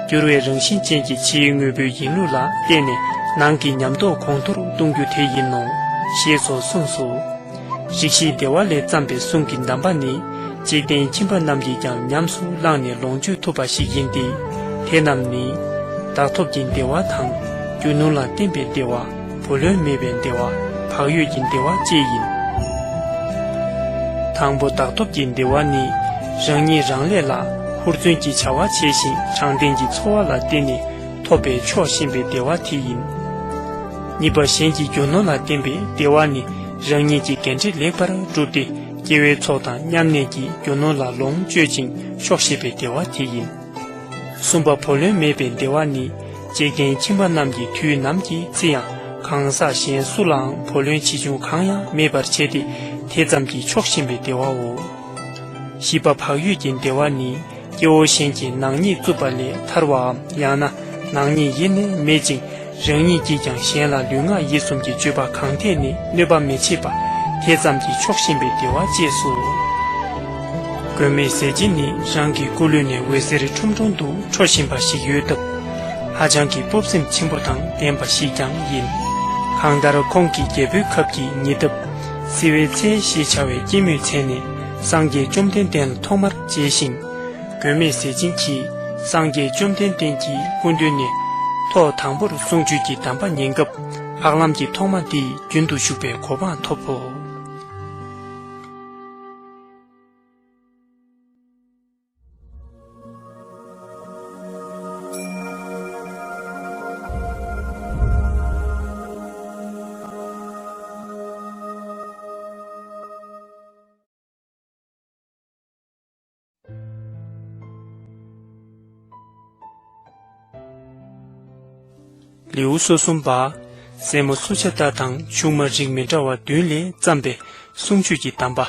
འགྱུར་བའི་རང་བཞིན་ཅན་གྱི་ཕྱིའི་དངོས་པོའི་ཡིན་ལུགས་ལ་བརྟེན་ནས་ནང་གི་ཉམས་རྟོགས་གོང་མཐོར་གཏོང་རྒྱུ་དེ་ཡིན་ནོ། ཞེས་སོགས་གསུངས་སོ། རིགས་ཤེས་བདེ་བ་ལས་བརྩམས་པའི་གསུང་གི་གདམས་པ་ནི། འཇིག་རྟེན་ཁྱིམ་པ་རྣམས་ཀྱིས་ཀྱང་ཉམས་སུ་བླངས་ནས་ལོངས་སྤྱོད་ཐུབ་པ་ཞིག་ཡིན་ཏེ། དེ་རྣམས་ནི། བདག་ཐོབ་ཀྱི་བདེ་བ་དང་། རྒྱུ་ནོར་ལ་བརྟེན་པའི་བདེ་བ། བུ་ལོན་མེད་པའི་བདེ་བ། བག་ཡོད་ཀྱི་བདེ་བ་བཅས་ཡིན། དང་པོ་བདག་ཐོབ་ཀྱི་བདེ་བ་ནི། རང་ཉིད་རང་ལས་ལ་ཧུར་བརྩོན་གྱི་བྱ་བ་བྱས་ཤིང་དྲང་བདེན་གྱི་འཚོ་བ་ལ་བརྟེན་ནས་ཐོབ་པའི་ཆོག་ཤེས་པའི་བདེ་བ་དེ་ཡིན། གཉིས་པ་གཞན་གྱི་རྒྱུ་ནོར་ལ་བརྟེན་པའི་བདེ་བ་ནི། རང་ཉིད་ཀྱི་འགན་འཁྲི་ལེགས་པར་བསྒྲུབས་ཏེ། སྐྱེ་བོའི་ཚོགས་དང་མཉམ་གནས་ཀྱིས་རྒྱུ་ནོར་ལ་ལོངས་སྤྱོད་ཅིང་ཆོག་ཤེས་པའི་བདེ་བ་དེ་ཡིན། གསུམ་པ་བུ་ལོན་མེད་པའི་བདེ་བ་ནི། འཇིག་རྟེན་ཁྱིམ་པ་རྣམས་ཀྱིས་དུས་ནམ་གྱི་ཚེ་ཡང་གང་ཟག་གཞན་སུ་ལའང་བུ་ལོན་ཆེ་ཆུང་གང་ཡང་མེད་པར་བྱས་ཏེ་དེ་ཙམ་གྱིས་ཆོག་ཤེས་པའི་བདེ་བའོ། བཞི་པ་བག་ཡོད་ཀྱི་བདེ་བ་ནི། སྐྱེ་བོ་གཞན་གྱིས་ནག་ཉེས་བཙུགས་པ་ལས་ཐར་བའམ་ཡང་ན་ནག་ཉེས་ཡེ་ནས་མེད་ཅིང་། རང་ཉིད་ཀྱིས་ཀྱང་གཞན་ལ་ལུས་ངག་ཡིད་གསུམ་གྱི་སྤྱོད་པ་གང་ཐད་ནས་གནོད་པ་མི་བྱེད་པ་དེ་ཙམ་གྱིས་ཆོག་ཤེས་པའི་བདེ་བ་བཅས་སོ། མགོན་མེད་ཟས་སྦྱིན་ནི་རང་གི་སྐུ་ལུས་ནས་འོད་ཟེར་ཁྲུམ་ཁྲུམ་དུ་འཕྲོ་བཞིན་པ་ཞིག་ཡོད་སྟབས། ཧ་ཅང་གི་སྤོབས་སེམས་ཆེན་པོ་དང་ལྡན་པ་ཞིག་ཀྱང་ཡིན། གང་ལྟར་ཁོང་གིས་རྒྱལ་པོའི་ཁབ་ཀྱི་ཉེ་འདབས་བསིལ་བའི་ཚལ་ཞེས་བྱ་བའི་སྐྱེད་མོས་ཚལ་ནས་སངས་རྒྱས་བཅོམ་ལྡན་འདས་ལ་ཐོག་མར་མཇལ་ཞིང་། མགོན་མེད་ཟས་སྦྱིན་གྱིས་སངས་རྒྱས་བཅོམ་ལྡན་འདས་ཀྱི་སྐུ་མདུན་ནས་ཐོག་དང་པོར་གསུང་ཆོས་ཀྱི་གདམས་པ་ཉན་སྐབས་འཕགས་ལམ་གྱི་ཐོག་མ་དེ་རྒྱུན་དུ་ཞུགས་པའི་གོ་འཕང་ཐོབ་བོ། ལེའུ་སོ་གསུམ་པ། སྲས་མོ་སུ་ཇཱ་ཏ་དང་ཆུང་མ་རིགས་མི་འདྲ་བ་བདུན་ལས་བརྩམས་པའི་གསུང་ཆོས་ཀྱི་གདམས་པ།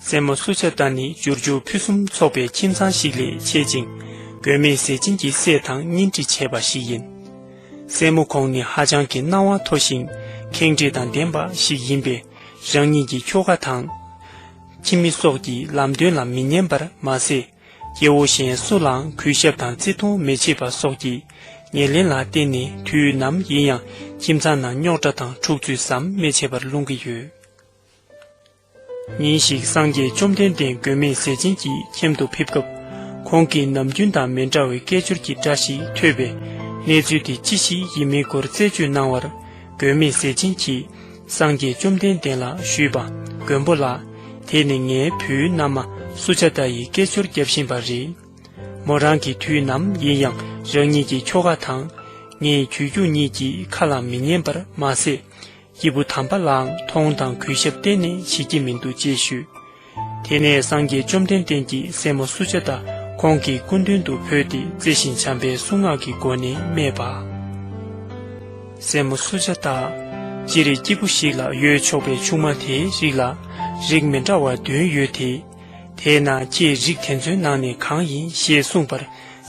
སྲས་མོ་སུ་ཇཱ་ཏ་ནི་འབྱོར་བཅུ་ཕུན་སུམ་ཚོགས་པའི་ཁྱིམ་ཚང་ཞིག་ལས་མཆེད་ཅིང་། མགོན་མེད་ཟས་སྦྱིན་གྱི་སྲས་དང་གཉེན་སྒྲིག་བྱས་པ་ཞིག་ཡིན། སྲས་མོ་ཁོང་ནི་ཧ་ཅང་གི་སྣང་བ་མཐོ་ཞིང་། ཁེངས་དྲེགས་དང་ལྡན་པ་ཞིག་ཡིན་པས། རང་ཉིད་ཀྱི་ཁྱོ་ག་དང་། ཁྱིམ་མི་སོགས་ཀྱི་ལམ་སྟོན་ལ་མི་ཉན་པར་མ་ཟད། སྐྱེ་བོ་གཞན་སུ་ལའང་གུས་ཞབས་དང་བརྩི་མཐོང་མི་བྱེད་པ་སོགས་ཀྱི་ཉེར་ལེན་ལ་བརྟེན་ནས། དུས་ནམ་ཡིན་ཡང་ཁྱིམ་ཚང་ནང་རྙོག་དྲ་དང་འཁྲུག་རྩོད་ཟམ་མི་ཆད་པར་སློང་གི་ཡོད། ཉིན་ཞིག་སངས་རྒྱས་བཅོམ་ལྡན་འདས་མགོན་མེད་ཟས་སྦྱིན་གྱི་ཁྱིམ་དུ་ཕེབས་སྐབས། ཁོང་གིས་ནམ་རྒྱུན་དང་མི་འདྲ་བའི་སྐད་ཅོར་གྱི་སྒྲ་ཞིག་ཐོས་པས། གནས་ཚུལ་དེ་ཅི་ཞིག་ཡིན་མིན་སྐོར་རྩད་གཅོད་གནང་བར། མགོན་མེད་ཟས་སྦྱིན་གྱིས་སངས་རྒྱས་བཅོམ་ལྡན་འདས་ལ་ཞུས་པ། མགོན་པོ་ལགས། དེ་ནི་ངའི་བུའི་མནའ་མ་སུ་ཇཱ་ཏ་ཡིས་སྐད་ཅོར་བརྒྱབ་བཞིན་པ་རེད། མོ་རང་གིས་དུས་ནམ་ཡིན་ཡང་རང་ཉིད་ཀྱི་ཁྱོ་ག་དང་། ངའི་གྱོད་གྱུག་གཉིས་ཀྱི་ཁ་ལ་མི་ཉན་པར་མ་ཟད། སྐྱེས་བུ་དམ་པ་ལའང་མཐོང་དང་གུས་ཞབས་གཏན་ནས་བྱེད་ཀྱི་མི་འདུག་ཅེས་ཞུས། དེ་ནས་སངས་རྒྱས་བཅོམ་ལྡན་འདས་ཀྱིས་སྲས་མོ་སུ་ཇཱ་ཏ་ཁོང་གི་སྐུ་མདུན་དུ་བོས་ཏེ། བརྩེ་ཞིང་བྱམས་པའི་གསུང་ངག་གི་སྒོ་ནས་སྨྲས་པ། སྲས་མོ་སུ་ཇཱ་ཏ། སྤྱིར་སྐྱེས་བུ་ཞིག་ལ་ཡོད་ཆོག་པའི་ཆུང་མ་དེའི་རིགས་ལ་རིགས་མི་འདྲ་བ་བདུན་ཡོད་དེ། དེས་ན་ཁྱེད་རིགས་དེ་ཚོའི་ནང་ནས་གང་ཡིན་ཞེས་གསུངས་པར།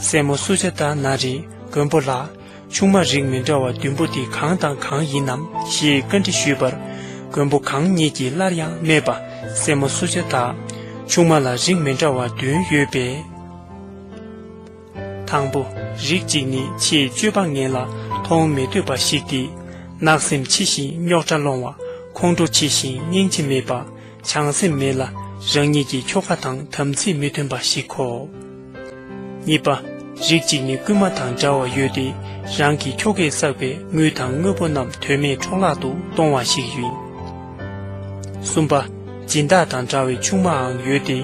སྲས་མོ་སུ་ཇཱ་ཏ་ན་རེ། མགོན་པོ་ལགས། ཆུང་མ་རིགས་མི་འདྲ་བ་བདུན་པོ་དེ་གང་དང་གང་ཡིན་ནམ་ཞེས་བཀའ་འདྲི་ཞུས་པར། མགོན་པོ་གང་ཉིད་ཀྱིས་སླར་ཡང་སྨྲས་པ། སྲས་མོ་སུ་ཇཱ་ཏ། ཆུང་མ་ལ་རིགས་མི་འདྲ་བ་བདུན་ཡོད་པས། དང་པོ། རིགས་གཅིག་ནི་ཆེས་སྤྱོད་པ་ངན་ལ་མཐོང་མི་འདོད་པ་ཞིག་སྟེ། བརྣབ་སེམས་ཆེ་ཞིང་རྙོག་དྲ་སློང་བ། ཁོང་ཁྲོ་ཆེ་ཞིང་སྙིང་རྗེ་མེད་པ། བྱང་སེམས་མེད་ལ། རང་ཉིད་ཀྱི་ཁྱོ་ག་དང་དམ་ཚིག་མི་མཐུན་པ་ཞིག་གོ། གཉིས་པ། རིགས་གཅིག་ནི་རྐུན་མ་དང་འདྲ་བ་ཡོད་དེ། རང་གི་ཁྱོ་གས་བསགས་པའི་དངུལ་དང་དངོས་པོ་རྣམས་དོན་མེད་འཕྲོ་བརླག་ཏུ་གཏོང་བ་ཞིག་ཡིན། གསུམ་པ། སྦྱིན་བདག་དང་འདྲ་བའི་ཆུང་མའང་ཡོད་དེ།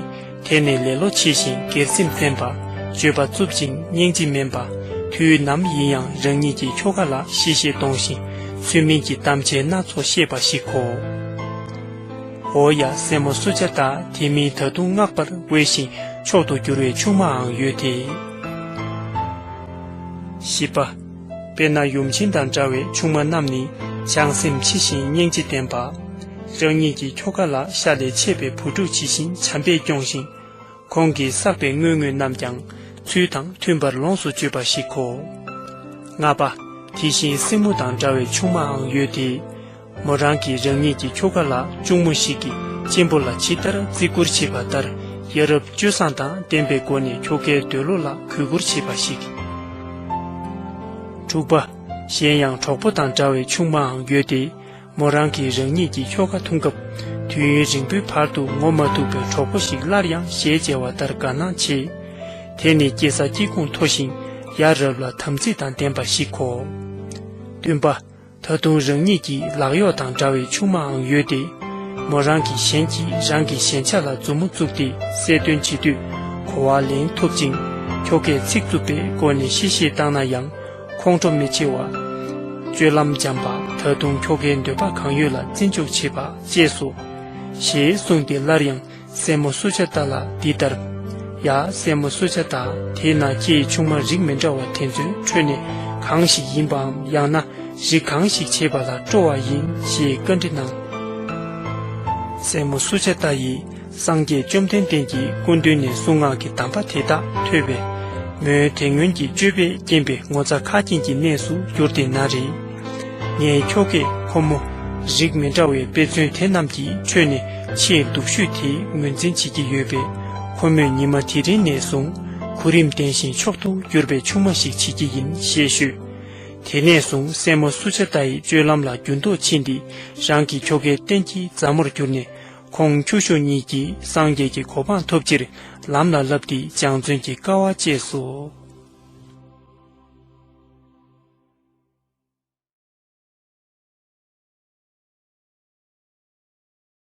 དེ་ནི་ལེ་ལོ་ཆེ་ཞིང་སྒེར་སེམས་བཙན་པ། སྤྱོད་པ་རྩུབ་ཅིང་སྙིང་རྗེ་དམན་པ། དུས་ནམ་ཡིན་ཡང་རང་ཉིད་ཀྱི་ཁྱོ་ག་ལ་གཤེ་གཤེ་གཏོང་ཞིང་། ཚུལ་མིན་གྱི་གཏམ་འཆལ་སྣ་ཚོགས་བཤད་པ་ཞིག་གོ། འོ་ཡ། སྲས་མོ་སུ་ཇཱ་ཏ། དེ་མིན་ད་དུང་བསྔགས་པར་འོས་ཤིང་མཆོག་ཏུ་གྱུར་བའི་ཆུང་མའང་ཡོད་དེ། བཞི་པ། དཔེར་ན་ཡུམ་ཆེན་དང་འདྲ་བའི་ཆུང་མ་རྣམས་ནི། བྱང་སེམས་ཆེ་ཞིང་སྙིང་རྗེ་ལྡན་པ། རང་ཉིད་ཀྱི་ཁྱོ་ག་ལ་ཤ་ལས་ཆད་པའི་བུ་ཕྲུག་ཇི་བཞིན་བྱམས་པས་སྐྱོང་ཞིང་། ཁོང་གིས་བསགས་པའི་དངོས་དངོས་རྣམས་ཀྱང་ཚུལ་དང་མཐུན་པར་ལོངས་སུ་སྤྱོད་པ་ཞིག་གོ། ལྔ་པ། དེ་བཞིན་སྲིང་མོ་དང་འདྲ་བའི་ཆུང་མའང་ཡོད་དེ། མོ་རང་གིས་རང་ཉིད་ཀྱི་ཁྱོ་ག་ལ་གཅུང་མོ་ཞིག་གིས་གཅེན་པོ་ལ་ཇི་ལྟར་བརྩི་བཀུར་བྱེད་པ་ལྟར། ཡ་རབས་སྤྱོད་བཟང་དང་ལྡན་པའི་སྒོ་ནས་ཁྱོ་གའི་འདོད་བློ་ལ་གུས་བཀུར་བྱེད་པ་ཞིག། དྲུག་པ། གཞན་ཡང་གྲོགས་པོ་དང་འདྲ་བའི་ཆུང་མའང་ཡོད་དེ། མོ་རང་གིས་རང་ཉིད་ཀྱི་ཁྱོ་ག་མཐོང་སྐབས། དུས་ཡུན་རིང་པོའི་བར་དུ་ངོ་མ་ཐུག་པའི་གྲོགས་པོ་ཞིག་སླར་ཡང་ཞལ་མཇལ་བ་ལྟར་དགའ་སྣང་བྱེད། དེ་ནི་སྐྱེ་ས་སྐྱེ་ཁུངས་མཐོ་ཞིང་ཡ་རབས་ལ་དམ་ཚིག་དང་ལྡན་པ་ཞིག་གོ། བདུན་པ། ད་དུང་རང་ཉིད་ཀྱི་ལག་གཡོག་དང་འདྲ་བའི་ཆུང་མའང་ཡོད་དེ། མོ་རང་གིས་གཞན་གྱིས་རང་གི་ཞེན་ཆགས་ལ་མཛུབ་མོ་བཙུགས་ཏེ་གསལ་སྟོན་བྱེད་དུས་གོ་བ་ལེན་ཐུབ་ཅིང་། ཁྱོ་གས་ཚིག་རྩུབ་པའི་སྒོ་ནས་གཤེ་གཤེ་བཏང་ན་ཡང་ཁོང་ཁྲོ་མི་ཆེ་བ། སྤྱོད་ལམ་འཇམ་པ། ད་དུང་ཁྱོ་གའི་འདོད་པ་གང་ཡོད་ལ་བརྩི་འཇོག་བྱེད་པ་བཅས་སོ། ཞེས་གསུངས་ཏེ་སླར་ཡང་སྲས་མོ་སུ་ཇཱ་ཏ་ལ་འདི་ལྟར། ཡ། སྲས་མོ་སུ་ཇཱ་ཏ། དེས་ན་ཁྱེད་ཆུང་མ་རིགས་མི་འདྲ་བ་དེ་ཚོའི་ཁྲོད་ནས་གང་ཞིག་ཡིན་པའམ། ཡང་ན་རིགས་གང་ཞིག་བྱེད་པ་ལ་སྤྲོ་བ་ཡིན་ཞེས་བཀའ་འདྲི་གནང་། སྲས་མོ་སུ་ཇཱ་ཏ་ཡིས་སངས་རྒྱས་བཅོམ་ལྡན་འདས་ཀྱི་སྐུ་མདུན་ནས་གསུང་ངག་གི་གདམས་པ་དེ་དག་ཐོས་པས། མོའི་དེ་སྔོན་གྱི་སྤྱོད་པས་རྐྱེན་པས་ངོ་ཚ་ཁ་སྐྱེངས་ཀྱི་གནས་སུ་གྱུར་ཏེ་ན་རེ། ངའི་ཁྱོ་གས་ཁོ་མོ་རིགས་མི་འདྲ་བའི་དཔེ་མཚོན་དེ་རྣམས་ཀྱི་ཁྲོད་ནས་ཆེས་སྡུག་ཤོས་དེའི་ངོས་འཛིན་བྱེད་ཀྱི་ཡོད་པས། ཁོ་མོས་ཉི་མ་དེ་རིང་ནས་བཟུང་གོ་རིམ་ལྡན་ཞིང་མཆོག་ཏུ་གྱུར་པའི་ཆུང་མ་ཞིག་བྱེད་ཀྱི་ཡིན་ཞེས་ཞུས། དེ་ནས་བཟུང་སྲས་མོ་སུ་ཇཱ་ཏའི་སྤྱོད་ལམ་ལ་འགྱུར་ལྡོག་ཕྱིན་ཏེ། རང་གི་ཁྱོ་གའི་གཏན་གྱི་མཛའ་མོར་གྱུར་ནས། ཁོང་ཁྱོ་ཤུག་གཉིས་ཀྱིས་སངས་རྒྱས་ཀྱི་གོ་འཕང་ཐོབ་ཕྱིར་ལམ་ལ་བསླབས་ཏེ་སྦྱང་བརྩོན་གྱི་དཀའ་བ་སྤྱད་སོ།